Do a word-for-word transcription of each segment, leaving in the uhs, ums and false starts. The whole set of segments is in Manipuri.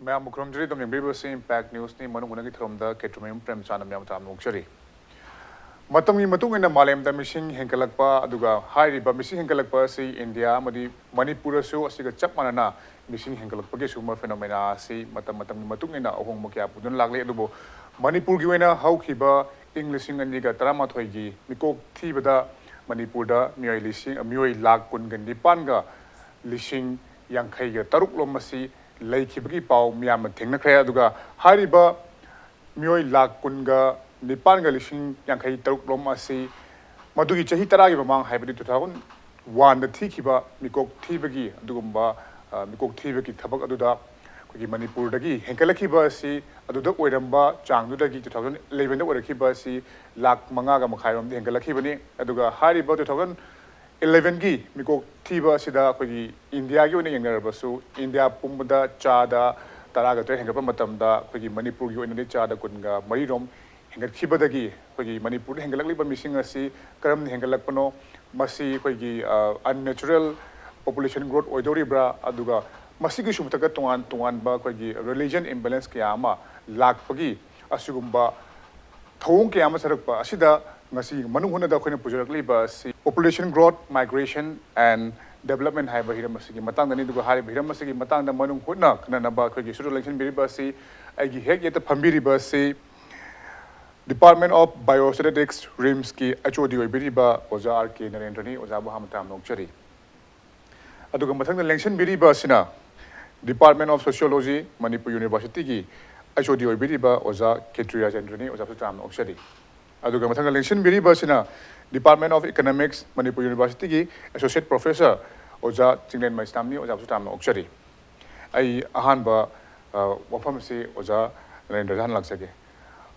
ꯃꯌꯥꯝꯕꯨ ꯈꯨꯔꯨꯝꯖꯔꯤ꯫ ꯑꯗꯨꯝ ꯌꯦꯡꯕꯤꯔꯤꯕꯁꯤ ꯏꯝꯄꯦꯛ ꯅ꯭ꯌꯨꯁꯅꯤ꯫ ꯃꯅꯨꯡ ꯍꯨꯠꯅꯒꯤ ꯊꯧꯔꯝꯗ ꯀꯦꯇ꯭ꯔꯤꯃꯌꯨꯝ ꯄ꯭ꯔꯦꯝꯆꯥꯟꯗ ꯃꯌꯥꯝ ꯇꯔꯥꯝꯅ ꯑꯣꯛꯆꯔꯤ꯫ ꯃꯇꯝꯒꯤ ꯃꯇꯨꯡ ꯏꯟꯅ ꯃꯥꯂꯦꯝꯗ ꯃꯤꯁꯤꯡ ꯍꯦꯟꯒꯠꯂꯛꯄ, ꯑꯗꯨꯒ ꯍꯥꯏꯔꯤꯕ ꯃꯤꯁꯤꯡ ꯍꯦꯟꯒꯠꯂꯛꯄ ꯑꯁꯤ ꯏꯟꯗꯤꯌꯥ ꯑꯃꯗꯤ ꯃꯅꯤꯄꯨꯔꯗꯁꯨ ꯑꯁꯤꯒ ꯆꯞ ꯃꯥꯟꯅꯅ ꯃꯤꯁꯤꯡ ꯍꯦꯟꯒꯠꯂꯛꯄꯒꯤ ꯁꯤꯒꯨꯝꯕ phenomena ꯑꯁꯤ ꯃꯇꯝ ꯃꯇꯝꯒꯤ ꯃꯇꯨꯡ ꯏꯟꯅ ꯑꯍꯣꯡꯕ ꯀꯌꯥ ꯄꯨꯗꯨꯅ ꯂꯥꯛꯂꯤ꯫ ꯑꯗꯨꯕꯨ ꯃꯅꯤꯄꯨꯔꯒꯤ ꯑꯣꯏꯅ ꯍꯧꯈꯤꯕ ꯏꯪ ꯂꯤꯁꯤꯡ ꯑꯅꯤꯒ ꯇꯔꯥꯃꯥꯊꯣꯏꯒꯤ ꯃꯤꯀꯣꯛ ꯊꯤꯕꯗ ꯃꯅꯤꯄꯨꯔꯗ ꯃꯤꯑꯣꯏ ꯂꯤꯁꯤꯡ, ꯃꯤꯑꯣꯏ ꯂꯥꯈ ꯀꯨꯟꯒ ꯅꯤꯄꯥꯟꯒ ꯂꯤꯁꯤꯡ ꯌꯥꯡꯈꯩꯒ ꯇꯔꯨꯛ ꯂꯣꯝ ꯑꯁꯤ ꯂꯩꯈꯤꯕꯒꯤ ꯄꯥꯎ ꯃꯤꯌꯥꯝꯅ ꯊꯦꯡꯅꯈ꯭ꯔꯦ꯫ ꯑꯗꯨꯒ ꯍꯥꯏꯔꯤꯕ ꯃꯤꯑꯣꯏ ꯂꯥꯈ ꯀꯨꯟꯒ ꯅꯤꯄꯥꯟꯒ ꯂꯤꯁꯤꯡ ꯌꯥꯡꯈꯩ ꯇꯔꯨꯛ ꯂꯣꯝ ꯑꯁꯤ ꯃꯗꯨꯒꯤ ꯆꯍꯤ ꯇꯔꯥꯒꯤ ꯃꯃꯥꯡ, ꯍꯥꯏꯕꯗꯤ two thousand one ꯗ ꯊꯤꯈꯤꯕ ꯃꯤꯀꯣꯛ ꯊꯤꯕꯒꯤ ꯑꯗꯨꯒꯨꯝꯕ, ꯑ, ꯃꯤꯀꯣꯛ ꯊꯤꯕꯒꯤ ꯊꯕꯛ ꯑꯗꯨꯗ ꯑꯩꯈꯣꯏꯒꯤ ꯃꯅꯤꯄꯨꯔꯗꯒꯤ ꯍꯦꯟꯒꯠꯂꯛꯈꯤꯕ ꯑꯁꯤ, ꯑꯗꯨꯗ ꯑꯣꯏꯔꯝꯕ ꯆꯥꯡꯗꯨꯗꯒꯤ two thousand eleven ꯗ ꯑꯣꯏꯔꯛꯈꯤꯕ ꯑꯁꯤ ꯂꯥꯈ ꯃꯉꯥꯒ ꯃꯈꯥꯏꯔꯣꯝꯗ ꯍꯦꯟꯒꯠꯂꯛꯈꯤꯕꯅꯤ꯫ ꯑꯗꯨꯒ ꯍꯥꯏꯔꯤꯕ two thousand eleven ꯒꯤ ꯃꯤꯀꯣꯛ ꯊꯤꯕ ꯑꯁꯤꯗ ꯑꯩꯈꯣꯏꯒꯤ ꯏꯟꯗꯤꯌꯥꯒꯤ ꯑꯣꯏꯅ ꯌꯦꯡꯅꯔꯕꯁꯨ, ꯏꯟꯗꯤꯌꯥ ꯄꯨꯝꯕꯗ ꯆꯥꯗ ꯇꯔꯥꯒ ꯇꯔꯦꯠ ꯍꯦꯟꯒꯠꯄ ꯃꯇꯝꯗ, ꯑꯩꯈꯣꯏꯒꯤ ꯃꯅꯤꯄꯨꯔꯒꯤ ꯑꯣꯏꯅꯗꯤ ꯆꯥꯗ ꯀꯨꯟꯒ ꯃꯔꯤꯔꯣꯝ ꯍꯦꯟꯒꯠꯈꯤꯕꯗꯒꯤ, ꯑꯩꯈꯣꯏꯒꯤ ꯃꯅꯤꯄꯨꯔꯗ ꯍꯦꯟꯒꯠꯂꯛꯂꯤꯕ ꯃꯤꯁꯤꯡ ꯑꯁꯤ ꯀꯔꯝꯅ ꯍꯦꯟꯒꯠꯂꯛꯄꯅꯣ? ꯃꯁꯤ ꯑꯩꯈꯣꯏꯒꯤ, ꯑ, unnatural population growth ꯑꯣꯏꯗꯧꯔꯤꯕ꯭ꯔꯥ? ꯑꯗꯨꯒ ꯃꯁꯤꯒꯤꯁꯨ ꯃꯊꯛꯇ ꯇꯣꯉꯥꯟ ꯇꯣꯉꯥꯟꯕ ꯑꯩꯈꯣꯏꯒꯤ religion imbalance ꯀꯌꯥ ꯑꯃ ꯂꯥꯛꯄꯒꯤ ꯑꯁꯤꯒꯨꯝꯕ ꯊꯧꯑꯣꯡ ꯀꯌꯥ ꯑꯃ ꯆꯠꯊꯔꯛꯄ ꯑꯁꯤꯗ ꯉꯁꯤ ꯃꯅꯨꯡ ꯍꯨꯠꯅꯗ ꯑꯩꯈꯣꯏꯅ ꯄꯨꯖꯔꯛꯂꯤꯕ ꯑꯁꯤ Population Growth, Migration and Development ꯍꯥꯏꯕ ꯍꯤꯔꯝ ꯑꯁꯤꯒꯤ ꯃꯇꯥꯡꯗꯅꯤ꯫ ꯑꯗꯨꯒ ꯍꯥꯏꯔꯤꯕ ꯍꯤꯔꯝ ꯑꯁꯤꯒꯤ ꯃꯇꯥꯡꯗ ꯃꯅꯨꯡ ꯍꯨꯠꯅ ꯈꯟꯅꯅꯕ ꯑꯩꯈꯣꯏꯒꯤ studio ꯂꯦꯡꯁꯤꯟꯕꯤꯔꯤꯕ ꯑꯁꯤ ꯑꯩꯒꯤ ꯍꯦꯛ ꯌꯦꯠꯇ ꯐꯝꯕꯤꯔꯤꯕ ꯑꯁꯤ Department of Biostatistics, RIMSꯀꯤ H O D ꯑꯣꯏꯕꯤꯔꯤꯕ ꯑꯣꯖꯥ R K ꯅꯔꯦꯟꯗ꯭ꯔꯅꯤ꯫ ꯑꯣꯖꯥꯕꯨ ꯍꯥꯟꯅ ꯇꯔꯥꯝꯅ ꯑꯣꯛꯆꯔꯤ꯫ ꯑꯗꯨꯒ ꯃꯊꯪꯗ ꯂꯦꯡꯁꯤꯟꯕꯤꯔꯤꯕ ꯑꯁꯤꯅ Department of Sociology, Manipur Universityꯒꯤ H O D ꯑꯣꯏꯕꯤꯔꯤꯕ ꯑꯣꯖꯥ ꯈꯦꯇ꯭ꯔꯤ ꯔꯥꯖꯦꯟꯗ꯭ꯔꯅꯤ꯫ ꯑꯣꯖꯥꯁꯨ ꯇꯔꯥꯝꯅ ꯑꯣꯛꯆꯔꯤ꯫ ꯑꯗꯨꯒ ꯃꯊꯪꯗ ꯂꯦꯡꯁꯤꯟꯕꯤꯔꯤꯕ ꯑꯁꯤꯅ Department of Economics, Manipur Universityꯒꯤ Associate Professor ꯑꯣꯖꯥ ꯆꯤꯡꯂꯦꯟ ꯃꯩꯁꯅꯥꯝꯅꯤ꯫ ꯑꯣꯖꯥꯕꯨꯁꯨ ꯇꯔꯥꯝꯅ ꯑꯣꯛꯆꯔꯤ꯫ ꯑꯩ ꯑꯍꯥꯟꯕ, ꯑ, ꯋꯥꯐꯝꯁꯤ ꯑꯣꯖꯥ ꯅꯔꯦꯟꯗ꯭ꯔꯗ ꯍꯥꯟꯅ ꯂꯥꯛꯆꯒꯦ꯫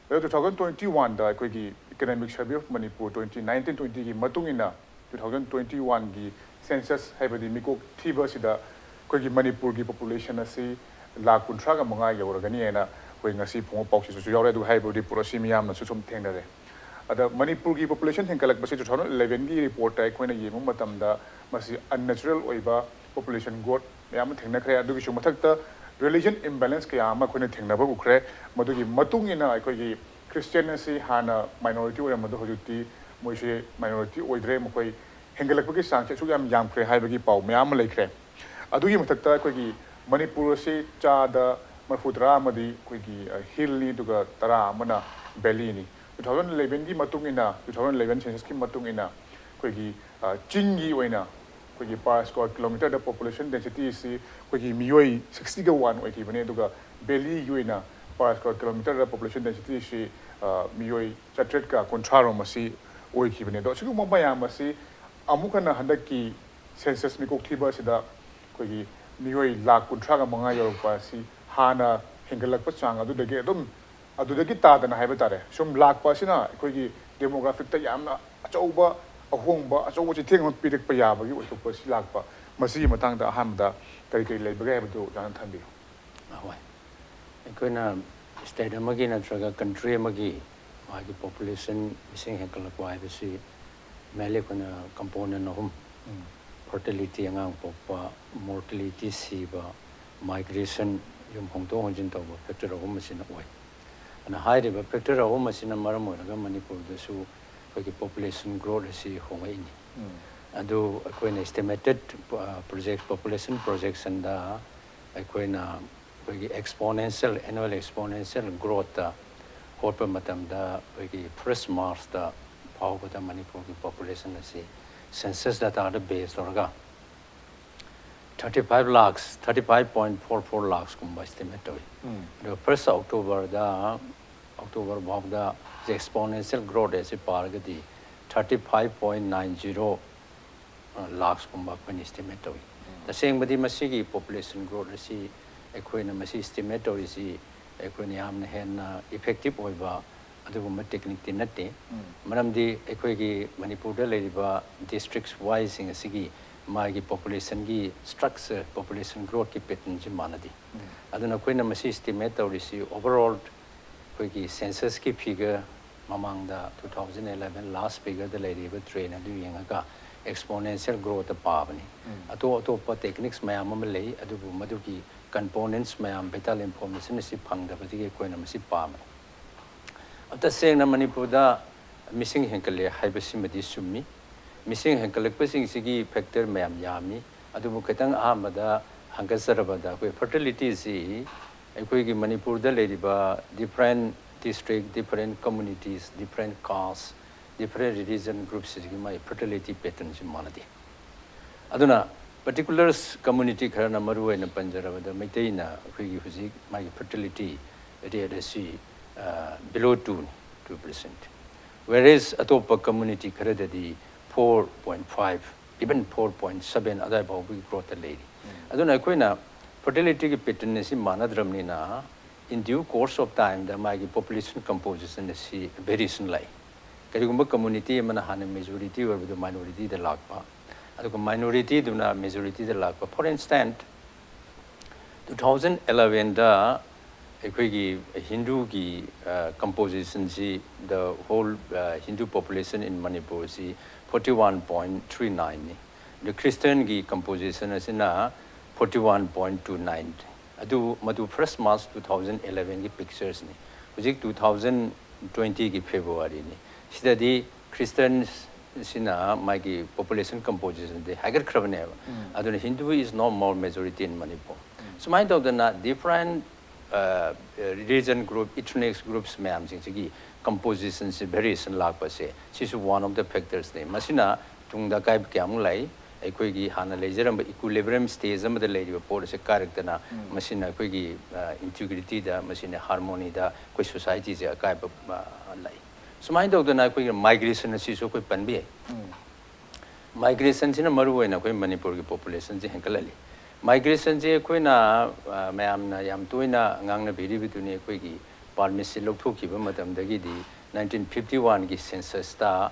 ꯑꯗꯣ two thousand twenty-oneꯗ ꯑꯩꯈꯣꯏꯒꯤ Economic Survey of Manipur twenty nineteen twentyꯒꯤ ꯃꯇꯨꯡ ꯏꯟꯅ two thousand twenty-oneꯒꯤ census, ꯍꯥꯏꯕꯗꯤ ꯃꯤꯀꯣꯛ ꯊꯤꯕ ꯑꯁꯤꯗ ꯑꯩꯈꯣꯏꯒꯤ ꯃꯅꯤꯄꯨꯔꯒꯤ population ꯑꯁꯤ ꯂꯥꯈ ꯀꯨꯟꯊ꯭ꯔꯥꯒ ꯃꯉꯥ ꯌꯧꯔꯒꯅꯤ ꯍꯥꯏꯅ ꯑꯩꯈꯣꯏ ꯉꯁꯤ ꯐꯣꯡꯕ ꯄꯥꯎꯆꯦꯁꯨ ꯌꯥꯎꯔꯦ꯫ ꯑꯗꯨꯒ ꯍꯥꯏꯔꯤꯕ report ꯑꯁꯤ ꯃꯤꯌꯥꯝꯅꯁꯨ ꯁꯨꯝ ꯊꯦꯡꯅꯔꯦ꯫ ꯑꯗ ꯃꯅꯤꯄꯨꯔꯒꯤ population ꯍꯦꯟꯒꯠꯂꯛꯄꯁꯤ two thousand elevenꯒꯤ reportꯇ ꯑꯩꯈꯣꯏꯅ ꯌꯦꯡꯕ ꯃꯇꯝꯗ ꯃꯁꯤ unnatural ꯑꯣꯏꯕ population growth ꯃꯌꯥꯝ ꯑꯃ ꯊꯦꯡꯅꯈ꯭ꯔꯦ꯫ ꯑꯗꯨꯒꯤꯁꯨ ꯃꯊꯛꯇ Religion imbalance ꯀꯌꯥ ꯑꯃ ꯑꯩꯈꯣꯏꯅ ꯊꯦꯡꯅꯕ ꯎꯈ꯭ꯔꯦ꯫ ꯃꯗꯨꯒꯤ ꯃꯇꯨꯡ ꯏꯟꯅ ꯑꯩꯈꯣꯏꯒꯤ Christian ꯑꯁꯤ ꯍꯥꯟꯅ minority ꯑꯣꯏꯔꯝꯕꯗꯣ ꯍꯧꯖꯤꯛꯇꯤ ꯃꯣꯏꯁꯦ minority ꯑꯣꯏꯗ꯭ꯔꯦ, ꯃꯈꯣꯏ ꯍꯦꯟꯒꯠꯂꯛꯄꯒꯤ ꯆꯥꯡꯁꯦ ꯑꯁꯨꯛ ꯌꯥꯝ ꯌꯥꯝꯈ꯭ꯔꯦ ꯍꯥꯏꯕꯒꯤ ꯄꯥꯎ ꯃꯌꯥꯝ ꯑꯃ ꯂꯩꯈ꯭ꯔꯦ꯫ ꯑꯗꯨꯒꯤ ꯃꯊꯛꯇ ꯑꯩꯈꯣꯏꯒꯤ ꯃꯅꯤꯄꯨꯔ ꯑꯁꯤ ꯆꯥꯗ ꯃꯔꯤꯐꯨ ꯇꯔꯥ ꯑꯃꯗꯤ ꯑꯩꯈꯣꯏꯒꯤ, ꯑ, hillꯅꯤ, ꯑꯗꯨꯒ ꯇꯔꯥ ꯑꯃꯅ valleyꯅꯤ꯫ Two thousand elevenꯒꯤ ꯃꯇꯨꯡ ꯏꯟꯅ, two thousand eleven censusꯀꯤ ꯃꯇꯨꯡ ꯏꯟꯅ ꯑꯩꯈꯣꯏꯒꯤ, ꯑ, ꯆꯤꯡꯒꯤ ꯑꯣꯏꯅ ꯑꯩꯈꯣꯏꯒꯤ per square kilometerꯗ population densityꯁꯤ ꯑꯩꯈꯣꯏꯒꯤ ꯃꯤꯑꯣꯏ sixtyꯒ one ꯑꯣꯏꯈꯤꯕꯅꯤ, ꯑꯗꯨꯒ valleyꯒꯤ ꯑꯣꯏꯅ per square kilometerꯗ population densityꯁꯤ, ꯑ, ꯃꯤꯑꯣꯏ ꯆꯥꯇ꯭ꯔꯦꯠꯀ ꯀꯨꯟꯊ꯭ꯔꯥꯔꯣꯝ ꯑꯁꯤ ꯑꯣꯏꯈꯤꯕꯅꯤ꯫ ꯑꯗꯣ ꯑꯁꯤꯒꯨꯝꯕ ꯃꯌꯥꯝ ꯑꯁꯤ ꯑꯃꯨꯛ ꯍꯟꯅ ꯍꯟꯗꯛꯀꯤ census ꯃꯤꯀꯣꯛ ꯊꯤꯕ ꯑꯁꯤꯗ ꯑꯩꯈꯣꯏꯒꯤ ꯃꯤꯑꯣꯏ ꯂꯥꯈ ꯀꯨꯟꯊ꯭ꯔꯥꯒ ꯃꯉꯥ ꯌꯧꯔꯛꯄ ꯑꯁꯤ ꯍꯥꯟꯅ ꯍꯦꯟꯒꯠꯂꯛꯄ ꯆꯥꯡ ꯑꯗꯨꯗꯒꯤ ꯑꯗꯨꯝ, ꯑꯗꯨꯗꯒꯤ ꯇꯥꯗꯅ ꯍꯥꯏꯕ ꯇꯥꯔꯦ, ꯁꯨꯝ ꯂꯥꯛꯄ ꯑꯁꯤꯅ ꯑꯩꯈꯣꯏꯒꯤ demographyꯗ ꯌꯥꯝꯅ ꯑꯆꯧꯕ ꯑꯍꯣꯡꯕ, ꯑꯆꯧꯕ ꯆꯩꯊꯦꯡ ꯑꯃ ꯄꯤꯔꯛꯄ ꯌꯥꯕꯒꯤ ꯑꯣꯏꯊꯣꯛꯄ ꯑꯁꯤ ꯂꯥꯛꯄ, ꯃꯁꯤꯒꯤ ꯃꯇꯥꯡꯗ ꯑꯍꯥꯟꯕꯗ ꯀꯔꯤ ꯀꯔꯤ ꯂꯩꯕꯒꯦ ꯍꯥꯏꯕꯗꯨ ꯑꯣꯖꯥꯅ ꯊꯝꯕꯤꯌꯨ꯫ ꯑꯍꯣꯏ꯫ ꯑꯩꯈꯣꯏꯅ state ꯑꯃꯒꯤ ꯅꯠꯇ꯭ꯔꯒ country ꯑꯃꯒꯤ ꯃꯥꯒꯤ population ꯃꯁꯤꯡ ꯍꯦꯟꯒꯠꯂꯛꯄ ꯍꯥꯏꯕꯁꯤ mainly ꯑꯩꯈꯣꯏꯅ component ꯑꯍꯨꯝ, fertility ꯑꯉꯥꯡ ꯄꯣꯛꯄ, mortality ꯁꯤꯕ, migration ꯌꯨꯝ ꯍꯣꯡꯗꯣꯛ ꯍꯣꯡꯖꯤꯟ ꯇꯧꯕ factor ꯑꯍꯨꯝ ꯑꯁꯤꯅ ꯑꯣꯏ꯫ ꯑꯗꯨꯅ ꯍꯥꯏꯔꯤꯕ factor ꯑꯍꯨꯝ ꯑꯁꯤꯅ ꯃꯔꯝ ꯑꯣꯏꯔꯒ ꯃꯅꯤꯄꯨꯔꯗꯁꯨ ꯑꯩꯈꯣꯏꯒꯤ population growth ꯑꯁꯤ ꯍꯣꯡꯂꯛꯏꯅꯤ꯫ ꯑꯗꯨ ꯑꯩꯈꯣꯏꯅ estimated project, population projectionꯗ ꯑꯩꯈꯣꯏꯅ ꯑꯩꯈꯣꯏꯒꯤ exponential, annual exponential growthꯇ ꯍꯣꯠꯄ ꯃꯇꯝꯗ ꯑꯩꯈꯣꯏꯒꯤ first Marchꯇ ꯐꯥꯎꯕꯗ ꯃꯅꯤꯄꯨꯔꯒꯤ population ꯑꯁꯤ census dataꯗ base ꯇꯧꯔꯒ thirty five lakhs, thirty five point four four lakhsꯀꯨꯝꯕ estimate ꯇꯧꯏ꯫ ꯑꯗꯨꯒ first Octoberꯗ, October ꯐꯥꯎꯗ exponential growth rate ꯑꯁꯤ ꯄꯥꯔꯒꯗꯤ thirty five point nine zero lakhsꯀꯨꯝꯕ ꯑꯩꯈꯣꯏꯅ estimate ꯇꯧꯏ꯫ ꯇꯁꯦꯡꯕꯗꯤ ꯃꯁꯤꯒꯤ population growth ꯑꯁꯤ ꯑꯩꯈꯣꯏꯅ ꯃꯁꯤ estimate ꯇꯧꯔꯤꯁꯤ ꯑꯩꯈꯣꯏꯅ ꯌꯥꯝꯅ ꯍꯦꯟꯅ effective ꯑꯣꯏꯕ ꯑꯗꯨꯒꯨꯝꯕ techniqueꯇꯤ ꯅꯠꯇꯦ꯫ ꯃꯔꯝꯗꯤ ꯑꯩꯈꯣꯏꯒꯤ ꯃꯅꯤꯄꯨꯔꯗ ꯂꯩꯔꯤꯕ districts wiseꯁꯤꯡ ꯑꯁꯤꯒꯤ ꯃꯥꯒꯤ populationꯒꯤ structure, population growthꯀꯤ patternꯁꯤ ꯃꯥꯟꯅꯗꯦ꯫ ꯑꯗꯨꯅ ꯑꯩꯈꯣꯏꯅ ꯃꯁꯤ estimate ꯇꯧꯔꯤꯁꯤ overall ꯑꯩꯈꯣꯏꯒꯤ censusꯀꯤ figure ꯃꯃꯥꯡꯗ two thousand eleven last figureꯗ ꯂꯩꯔꯤꯕ trend ꯑꯗꯨ ꯌꯦꯡꯉꯒ ꯑꯦꯛꯁꯄꯣꯅꯦꯟꯁꯤꯌꯦꯜ ꯒ꯭ꯔꯣꯠꯇ ꯄꯥꯕꯅꯤ꯫ ꯑꯇꯣꯞ ꯑꯇꯣꯞꯄ ꯇꯦꯛꯅꯤꯛꯁ ꯃꯌꯥꯝ ꯑꯃ ꯂꯩ, ꯑꯗꯨꯕꯨ ꯃꯗꯨꯒꯤ ꯀꯝꯄꯣꯅꯦꯟꯁ ꯃꯌꯥꯝ, ꯚꯥꯏꯇꯦꯜ ꯏꯟꯐꯣꯔꯃꯦꯁꯟ ꯑꯁꯤ ꯐꯪꯗꯕꯗꯒꯤ ꯑꯩꯈꯣꯏꯅ ꯃꯁꯤ ꯄꯥꯕꯅꯤ꯫ ꯇꯁꯦꯡꯅ ꯃꯅꯤꯄꯨꯔꯗ ꯃꯤꯁꯤꯡ ꯍꯦꯟꯒꯠꯂꯦ ꯍꯥꯏꯕꯁꯤꯃꯗꯤ ꯆꯨꯝꯃꯤ꯫ ꯃꯤꯁꯤꯡ ꯍꯦꯟꯒꯠꯂꯛꯄꯁꯤꯡꯁꯤꯒꯤ ꯐꯦꯛꯇꯔ ꯃꯌꯥꯝ ꯌꯥꯝꯃꯤ꯫ ꯑꯗꯨꯕꯨ ꯈꯤꯇꯪ ꯑꯍꯥꯟꯕꯗ ꯍꯪꯒꯠꯆꯔꯕꯗ ꯑꯩꯈꯣꯏ ꯐꯔꯇꯤꯂꯤꯇꯤꯁꯤ ꯑꯩꯈꯣꯏꯒꯤ ꯃꯅꯤꯄꯨꯔꯗ ꯂꯩꯔꯤꯕ different district, different communities, different caste, different religion groups ꯁꯤꯒꯤ ꯃꯥꯒꯤ fertility pattern ꯁꯤ ꯃꯥꯟꯅꯗꯦ꯫ ꯑꯗꯨꯅ ꯄꯔꯇꯤꯀꯨꯂꯔ ꯀꯝꯃꯨꯅꯤꯇꯤ ꯈꯔꯅ, ꯃꯔꯨ ꯑꯣꯏꯅ ꯄꯟꯖꯔꯕꯗ ꯃꯩꯇꯩꯅ, ꯑꯩꯈꯣꯏꯒꯤ ꯍꯧꯖꯤꯛ ꯃꯥꯒꯤ fertility rate ꯑꯁꯤ below two, two percent, whereas ꯑꯇꯣꯞꯄ ꯀꯝꯃꯨꯅꯤꯇꯤ ꯈꯔꯗꯗꯤ four point five, even four point seven ꯑꯗꯨꯋꯥꯏ ꯐꯥꯎꯕꯒꯤ ꯒ꯭ꯔꯣꯠꯇ ꯂꯩꯔꯤ꯫ ꯑꯗꯨꯅ ꯑꯩꯈꯣꯏꯅ ꯐꯔꯇꯤꯂꯤꯇꯤꯒꯤ ꯄꯦꯇꯔꯟ ꯑꯁꯤ ꯃꯥꯟꯅꯗ꯭ꯔꯕꯅꯤꯅ, in due course of time ꯗ ꯃꯥꯒꯤ ꯄꯣꯄꯨꯂꯦꯁꯟ ꯀꯝꯄꯣꯖꯤꯁꯟ ꯑꯁꯤ ꯚꯦꯔꯤꯌꯦꯁꯟ ꯂꯥꯛꯏ꯫ ꯀꯔꯤꯒꯨꯝꯕ ꯀꯝꯃꯨꯅꯤꯇꯤ ꯑꯃꯅ ꯍꯥꯟꯅ ꯃꯦꯖꯣꯔꯤꯇꯤ ꯑꯣꯏꯕꯗꯨ ꯃꯥꯏꯅꯣꯔꯤꯇꯤꯗ ꯂꯥꯛꯄ, ꯑꯗꯨꯒ ꯃꯥꯏꯅꯣꯔꯤꯇꯤꯗꯨꯅ ꯃꯦꯖꯣꯔꯤꯇꯤꯗ ꯂꯥꯛꯄ꯫ For instance, two thousand eleven ꯗ ꯑꯩꯈꯣꯏꯒꯤ ꯍꯤꯟꯗꯨꯒꯤ ꯀꯝꯄꯣꯖꯤꯁꯟꯁꯤ, the whole Hindu population in Manipur ꯁꯤ forty one point three nine ꯅꯤ꯫ ꯑꯗꯨ ꯈ꯭ꯔꯤꯁꯇꯤꯌꯟꯒꯤ ꯀꯝꯄꯣꯖꯤꯁꯟ ꯑꯁꯤꯅ forty one point two nine꯫ ꯑꯗꯨ ꯃꯗꯨ first March two thousand eleven ꯒꯤ ꯄꯤꯛꯆꯔꯁꯅꯤ꯫ ꯍꯧꯖꯤꯛ two thousand twenty ꯒꯤ ꯐꯦꯕ꯭ꯔꯨꯋꯥꯔꯤꯅꯤ꯫ ꯁꯤꯗꯗꯤ ꯈ꯭ꯔꯤꯁꯇꯤꯌꯟꯁꯤꯅ ꯃꯥꯒꯤ ꯄꯣꯄꯨꯂꯦꯁꯟ ꯀꯝꯄꯣꯖꯤꯁꯟꯗꯤ ꯍꯥꯏꯒꯠꯈ꯭ꯔꯕꯅꯦꯕ꯫ ꯑꯗꯨꯅ Hindu is no more majority in Manipur꯫ ꯁꯨꯃꯥꯏꯅ ꯇꯧꯗꯅ different religion group, ethnic groups ꯃꯌꯥꯝꯁꯤꯡꯁꯤꯒꯤ ꯀꯝꯄꯣꯖꯤꯁꯟꯁꯤ variation ꯂꯥꯛꯄꯁꯦ, ꯁꯤꯁꯨ one of the factors ꯅꯤ꯫ ꯃꯁꯤꯅ ꯇꯨꯡꯗ ꯑꯀꯥꯏꯕ ꯀꯌꯥꯃꯨꯛ ꯂꯥꯛꯏ꯫ ꯑꯩꯈꯣꯏꯒꯤ ꯍꯥꯟꯅ ꯂꯩꯖꯔꯝꯕ equilibrium stage ꯑꯃꯗ ꯂꯩꯔꯤꯕ ꯄꯣꯠ ꯑꯁꯤ ꯀꯥꯏꯔꯛꯇꯅ, ꯃꯁꯤꯅ ꯑꯩꯈꯣꯏꯒꯤ ꯏꯟꯇꯤꯒ꯭ꯔꯤꯇꯤꯗ, ꯃꯁꯤꯅ ꯍꯥꯔꯃꯣꯅꯤꯗ ꯑꯩꯈꯣꯏ ꯁꯣꯁꯥꯏꯇꯤꯁꯦ ꯑꯀꯥꯏꯕ ꯂꯥꯛꯏ꯫ ꯁꯨꯃꯥꯏꯅ ꯇꯧꯗꯅ ꯑꯩꯈꯣꯏꯒꯤ ꯃꯥꯏꯒ꯭ꯔꯦꯁꯟ ꯑꯁꯤꯁꯨ ꯑꯩꯈꯣꯏ ꯄꯟꯕ ꯌꯥꯏ꯫ ꯃꯥꯏꯒ꯭ꯔꯦꯁꯟꯁꯤꯅ ꯃꯔꯨ ꯑꯣꯏꯅ ꯑꯩꯈꯣꯏ ꯃꯅꯤꯄꯨꯔꯒꯤ ꯄꯣꯄꯨꯂꯦꯁꯟꯁꯦ ꯍꯦꯟꯒꯠꯍꯜꯂꯤ꯫ ꯃꯥꯏꯒ꯭ꯔꯦꯁꯟꯁꯦ ꯑꯩꯈꯣꯏꯅ ꯃꯌꯥꯝꯅ ꯌꯥꯝ ꯇꯣꯏꯅ ꯉꯥꯡꯅꯕꯤꯔꯤꯕꯗꯨꯅꯤ꯫ ꯑꯩꯈꯣꯏꯒꯤ ꯄꯥꯔꯃꯤꯠꯁꯦ ꯂꯧꯊꯣꯛꯈꯤꯕ ꯃꯇꯝꯗꯒꯤꯗꯤ nineteen fifty one ꯒꯤ ꯁꯦꯟꯁꯁꯇ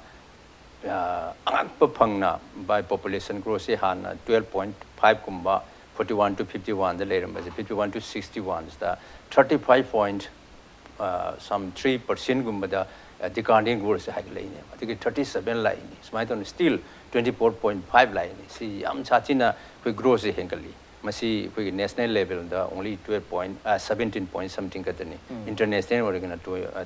ꯑꯉꯛꯄ ꯐꯪꯅ by population growth ꯁꯦ ꯍꯥꯟꯅ twelve point five ꯀꯨꯝꯕ, forty one to fifty one the ꯂꯩꯔꯝꯕꯁꯦ, fifty one to sixty one ꯁꯤꯗ thirty five point some three percent ꯒꯨꯝꯕꯗ ꯗꯤꯀꯥꯔꯅꯤꯌꯟ ꯒ꯭ꯔꯣꯠꯁꯦ ꯍꯥꯏꯒꯠꯂꯛꯏꯅꯦꯕ꯫ ꯑꯗꯒꯤ ꯊꯥꯔꯇꯤ ꯁꯕꯦꯟ ꯂꯥꯛꯏꯅꯤ꯫ ꯁꯨꯃꯥꯏꯅ ꯇꯧꯅ still twenty four point five ꯂꯥꯛꯏꯅꯤ꯫ ꯁꯤ ꯌꯥꯝ ꯁꯥꯊꯤꯅ ꯑꯩꯈꯣꯏ ꯒ꯭ꯔꯣꯠꯁꯦ ꯍꯦꯟꯒꯠꯂꯤ꯫ ꯃꯁꯤ ꯑꯩꯈꯣꯏꯒꯤ ꯅꯦꯁꯅꯦꯜ ꯂꯦꯚꯦꯜꯗ ꯑꯣꯡꯂꯤ twelve point seventeen point something ꯈꯛꯇꯅꯤ꯫ ꯏꯟꯇꯔꯅꯦꯁꯅꯦꯜ ꯑꯣꯏꯔꯒꯅ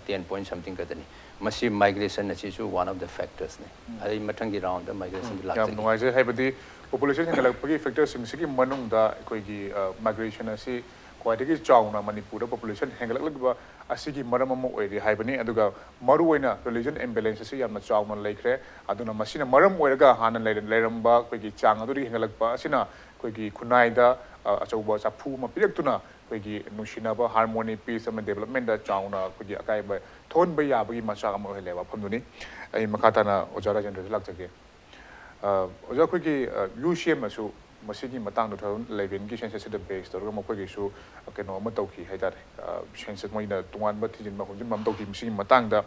ꯇꯦꯟ ꯄꯣꯏꯟ ꯁꯝꯊꯤꯡ ꯈꯛꯇꯅꯤ꯫ ꯃꯁꯤ ꯃꯥꯏꯒ꯭ꯔꯦꯁꯟ ꯑꯁꯤꯁꯨ ꯋꯥꯟ ꯑꯣꯐ ꯗ ꯐꯦꯛꯇꯔꯁꯅꯤ꯫ ꯑꯗꯩ ꯃꯊꯪꯒꯤ ꯔꯥꯎꯟꯗ ꯃꯥꯏꯒ꯭ꯔꯦꯁꯟꯗꯤ ꯌꯥꯝ ꯂꯥꯛꯆꯈꯤ꯫ ꯅꯨꯡꯉꯥꯏꯖꯩ꯫ ꯍꯥꯏꯕꯗꯤ ꯄꯣꯄꯨꯂꯦꯁꯟ ꯍꯦꯟꯒꯠꯂꯛꯄꯒꯤ ꯐꯦꯛꯇꯔꯁꯤꯡꯁꯤꯒꯤ ꯃꯅꯨꯡꯗ ꯑꯩꯈꯣꯏꯒꯤ ꯃꯥꯏꯒ꯭ꯔꯦꯁꯟ ꯑꯁꯤ ꯈ꯭ꯋꯥꯏꯗꯒꯤ ꯆꯥꯎꯅ ꯃꯅꯤꯄꯨꯔꯗ ꯄꯣꯄꯨꯂꯦꯁꯟ ꯍꯦꯟꯒꯠꯂꯛꯂꯤꯕ ꯑꯁꯤꯒꯤ ꯃꯔꯝ ꯑꯃ ꯑꯣꯏꯔꯦ ꯍꯥꯏꯕꯅꯤ꯫ ꯑꯗꯨꯒ ꯃꯔꯨꯑꯣꯏꯅ ꯔꯤꯂꯤꯖꯟ ꯏꯝꯕꯦꯂꯦꯟꯁ ꯑꯁꯤ ꯌꯥꯝꯅ ꯆꯥꯎꯅ ꯂꯩꯈ꯭ꯔꯦ꯫ ꯑꯗꯨꯅ ꯃꯁꯤꯅ ꯃꯔꯝ ꯑꯣꯏꯔꯒ ꯍꯥꯟꯅ ꯂꯩꯔ- ꯂꯩꯔꯝꯕ ꯑꯩꯈꯣꯏꯒꯤ ꯆꯥꯡ ꯑꯗꯨꯗꯒꯤ ꯍꯦꯟꯒꯠꯂꯛꯄ ꯑꯁꯤꯅ ꯑꯩꯈꯣꯏꯒꯤ ꯈꯨꯟꯅꯥꯏꯗ ꯑ, ꯑꯆꯧꯕ ꯁꯥꯐꯨ ꯑꯃ ꯄꯤꯔꯛꯇꯨꯅ ꯑꯩꯈꯣꯏꯒꯤ ꯅꯨꯡꯁꯤꯅꯕ, ꯍꯥꯔꯃꯣꯅꯤ, ꯄꯤꯁ ꯑꯃ ꯗꯦꯕꯂꯞꯃꯦꯟꯗ ꯆꯥꯎꯅ ꯑꯩꯈꯣꯏꯒꯤ ꯑꯀꯥꯏꯕ ꯊꯣꯛꯍꯟꯕ ꯌꯥꯕꯒꯤ ꯃꯆꯥꯛ ꯑꯃ ꯑꯣꯏꯍꯜꯂꯦ ꯋꯥꯐꯝꯗꯨꯅꯤ꯫ ꯑꯩ ꯃꯈꯥ ꯇꯥꯅ ꯑꯣꯖꯥ ꯔꯥꯖꯦꯟꯗ꯭ꯔꯗ ꯂꯥꯛꯆꯒꯦ꯫ ꯑ, ꯑꯣꯖꯥ, ꯑꯩꯈꯣꯏꯒꯤ ꯌꯨ ꯁꯤ ꯑꯦꯝꯅꯁꯨ ꯃꯁꯤꯒꯤ ꯃꯇꯥꯡꯗ ꯇꯨ ꯊꯥꯎꯖꯟ ꯏꯂꯦꯚꯦꯟꯒꯤ ꯁꯦꯟꯁꯁꯁꯤꯗ ꯕꯦꯁ ꯇꯧꯔꯒ ꯃꯈꯣꯏꯒꯤꯁꯨ ꯀꯩꯅꯣ ꯑꯃ ꯇꯧꯈꯤ ꯍꯥꯏꯇꯥꯔꯦ꯫ ꯑ, ꯁꯦꯟꯁꯁ ꯃꯣꯏꯅ ꯇꯣꯉꯥꯟꯕ ꯊꯤꯖꯤꯟꯕ ꯈꯣꯝꯖꯤꯟꯕ ꯑꯃ ꯇꯧꯈꯤ ꯃꯁꯤꯒꯤ ꯃꯇꯥꯡꯗ꯫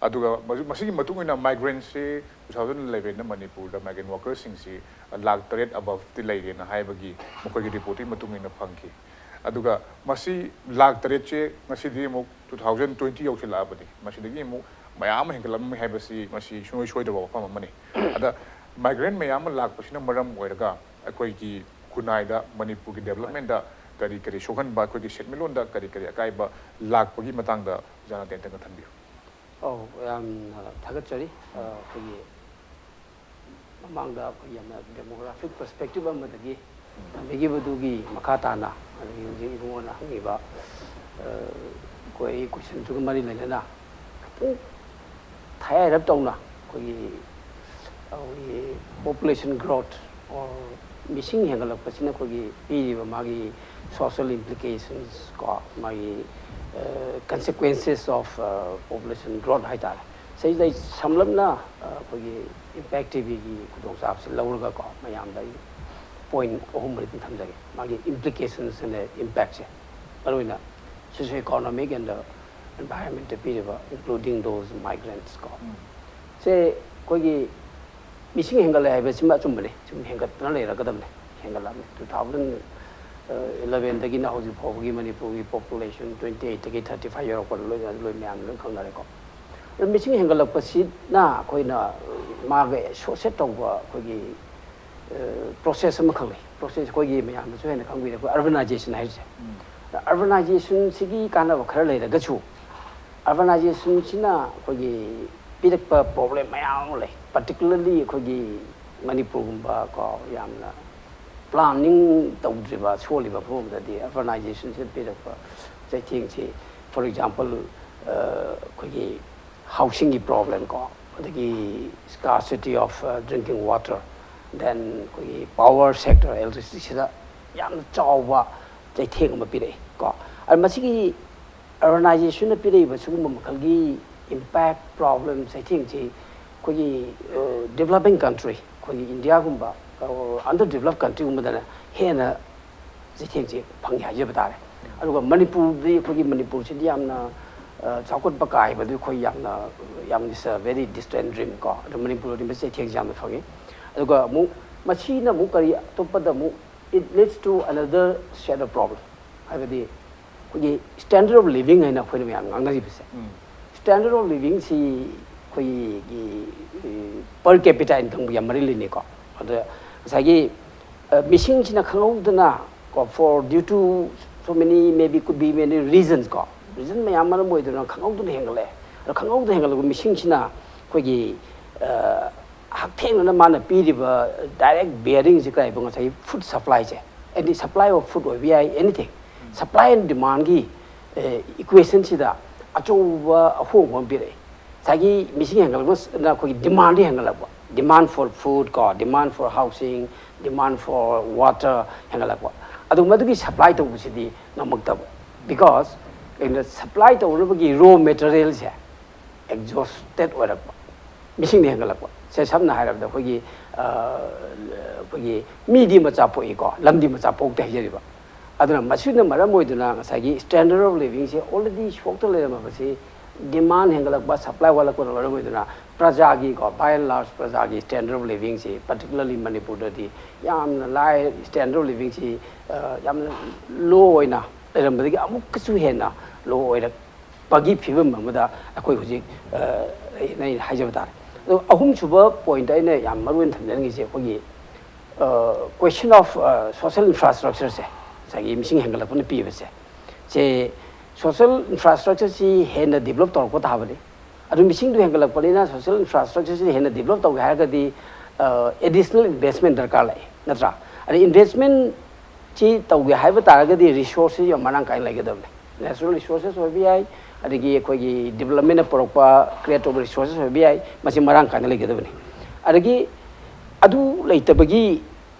ꯑꯗꯨꯒ ꯃꯁꯤ- ꯃꯁꯤꯒꯤ ꯃꯇꯨꯡ ꯏꯟꯅ ꯃꯥꯏꯒ꯭ꯔꯦꯟꯁꯤ ꯇꯨ ꯊꯥꯎꯖꯟ ꯏꯂꯦꯚꯦꯟꯗ ꯃꯅꯤꯄꯨꯔꯗ ꯃꯥꯏꯒ꯭ꯔꯦꯟ ꯋꯥꯔꯀꯔꯁꯤꯡꯁꯤ ꯂꯥꯛ ꯇꯔꯦꯠ ꯑꯕꯞꯇꯤ ꯂꯩꯔꯦꯅ ꯍꯥꯏꯕꯒꯤ ꯃꯈꯣꯏꯒꯤ ꯔꯤꯄꯣꯔꯠꯇꯨꯒꯤ ꯃꯇꯨꯡ ꯏꯟꯅ ꯐꯪꯈꯤ꯫ ꯑꯗꯨꯒ ꯃꯁꯤ ꯂꯥꯛ ꯇꯔꯦꯠꯁꯦ ꯉꯁꯤꯗꯤ ꯑꯃꯨꯛ ꯇꯨ ꯊꯥꯎꯖꯟ ꯇ꯭ꯋꯦꯟꯇꯤ ꯌꯧꯁꯤꯜꯂꯛꯑꯕꯅꯤ꯫ ꯃꯁꯤꯗꯒꯤ ꯑꯃꯨꯛ ꯃꯌꯥꯝ ꯑꯃ ꯍꯦꯟꯒꯠꯂꯝꯃꯤ ꯍꯥꯏꯕꯁꯤ ꯃꯁꯤ ꯁꯨꯡꯁꯣꯏ ꯁꯣꯏꯗꯕ ꯋꯥꯐꯝ ꯑꯃꯅꯤ꯫ ꯑꯗ ꯃꯥꯏꯒ꯭ꯔꯦꯟ ꯃꯌꯥꯝ ꯑꯃ ꯂꯥꯛꯄꯁꯤꯅ ꯃꯔꯝ ꯑꯣꯏꯔꯒ ꯑꯩꯈꯣꯏꯒꯤ ꯈꯨꯟꯅꯥꯏꯗ ꯃꯅꯤꯄꯨꯔꯒꯤ ꯗꯦꯕꯂꯞꯃꯦꯟꯗ ꯀꯔꯤ ꯀꯔꯤ ꯁꯣꯛꯍꯟꯕ, ꯑꯩꯈꯣꯏꯒꯤ ꯁꯦꯟꯃꯤꯠꯂꯣꯟꯗ ꯀꯔꯤ ꯀꯔꯤ ꯑꯀꯥꯏꯕ ꯂꯥꯛꯄꯒꯤ ꯃꯇꯥꯡꯗ ꯑꯣꯖꯥꯅ ꯇꯦꯟꯇꯛꯅ ꯊꯝꯕꯤꯌꯨ꯫ ꯑꯧ, ꯌꯥꯝꯅ ꯊꯥꯒꯠꯆꯔꯤ꯫ ꯑ, ꯑꯩꯈꯣꯏꯒꯤ ꯃꯃꯥꯡꯗ ꯑꯩꯈꯣꯏ ꯌꯥꯝꯅ ꯗꯦꯃꯣꯒ꯭ꯔꯥꯐꯤꯛ ꯄꯔꯁꯄꯦꯛꯇꯤꯞ ꯑꯃꯗꯒꯤ ꯊꯝꯕꯤꯈꯤꯕꯗꯨꯒꯤ ꯃꯈꯥ ꯇꯥꯅ, ꯑꯗꯒꯤ ꯍꯧꯖꯤꯛ ꯏꯕꯨꯡꯉꯣꯅ ꯍꯪꯉꯤꯕ, ꯑ, ꯑꯩꯈꯣꯏ ꯀꯣꯏꯁꯟꯁꯤꯒ ꯃꯔꯤ ꯂꯩꯅꯅ ꯈꯤꯇꯪ ꯊꯥꯏ ꯍꯥꯏꯔꯞ ꯇꯧꯅ ꯑꯩꯈꯣꯏꯒꯤ, ꯑꯩꯈꯣꯏꯒꯤ population growth or ꯃꯤꯁꯤꯡ ꯍꯦꯟꯒꯠꯂꯛꯄꯁꯤꯅ ꯑꯩꯈꯣꯏꯒꯤ ꯄꯤꯔꯤꯕ ꯃꯥꯒꯤ social implications ꯀꯣ, ꯃꯥꯒꯤ, ꯑ, consequences of, ꯑ, population growth ꯍꯥꯏꯇꯥꯔꯦ꯫ ꯁꯤꯗꯩꯁꯤꯗ ꯑꯩ ꯁꯝꯂꯞꯅ, ꯑ, ꯑꯩꯈꯣꯏꯒꯤ ꯏꯝꯄꯦꯛ ꯇꯤꯚꯤꯒꯤ ꯈꯨꯗꯣꯡꯆꯥꯕꯁꯤ ꯂꯧꯔꯒꯀꯣ, ꯃꯌꯥꯝꯗ ꯑꯩ ꯄꯣꯏꯟ ꯑꯍꯨꯝ ꯃꯔꯤ ꯑꯗꯨꯝ ꯊꯝꯖꯒꯦ꯫ ꯃꯥꯒꯤ implications and impactꯁꯦ, ꯃꯔꯨꯑꯣꯏꯅ socio economic and environmentꯇ ꯄꯤꯔꯤꯕ, including those migrants ꯀꯣ꯫ ꯁꯦ ꯑꯩꯈꯣꯏꯒꯤ ꯃꯤꯁꯤꯡ ꯍꯦꯟꯒꯠꯂꯦ ꯍꯥꯏꯕꯁꯤꯃ ꯑꯆꯨꯝꯕꯅꯤ꯫ ꯁꯨꯝ ꯍꯦꯟꯒꯠꯇꯅ ꯂꯩꯔꯛꯀꯗꯕꯅꯤ꯫ ꯍꯦꯟꯒꯠꯂꯛꯑꯕꯅꯤ꯫ ꯇꯨ ꯊꯥꯎꯖꯟ ꯏꯂꯚꯦꯟꯗꯒꯤꯅ ꯍꯧꯖꯤꯛ ꯐꯥꯎꯕꯒꯤ ꯃꯅꯤꯄꯨꯔꯒꯤ population twenty eightꯇꯒꯤ thirty five ꯌꯧꯔꯛꯄꯗ ꯂꯣꯏ, ꯂꯣꯏ ꯃꯌꯥꯝꯅ ꯂꯣꯏ ꯈꯪꯅꯔꯦꯀꯣ꯫ ꯃꯤꯁꯤꯡ ꯍꯦꯟꯒꯠꯂꯛꯄꯁꯤꯅ ꯑꯩꯈꯣꯏꯅ ꯃꯥꯒ ꯑꯦꯁꯣꯁꯤꯌꯦꯠ ꯇꯧꯕ ꯑꯩꯈꯣꯏꯒꯤ ꯄ꯭ꯔꯣꯁꯦꯁ ꯑꯃꯈꯛ ꯂꯩ꯫ ꯄ꯭ꯔꯣꯁꯦꯁ ꯑꯩꯈꯣꯏꯒꯤ ꯃꯌꯥꯝꯅꯁꯨ ꯍꯦꯟꯅ ꯈꯪꯕꯤꯔꯦ, ꯑꯩꯈꯣꯏ ꯑꯔꯕꯅꯥꯏꯖꯦꯁꯟ ꯍꯥꯏꯔꯤꯁꯦ꯫ ꯑꯔꯕꯅꯥꯏꯖꯦꯁꯟꯁꯤꯒꯤ ꯀꯥꯟꯅꯕ ꯈꯔ ꯂꯩꯔꯒꯁꯨ, ꯑꯔꯕꯅꯥꯏꯖꯦꯁꯟꯁꯤꯅ ꯑꯩꯈꯣꯏꯒꯤ ꯄꯤꯔꯛꯄ ꯄ꯭ꯔꯣꯕ꯭ꯂꯦꯝ ꯃꯌꯥꯝ ꯑꯃ ꯂꯩ꯫ ꯄꯥꯔꯇꯤꯀꯨꯂꯔꯂꯤ ꯑꯩꯈꯣꯏꯒꯤ ꯃꯅꯤꯄꯨꯔꯒꯨꯝꯕ ꯀꯣ, ꯌꯥꯝꯅ ꯄ꯭ꯂꯥꯅꯤꯡ ꯇꯧꯗ꯭ꯔꯤꯕ ꯁꯣꯜꯂꯤꯕ ꯃꯐꯝ ꯑꯃꯗꯗꯤ ꯑꯔꯕꯅꯥꯏꯖꯦꯁꯟꯁꯤꯅ ꯄꯤꯔꯛꯄ ꯆꯩꯊꯦꯡꯁꯤ, ꯐꯣꯔ ꯑꯦꯛꯖꯥꯝꯄꯜ, ꯑꯩꯈꯣꯏꯒꯤ ꯍꯥꯎꯁꯤꯡꯒꯤ ꯄ꯭ꯔꯣꯕ꯭ꯂꯦꯝ ꯀꯣ, ꯑꯗꯒꯤ scarcity of drinking water, then ꯑꯩꯈꯣꯏꯒꯤ ꯄꯥꯋꯔ ꯁꯦꯛꯇꯔ, ꯏꯂꯦꯛꯇ꯭ꯔꯤꯁꯤꯇꯤꯁꯤꯗ ꯌꯥꯝꯅ ꯆꯥꯎꯕ ꯆꯩꯊꯦꯡ ꯑꯃ ꯄꯤꯔꯛꯏ ꯀꯣ꯫ ꯑꯗ ꯃꯁꯤꯒꯤ ꯑꯔꯕꯅꯥꯏꯖꯦꯁꯟꯅ ꯄꯤꯔꯛꯏꯕ ꯁꯤꯒꯨꯝꯕ ꯃꯈꯜꯒꯤ ꯏꯝꯄꯦꯛ, ꯄ꯭ꯔꯣꯕ꯭ꯂꯦꯝ, ꯆꯩꯊꯦꯡꯁꯤ ꯑꯩꯈꯣꯏꯒꯤ ꯗꯤꯕꯂꯞꯄꯤꯡ ꯀꯟꯇ꯭ꯔꯤ, ꯑꯩꯈꯣꯏꯒꯤ ꯏꯟꯗꯤꯌꯥꯒꯨꯝꯕ, ꯑꯟꯗꯔ ꯗꯤꯕꯂꯞ ꯀꯟꯇ꯭ꯔꯤꯒꯨꯝꯕꯗꯅ ꯍꯦꯟꯅ ꯆꯩꯊꯦꯡꯁꯦ ꯐꯪꯉꯤ ꯍꯥꯏꯖꯕ ꯇꯥꯔꯦ꯫ ꯑꯗꯨꯒ ꯃꯅꯤꯄꯨꯔꯗꯤ, ꯑꯩꯈꯣꯏꯒꯤ ꯃꯅꯤꯄꯨꯔꯁꯤꯗꯤ ꯌꯥꯝꯅ, ꯑ, ꯆꯥꯎꯈꯠꯄ ꯀꯥꯏꯕꯗꯨ ꯑꯩꯈꯣꯏ ꯌꯥꯝꯅ, ꯌꯥꯝ, it's a very distant dream ꯀꯣ꯫ ꯑꯗꯨ ꯃꯅꯤꯄꯨꯔꯗꯤ ꯃꯁꯤ ꯆꯩꯊꯦꯡꯁꯦ ꯌꯥꯝꯅ ꯐꯪꯉꯤ꯫ ꯑꯗꯨꯒ ꯑꯃꯨꯛ ꯃꯁꯤꯅ ꯑꯃꯨꯛ ꯀꯔꯤ ꯑꯇꯣꯞꯄꯗ ꯑꯃꯨꯛ, it leads to another set of problem, ꯍꯥꯏꯕꯗꯤ ꯑꯩꯈꯣꯏꯒꯤ standard of living ꯍꯥꯏꯅ ꯑꯩꯈꯣꯏꯅ ꯃꯌꯥꯝ ꯉꯥꯡꯅꯔꯤꯕꯁꯦ꯫ Standard of livingꯁꯤ ꯑꯩꯈꯣꯏꯒꯤ per capita incomeꯒ ꯌꯥꯝ ꯃꯔꯤ ꯂꯩꯅꯩꯀꯣ꯫ ꯑꯗ ꯉꯁꯥꯏꯒꯤ, ꯑ, ꯃꯤꯁꯤꯡꯁꯤꯅ ꯈꯪꯍꯧꯗꯅ ꯀꯣ, for due to so many, maybe could be many reasons ꯀꯣ, ꯔꯤꯖꯟ ꯃꯌꯥꯝ ꯃꯔꯝ ꯑꯣꯏꯗꯨꯅ ꯈꯪꯍꯧꯗꯅ ꯍꯦꯟꯒꯠꯂꯛꯑꯦ꯫ ꯑꯗꯣ ꯈꯪꯍꯧꯗꯅ ꯍꯦꯟꯒꯠꯂꯛꯄ ꯃꯤꯁꯤꯡꯁꯤꯅ ꯑꯩꯈꯣꯏꯒꯤ, ꯑ, ꯍꯛꯊꯦꯡꯅꯅ ꯃꯥꯅ ꯄꯤꯔꯤꯕ ꯗꯥꯏꯔꯦꯛ ꯕꯤꯌꯥꯔꯤꯡꯁꯦ ꯀꯔꯤ ꯍꯥꯏꯕ, ꯉꯁꯥꯏꯒꯤ ꯐꯨꯗ ꯁꯄ꯭ꯂꯥꯏꯁꯦ, ꯑꯦꯅꯤ ꯁꯄ꯭ꯂꯥꯏ ꯑꯣꯐ ꯐꯨꯗ ꯑꯣꯏꯕ ꯌꯥꯏ, ꯑꯦꯅꯤꯊꯤꯡ, ꯁꯄ꯭ꯂꯥꯏ ꯑꯦꯟ ꯗꯤꯃꯥꯟꯒꯤ ꯏꯀ꯭ꯋꯦꯁꯟꯁꯤꯗ ꯑꯆꯧꯕ ꯑꯍꯣꯡꯕ ꯑꯃ ꯄꯤꯔꯛꯑꯦ꯫ ꯉꯁꯥꯏꯒꯤ ꯃꯤꯁꯤꯡ ꯍꯦꯟꯒꯠꯂꯛꯄꯅ ꯑꯩꯈꯣꯏꯒꯤ ꯗꯤꯃꯥꯟꯗꯤ ꯍꯦꯟꯒꯠꯂꯛꯄ, demand for food ꯀꯣ, demand for housing, demand for water ꯍꯦꯟꯒꯠꯂꯛꯄ꯫ ꯑꯗꯨ ꯃꯗꯨꯒꯤ ꯁꯄ꯭ꯂꯥꯏ ꯇꯧꯕꯁꯤꯗꯤ ꯉꯝꯃꯛꯇꯕ, ꯕꯤꯀꯣꯁ ꯀꯩꯅꯣ, ꯁꯄ꯭ꯂꯥꯏ ꯇꯧꯅꯕꯒꯤ ꯔꯣ ꯃꯦꯇꯔꯤꯌꯦꯜꯁꯦ ꯑꯦꯛꯖꯣꯁꯇꯦꯠ ꯑꯣꯏꯔꯛꯄ, ꯃꯤꯁꯤꯡꯅ ꯍꯦꯟꯒꯠꯂꯛꯄ꯫ ꯁꯦ, ꯁꯝꯅ ꯍꯥꯏꯔꯕꯗ ꯑꯩꯈꯣꯏꯒꯤ, ꯑ, ꯑꯩꯈꯣꯏꯒꯤ ꯃꯤꯗꯤ ꯃꯆꯥ ꯄꯣꯛꯏꯀꯣ, ꯂꯝꯗꯤ ꯃꯆꯥ ꯄꯣꯛꯇꯦ ꯍꯥꯏꯖꯔꯤꯕ꯫ ꯑꯗꯨꯅ ꯃꯁꯤꯅ ꯃꯔꯝ ꯑꯣꯏꯗꯨꯅ ꯉꯁꯥꯏꯒꯤ standard of livingꯁꯦ already ꯁꯣꯛꯇ ꯂꯩꯔꯝꯃꯕꯁꯤ, ꯗꯤꯃꯥꯟ ꯍꯦꯟꯒꯠꯂꯛꯄ, ꯁꯄ꯭ꯂꯥꯏ ꯋꯥꯠꯂꯛꯄꯅ ꯃꯔꯝ ꯑꯣꯏꯗꯨꯅ ꯄ꯭ꯔꯖꯥꯒꯤꯀꯣ, by and large ꯄ꯭ꯔꯖꯥꯒꯤ standard of livingꯁꯤ, particularly ꯃꯅꯤꯄꯨꯔꯗꯗꯤ ꯌꯥꯝꯅ ꯂꯥꯏ, standard of livingꯁꯤ, ꯑ, ꯌꯥꯝꯅ ꯂꯣ ꯑꯣꯏꯅ ꯂꯩꯔꯝꯕꯗꯒꯤ ꯑꯃꯨꯛꯀꯁꯨ ꯍꯦꯟꯅ ꯂꯣ ꯑꯣꯏꯔꯛ ꯄꯒꯤ ꯐꯤꯕꯝ ꯑꯃꯗ ꯑꯩꯈꯣꯏ ꯍꯧꯖꯤꯛ ꯑ, ꯑꯩꯅ ꯑꯩꯅ ꯍꯥꯏꯖꯕ ꯇꯥꯔꯦ꯫ ꯑꯗꯣ ꯑꯍꯨꯝꯁꯨꯕ ꯄꯣꯏꯟꯠ ꯑꯩꯅ ꯌꯥꯝ ꯃꯔꯨ ꯑꯣꯏꯅ ꯊꯝꯖꯅꯤꯡꯉꯤꯁꯦ ꯑꯩꯈꯣꯏꯒꯤ ꯀ꯭ꯋꯦꯁꯟ ꯑꯣꯐ ꯁꯣꯁꯦꯜ ꯏꯟꯐ꯭ꯔꯥꯁ꯭ꯇ꯭ꯔꯛꯆꯔꯁꯦ, ꯉꯁꯥꯏꯒꯤ ꯃꯤꯁꯤꯡ ꯍꯦꯟꯒꯠꯂꯛꯄꯅ ꯄꯤꯕꯁꯦ, ꯁꯦ ꯁꯣꯁꯦꯜ ꯏꯟꯐ꯭ꯔꯥꯁ꯭ꯇ꯭ꯔꯛꯆꯔꯁꯤ ꯍꯦꯟꯅ ꯗꯤꯕꯂꯞ ꯇꯧꯔꯛꯄ ꯇꯥꯕꯅꯤ꯫ ꯑꯗꯨ ꯃꯤꯁꯤꯡꯗꯨ ꯍꯦꯟꯒꯠꯂꯛꯄꯅꯤꯅ ꯁꯣꯁꯦꯜ ꯏꯟꯐ꯭ꯔꯥꯁ꯭ꯇ꯭ꯔꯛꯆꯔꯁꯤ ꯍꯦꯟꯅ ꯗꯤꯕꯂꯞ ꯇꯧꯒꯦ ꯍꯥꯏꯔꯒꯗꯤ ꯑꯦꯗꯤꯁꯅꯦꯜ ꯏꯟꯚꯦꯁꯃꯦꯟ ꯗꯔꯀꯥꯔ ꯂꯩ, ꯅꯠꯇ꯭ꯔꯥ? ꯑꯗꯩ ꯏꯟꯚꯦꯁꯃꯦꯟ ꯁꯤ ꯇꯧꯒꯦ ꯍꯥꯏꯕ ꯇꯥꯔꯒꯗꯤ ꯔꯤꯁꯣꯔꯁꯁꯤ ꯌꯥꯝ ꯃꯔꯥꯡ ꯀꯥꯏꯅ ꯂꯩꯒꯗꯕꯅꯤ꯫ ꯅꯦꯆꯔꯦꯜ ꯔꯤꯁꯣꯔꯁꯦꯁ ꯑꯣꯏꯕ ꯌꯥꯏ, ꯑꯗꯒꯤ ꯑꯩꯈꯣꯏꯒꯤ ꯗꯤꯕꯂꯞꯃꯦꯟꯅ ꯄꯨꯔꯛꯄ ꯀ꯭ꯔꯤꯌꯦꯠ ꯇꯧꯕ ꯔꯤꯁꯣꯔꯁꯦꯁ ꯑꯣꯏꯕ ꯌꯥꯏ, ꯃꯁꯤ ꯃꯔꯥꯡ ꯀꯥꯏꯅ ꯂꯩꯒꯗꯕꯅꯤ꯫ ꯑꯗꯒꯤ ꯑꯗꯨ ꯂꯩꯇꯕꯒꯤ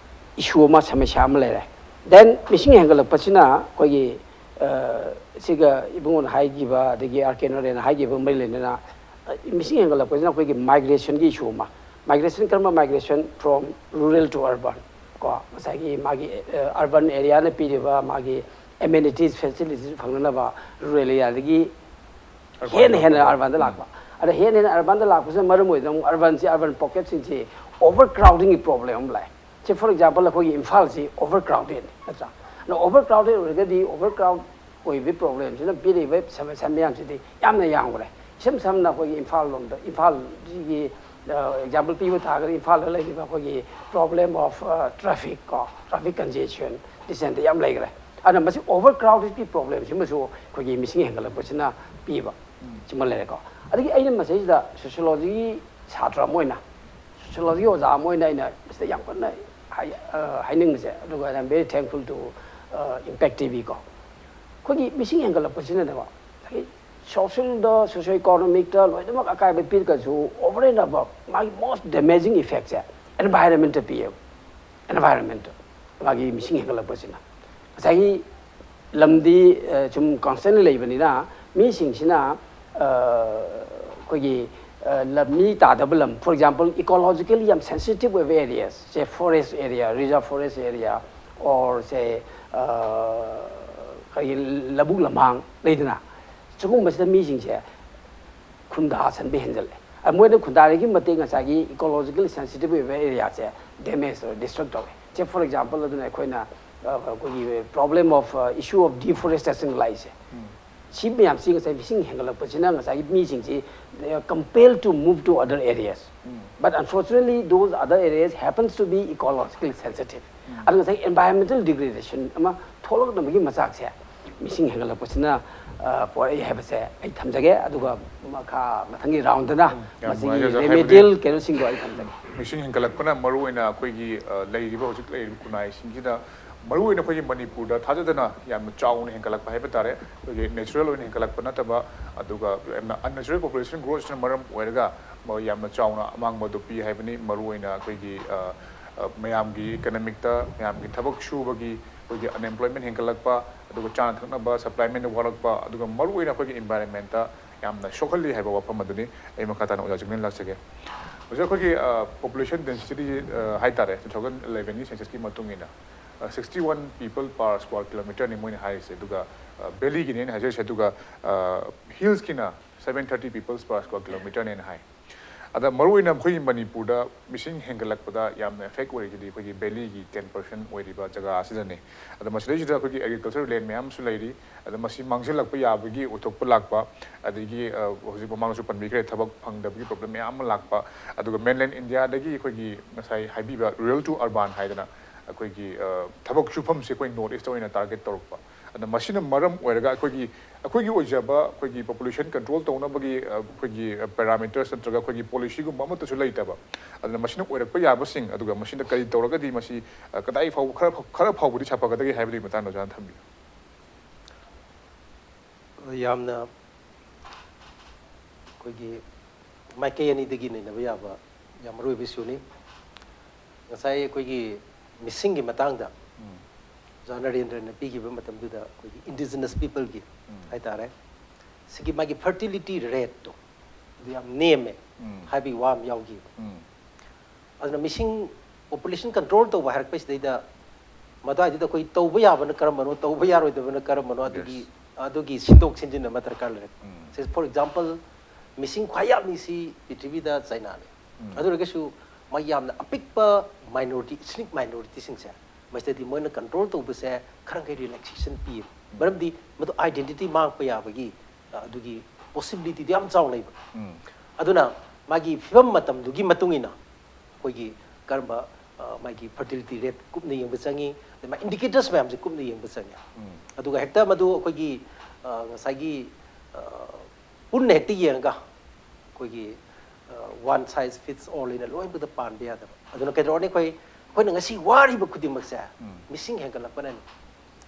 ꯏꯁꯨ ꯑꯃ, ꯁꯃꯁ꯭ꯌꯥ ꯑꯃ ꯂꯩꯔꯦ꯫ ꯗꯦꯟ ꯃꯤꯁꯤꯡ ꯍꯦꯟꯒꯠꯂꯛꯄꯁꯤꯅ ꯑꯩꯈꯣꯏꯒꯤ ꯑ, ꯁꯤꯒ ꯏꯕꯨꯡꯉꯣꯅ ꯍꯥꯏꯈꯤꯕ, ꯑꯗꯒꯤ ꯑꯥꯔ ꯀꯦ ꯅꯔꯦꯟꯅ ꯍꯥꯏꯈꯤꯕ ꯃꯔꯤ ꯂꯩꯅꯅ, ꯑ, ꯃꯤꯁꯤꯡ ꯍꯦꯟꯒꯠꯂꯛꯄꯁꯤꯅ ꯑꯩꯈꯣꯏꯒꯤ ꯃꯥꯏꯒ꯭ꯔꯦꯁꯟꯒꯤ ꯏꯁꯨ ꯑꯃ, ꯃꯥꯏꯒ꯭ꯔꯦꯁꯟ, ꯀꯔꯝꯕ migration? From rural to urban, ꯀꯣ, ꯉꯁꯥꯏꯒꯤ ꯃꯥꯒꯤ ꯑꯔꯕꯟ ꯑꯦꯔꯤꯌꯥꯅ ꯄꯤꯔꯤꯕ ꯃꯥꯒꯤ ꯑꯦꯃꯦꯅꯤꯇꯤꯁ ꯐꯦꯁꯤꯂꯤꯇꯤꯁ ꯐꯪꯅꯅꯕ ꯔꯨꯔꯦꯜ ꯑꯦꯔꯤꯌꯥꯗꯒꯤ ꯍꯦꯟꯅ ꯍꯦꯟꯅ ꯑꯔꯕꯟꯗ ꯂꯥꯛꯄ꯫ ꯑꯗ ꯍꯦꯟꯅ ꯍꯦꯟꯅ ꯑꯔꯕꯟꯗ ꯂꯥꯛꯄꯁꯤꯅ ꯃꯔꯝ ꯑꯣꯏꯗꯅ ꯑꯃꯨꯛ ꯑꯔꯕꯟꯁꯤ, ꯑꯔꯕꯟ ꯄꯣꯀꯦꯠꯁꯤꯡꯁꯤ ꯑꯣꯚꯔ ꯀ꯭ꯔꯥꯎꯗꯤꯡꯒꯤ ꯄ꯭ꯔꯣꯕ꯭ꯂꯦꯝ ꯑꯃ ꯂꯥꯛꯑꯦ꯫ ꯁꯤ, ꯐꯣꯔ ꯑꯦꯛꯖꯥꯝꯄꯜ, ꯑꯩꯈꯣꯏꯒꯤ ꯏꯝꯐꯥꯜꯁꯤ ꯑꯣꯚꯔ ꯀ꯭ꯔꯥꯎꯗꯦꯠꯅꯤ, ꯅꯠꯇ꯭ꯔꯥ? ꯑꯗꯣ ꯑꯣꯚꯔ ꯀ꯭ꯔꯥꯎꯗꯦꯠ ꯑꯣꯏꯔꯒꯗꯤ ꯑꯣꯚꯔ ꯀ꯭ꯔꯥꯎꯗ ꯑꯣꯏꯕꯒꯤ ꯄ꯭ꯔꯣꯕ꯭ꯂꯦꯝꯁꯤꯅ ꯄꯤꯔꯤꯕ ꯁꯃꯁ꯭ꯌꯥ ꯃꯌꯥꯝꯁꯤꯗꯤ ꯌꯥꯝꯅ ꯌꯥꯝꯈ꯭ꯔꯦ꯫ ꯏꯁꯝ ꯁꯝꯅ ꯑꯩꯈꯣꯏꯒꯤ ꯏꯝꯐꯥꯜ ꯂꯣꯝꯗ, ꯏꯝꯐꯥꯜꯁꯤꯒꯤ ꯑꯦꯛꯖꯥꯝꯄꯜ ꯄꯤꯕ ꯇꯥꯔꯒꯗꯤ ꯏꯝꯐꯥꯜꯗ ꯂꯩꯔꯤꯕ ꯑꯩꯈꯣꯏꯒꯤ ꯄ꯭ꯔꯣꯕ꯭ꯂꯦꯝ ꯑꯣꯐ ꯇ꯭ꯔꯥꯐꯤꯛ, ꯀꯣ, ꯇ꯭ꯔꯥꯐꯤꯛ ꯀꯟꯖꯦꯁꯟ, ꯗꯤꯁꯦꯟꯗ ꯌꯥꯝ ꯂꯩꯈ꯭ꯔꯦ꯫ ꯑꯗꯨꯅ ꯃꯁꯤ ꯑꯣꯚꯔ ꯀ꯭ꯔꯥꯎꯗꯦꯠꯀꯤ ꯄ꯭ꯔꯣꯕ꯭ꯂꯦꯝꯁꯤꯃꯁꯨ ꯑꯩꯈꯣꯏꯒꯤ ꯃꯤꯁꯤꯡ ꯍꯦꯟꯒꯠꯂꯛꯄꯁꯤꯅ ꯄꯤꯕ ꯁꯤꯃ ꯂꯩꯔꯦꯀꯣ꯫ ꯑꯗꯒꯤ ꯑꯩꯅ ꯃꯁꯤꯗꯩꯁꯤꯗ ꯁꯣꯁꯤꯌꯣꯂꯣꯖꯤꯒꯤ ꯁꯥꯇ꯭ꯔ ꯑꯃ ꯑꯣꯏꯅ, ꯁꯣꯁꯤꯌꯣꯂꯣꯖꯤ ꯑꯣꯖꯥ ꯑꯃ ꯑꯣꯏꯅ ꯑꯩꯅ ꯃꯁꯤꯗ ꯌꯥꯝ ꯀꯟꯅ ꯍꯥꯏ-, ꯑ, ꯍꯥꯏꯅꯤꯡꯕꯁꯦ, ꯑꯗꯨꯒ I am very thankful to, ꯑ, Impact T V ꯀꯣ꯫ ꯑꯩꯈꯣꯏꯒꯤ ꯃꯤꯁꯤꯡ ꯍꯦꯟꯒꯠꯂꯛꯄꯁꯤꯅꯅꯦꯀꯣ, ꯉꯁꯥꯏꯒꯤ ꯁꯣꯁꯤꯌꯦꯜꯗ, ꯁꯣꯁꯤꯌꯣ ꯏꯀꯣꯅꯣꯃꯤꯛꯇ ꯂꯣꯏꯅꯃꯛ ꯑꯀꯥꯏꯕ ꯄꯤꯔꯒꯁꯨ, over and above ꯃꯥꯒꯤ most damaging effectꯁꯦ ꯑꯦꯟꯚꯥꯏꯔꯟꯃꯦꯟꯇ ꯄꯤꯌꯦꯕ꯫ ꯑꯦꯟꯚꯥꯏꯔꯟꯃꯦꯟꯇ, ꯃꯥꯒꯤ ꯃꯤꯁꯤꯡ ꯍꯦꯟꯒꯠꯂꯛꯄꯁꯤꯅ꯫ ꯉꯁꯥꯏꯒꯤ ꯂꯝꯗꯤ, ꯑ, ꯁꯨꯝ ꯀꯟꯁꯇꯦꯟꯂꯤ ꯂꯩꯕꯅꯤꯅ, ꯃꯤꯁꯤꯡꯁꯤꯅ, ꯑ, ꯑꯩꯈꯣꯏꯒꯤ, ꯑ, ꯂꯝ, ꯃꯤ ꯇꯥꯗꯕ ꯂꯝ, ꯐꯣꯔ ꯑꯦꯛꯖꯥꯝꯄꯜ, ꯏꯀꯣꯂꯣꯖꯤꯀꯦꯜꯂꯤ ꯌꯥꯝ ꯁꯦꯟꯁꯤꯇꯤꯞ ꯑꯣꯏꯕ areas, say forest area, reserve forest area, or say, uh, ꯑꯩꯈꯣꯏꯒꯤ ꯂꯧꯕꯨꯛ ꯂꯝꯍꯥꯡ ꯂꯩꯗꯅ, ꯁꯤꯒꯨꯝꯕꯁꯤꯗ ꯃꯤꯁꯤꯡꯁꯦ ꯈꯨꯟꯗꯥꯁꯟꯕ ꯍꯦꯟꯖꯜꯂꯦ꯫ ꯑ, ꯃꯣꯏꯅ ꯈꯨꯟꯗꯥꯔꯤꯒꯤ ꯃꯇꯤꯛ ꯉꯁꯥꯏꯒꯤ ꯏꯀꯣꯂꯣꯖꯤꯀꯦꯜ ꯁꯦꯟꯁꯤꯇꯤꯞ ꯑꯣꯏꯕ ꯑꯦꯔꯤꯌꯥꯁꯦ ꯗꯦꯃꯦꯖ ꯇꯧꯔꯦ, ꯗꯤꯁꯇ꯭ꯔꯛ ꯇꯧꯔꯦ꯫ ꯁꯦ, ꯐꯣꯔ ꯑꯦꯛꯖꯥꯝꯄꯜ, ꯑꯗꯨꯅ ꯑꯩꯈꯣꯏꯅ, ꯑ, ꯑꯩꯈꯣꯏꯒꯤ ꯄ꯭ꯔꯣꯕ꯭ꯂꯦꯝ ꯑꯣꯐ, ꯑ, ꯏꯁꯨ ꯑꯣꯐ ꯗꯤꯐꯣꯔꯦꯁꯇꯦꯁꯟ ꯂꯥꯛꯏꯁꯦ꯫ ꯁꯤ ꯃꯌꯥꯝꯁꯤ ꯉꯁꯥꯏ ꯃꯤꯁꯤꯡ ꯍꯦꯟꯒꯠꯂꯛꯄꯁꯤꯅ ꯉꯁꯥꯏꯒꯤ ꯃꯤꯁꯤꯡꯁꯤ, they are compelled to move to other areas. But unfortunately, those other areas happens to be ecologically sensitive. ꯑꯗꯨ ꯉꯁꯥꯏ environmental degradation ꯑꯃ ꯊꯣꯛꯂꯛꯅꯕꯒꯤ ꯃꯆꯥꯛꯁꯦ ꯃꯤꯁꯤꯡ ꯍꯦꯟꯒꯠꯂꯛꯄꯁꯤꯅ, ꯑ, ꯄꯣꯔꯛꯏ ꯍꯥꯏꯕꯁꯦ ꯑꯩ ꯊꯝꯖꯒꯦ꯫ ꯑꯗꯨꯒ ꯃꯈꯥ ꯃꯊꯪꯒꯤ ꯔꯥꯎꯟꯗꯅ ꯌꯥꯝ ꯃꯁꯤꯒꯤ ꯅꯨꯡꯉꯥꯏꯖꯩ, ꯍꯥꯏꯕꯗꯤ remedial ꯀꯩꯅꯣꯁꯤꯡꯗꯣ ꯑꯩ ꯊꯝꯖꯒꯦ꯫ ꯃꯤꯁꯤꯡ ꯍꯦꯟꯒꯠꯂꯛꯄꯅ ꯃꯔꯨꯑꯣꯏꯅ ꯑꯩꯈꯣꯏꯒꯤ, ꯑ, ꯂꯩꯔꯤꯕ ꯍꯧꯖꯤꯛ ꯂꯩꯔꯤꯕ ꯈꯨꯟꯅꯥꯏꯁꯤꯡꯁꯤꯗ ꯃꯔꯨꯑꯣꯏꯅ ꯑꯩꯈꯣꯏꯒꯤ ꯃꯅꯤꯄꯨꯔꯗ ꯊꯥꯖꯗꯅ ꯌꯥꯝꯅ ꯆꯥꯎꯅ ꯍꯦꯟꯒꯠꯂꯛꯄ ꯍꯥꯏꯕ ꯇꯥꯔꯦ꯫ ꯑꯩꯈꯣꯏꯒꯤ natural ꯑꯣꯏꯅ ꯍꯦꯟꯒꯠꯂꯛꯄ ꯅꯠꯇꯕ, ꯑꯗꯨꯒ ꯌꯥꯝꯅ unnatural population growthꯁꯤꯅ ꯃꯔꯝ ꯑꯣꯏꯔꯒ ꯃ-, ꯌꯥꯝꯅ ꯆꯥꯎꯅ ꯑꯃꯥꯡꯕ ꯑꯗꯨ ꯄꯤ ꯍꯥꯏꯕꯅꯤ꯫ ꯃꯔꯨꯑꯣꯏꯅ ꯑꯩꯈꯣꯏꯒꯤ, ꯑ, ꯑ, ꯃꯌꯥꯝꯒꯤ economicꯇ, ꯃꯌꯥꯝꯒꯤ ꯊꯕꯛ ꯁꯨꯕꯒꯤ ꯑꯩꯈꯣꯏꯒꯤ unemployment ꯍꯦꯟꯒꯠꯂꯛꯄ, ꯑꯗꯨꯒ ꯆꯥꯅ ꯊꯛꯅꯕ supplymentꯗ ꯋꯥꯠꯂꯛꯄ, ꯑꯗꯨꯒ ꯃꯔꯨꯑꯣꯏꯅ ꯑꯩꯈꯣꯏꯒꯤ environmentꯇ ꯌꯥꯝꯅ ꯁꯣꯛꯍꯜꯂꯤ ꯍꯥꯏꯕ ꯋꯥꯐꯝ ꯑꯗꯨꯅꯤ꯫ ꯑꯩ ꯃꯈꯥ ꯇꯥꯅ ꯑꯣꯖꯥ ꯆꯤꯡꯂꯦꯟ ꯂꯥꯛꯆꯒꯦ꯫ ꯍꯧꯖꯤꯛ ꯑꯩꯈꯣꯏꯒꯤ, ꯑ, population density, ꯑ, ꯍꯥꯏ ꯇꯥꯔꯦ, two thousand elevenꯒꯤ censusꯀꯤ ꯃꯇꯨꯡ ꯏꯟꯅ, ꯑ, sixty one people per square kilometerꯅꯤ ꯃꯣꯏꯅ ꯍꯥꯏꯔꯤꯁꯦ꯫ ꯑꯗꯨꯒ, ꯑ, valleyꯒꯤꯅꯦ ꯑꯩꯅ ꯍꯥꯏꯖꯔꯤꯁꯦ꯫ ꯑꯗꯨꯒ, ꯑ, hillsꯀꯤꯅ seven thirty people per square kilometerꯅꯦꯅ ꯍꯥꯏ꯫ ꯑꯗ ꯃꯔꯨꯑꯣꯏꯅ ꯑꯩꯈꯣꯏꯒꯤ ꯃꯅꯤꯄꯨꯔꯗ ꯃꯤꯁꯤꯡ ꯍꯦꯟꯒꯠꯂꯛꯄꯗ ꯌꯥꯝꯅ effect ꯑꯣꯏꯔꯤꯁꯤꯗꯤ ꯑꯩꯈꯣꯏꯒꯤ valleyꯒꯤ ten percent ꯑꯣꯏꯔꯤꯕ ꯖꯒꯥ ꯑꯁꯤꯗꯅꯤ꯫ ꯑꯗ ꯃꯁꯤꯗꯩꯁꯤꯗ ꯑꯩꯈꯣꯏꯒꯤ agricultural land ꯃꯌꯥꯝ ꯑꯃꯁꯨ ꯂꯩꯔꯤ꯫ ꯑꯗ ꯃꯁꯤ ꯃꯥꯡꯁꯤꯜꯂꯛꯄ ꯌꯥꯕꯒꯤ ꯑꯣꯏꯊꯣꯛꯄ ꯂꯥꯛꯄ, ꯑꯗꯒꯤ, ꯑ, ꯍꯧꯖꯤꯛ ꯃꯃꯥꯡꯗꯁꯨ ꯄꯟꯕꯤꯈ꯭ꯔꯦ, ꯊꯕꯛ ꯐꯪꯗꯕꯒꯤ problem ꯃꯌꯥꯝ ꯑꯃ ꯂꯥꯛꯄ, ꯑꯗꯨꯒ mainland Indiaꯗꯒꯤ ꯑꯩꯈꯣꯏꯒꯤ ꯉꯁꯥꯏ ꯍꯥꯏꯕꯤꯕ rural to urban ꯍꯥꯏꯗꯅ ꯑꯩꯈꯣꯏꯒꯤ, ꯑ, ꯊꯕꯛ ꯁꯨꯐꯝꯁꯦ ꯑꯩꯈꯣꯏ North Eastꯇ ꯑꯣꯏꯅ target ꯇꯧꯔꯛꯄ꯫ ꯑꯗ ꯃꯁꯤꯅ ꯃꯔꯝ ꯑꯣꯏꯔꯒ ꯑꯩꯈꯣꯏꯒꯤ, ꯑꯩꯈꯣꯏꯒꯤ ꯑꯣꯏꯖꯕ ꯑꯩꯈꯣꯏꯒꯤ population control ꯇꯧꯅꯕꯒꯤ, ꯑ, ꯑꯩꯈꯣꯏꯒꯤ, ꯑ, parameters ꯅꯠꯇ꯭ꯔꯒ ꯑꯩꯈꯣꯏꯒꯤ policyꯒꯨꯝꯕ ꯑꯃꯠꯇꯁꯨ ꯂꯩꯇꯕ꯫ ꯑꯗꯨꯅ ꯃꯁꯤꯅ ꯑꯣꯏꯔꯛꯄ ꯌꯥꯕꯁꯤꯡ, ꯑꯗꯨꯒ ꯃꯁꯤꯅ ꯀꯔꯤ ꯇꯧꯔꯒꯗꯤ ꯃꯁꯤ, ꯑ, ꯀꯗꯥꯏ ꯐꯥꯎꯕ ꯈꯔ ꯐ-, ꯈꯔ ꯐꯥꯎꯕꯗꯤ ꯁꯥꯐꯒꯗꯒꯦ ꯍꯥꯏꯕꯗꯨꯒꯤ ꯃꯇꯥꯡꯗ ꯑꯣꯖꯥꯅ ꯊꯝꯕꯤꯌꯨ꯫ ꯌꯥꯝꯅ ꯑꯩꯈꯣꯏꯒꯤ ꯃꯥꯏꯀꯩ ꯑꯅꯤꯗꯒꯤ ꯅꯩꯅꯕ ꯌꯥꯕ ꯌꯥꯝ ꯃꯔꯨ ꯑꯣꯏꯕ issueꯅꯤ꯫ ꯉꯁꯥꯏ ꯑꯩꯈꯣꯏꯒꯤ ꯃꯤꯁꯤꯡꯒꯤ ꯃꯇꯥꯡꯗ ꯑꯣꯖꯥ ꯅꯔꯦꯟꯗ꯭ꯔꯅ ꯄꯤꯈꯤꯕ ꯃꯇꯝꯗꯨꯗ ꯑꯩꯈꯣꯏꯒꯤ indigenous peopleꯒꯤ ꯍꯥꯏꯇꯥꯔꯦ, ꯁꯤꯒꯤ ꯃꯥꯒꯤ fertility rateꯇꯣ ꯑꯗꯨ ꯌꯥꯝ ꯅꯦꯝꯃꯦ ꯍꯥꯏꯕꯒꯤ ꯋꯥ ꯑꯃ ꯌꯥꯎꯈꯤꯕ꯫ ꯑꯗꯨꯅ ꯃꯤꯁꯤꯡ population control ꯇꯧꯕ ꯍꯥꯏꯔꯛꯄꯁꯤꯗꯩꯗ ꯃꯗꯨꯋꯥꯏꯗꯨꯗ ꯑꯩꯈꯣꯏ ꯇꯧꯕ ꯌꯥꯕꯅ ꯀꯔꯝꯕꯅꯣ, ꯇꯧꯕ ꯌꯥꯔꯣꯏꯗꯕꯅ ꯀꯔꯝꯕꯅꯣ, ꯑꯗꯨꯒꯤ ꯑꯗꯨꯒꯤ ꯁꯤꯟꯗꯣꯛ ꯁꯤꯟꯖꯤꯟ ꯑꯃ ꯗꯔꯀꯥꯔ ꯂꯩꯔꯦ꯫ ꯁꯦ, for example, ꯃꯤꯁꯤꯡ ꯈ꯭ꯋꯥꯏ ꯌꯥꯝꯃꯤꯁꯤ ꯄ꯭ꯔꯤꯊꯤꯕꯤꯗ ꯆꯥꯏꯅꯥꯅꯦ꯫ ꯑꯗꯨ ꯑꯣꯏꯔꯒꯁꯨ ꯃꯥꯒꯤ ꯌꯥꯝꯅ ꯑꯄꯤꯛꯄ minority, ethnic minorityꯁꯤꯡꯁꯦ ꯃꯁꯤꯗꯗꯤ ꯃꯣꯏꯅ ꯀꯟꯇ꯭ꯔꯣꯜ ꯇꯧꯕꯁꯦ ꯈꯔ ꯃꯈꯩ ꯔꯤꯂꯦꯛꯁꯦꯁꯟ ꯄꯤꯌꯦꯕ꯫ ꯃꯔꯝꯗꯤ ꯃꯗꯨ ꯑꯥꯏꯗꯦꯟꯇꯤꯇꯤ ꯃꯥꯡꯉꯛꯄ ꯌꯥꯕꯒꯤ, ꯑ, ꯑꯗꯨꯒꯤ ꯄꯣꯁꯤꯕꯤꯂꯤꯇꯤꯗꯤ ꯌꯥꯝ ꯆꯥꯎꯅ ꯂꯩꯕ꯫ ꯎꯝ. ꯑꯗꯨꯅ ꯃꯥꯒꯤ ꯐꯤꯕꯝ ꯃꯇꯝꯗꯨꯒꯤ ꯃꯇꯨꯡ ꯏꯟꯅ ꯑꯩꯈꯣꯏꯒꯤ ꯀꯔꯝꯕ, ꯑ, ꯃꯥꯒꯤ ꯐꯔꯇꯤꯂꯤꯇꯤ ꯔꯦꯠ ꯀꯨꯞꯅ ꯌꯦꯡꯕ ꯆꯪꯉꯤ, ꯑꯗꯩ ꯃꯥꯒꯤ ꯏꯟꯗꯤꯀꯦꯇꯔꯁ ꯃꯌꯥꯝꯁꯦ ꯀꯨꯞꯅ ꯌꯦꯡꯕ ꯆꯪꯉꯤ꯫ ꯎꯝ. ꯑꯗꯨꯒ ꯍꯦꯛꯇ ꯃꯗꯨ ꯑꯩꯈꯣꯏꯒꯤ, ꯑ, ꯉꯁꯥꯏꯒꯤ, ꯑ, ꯄꯨꯟꯅ ꯍꯦꯛꯇ ꯌꯦꯡꯉꯒ ꯑꯩꯈꯣꯏꯒꯤ, ꯑ, one size fits all ꯍꯥꯏꯅ ꯂꯣꯏꯅꯃꯛꯇ ꯄꯥꯟꯕ ꯌꯥꯗꯕ꯫ ꯑꯗꯨꯅ ꯀꯩꯗꯧꯔꯅꯤ, ꯑꯩꯈꯣꯏ, ꯑꯩꯈꯣꯏꯅ ꯉꯁꯤ ꯋꯥꯔꯤꯕ ꯈꯨꯗꯤꯡꯃꯛꯁꯦ ꯎꯝ. ꯃꯤꯁꯤꯡ ꯍꯦꯟꯒꯠꯂꯛꯄꯅꯅꯤ꯫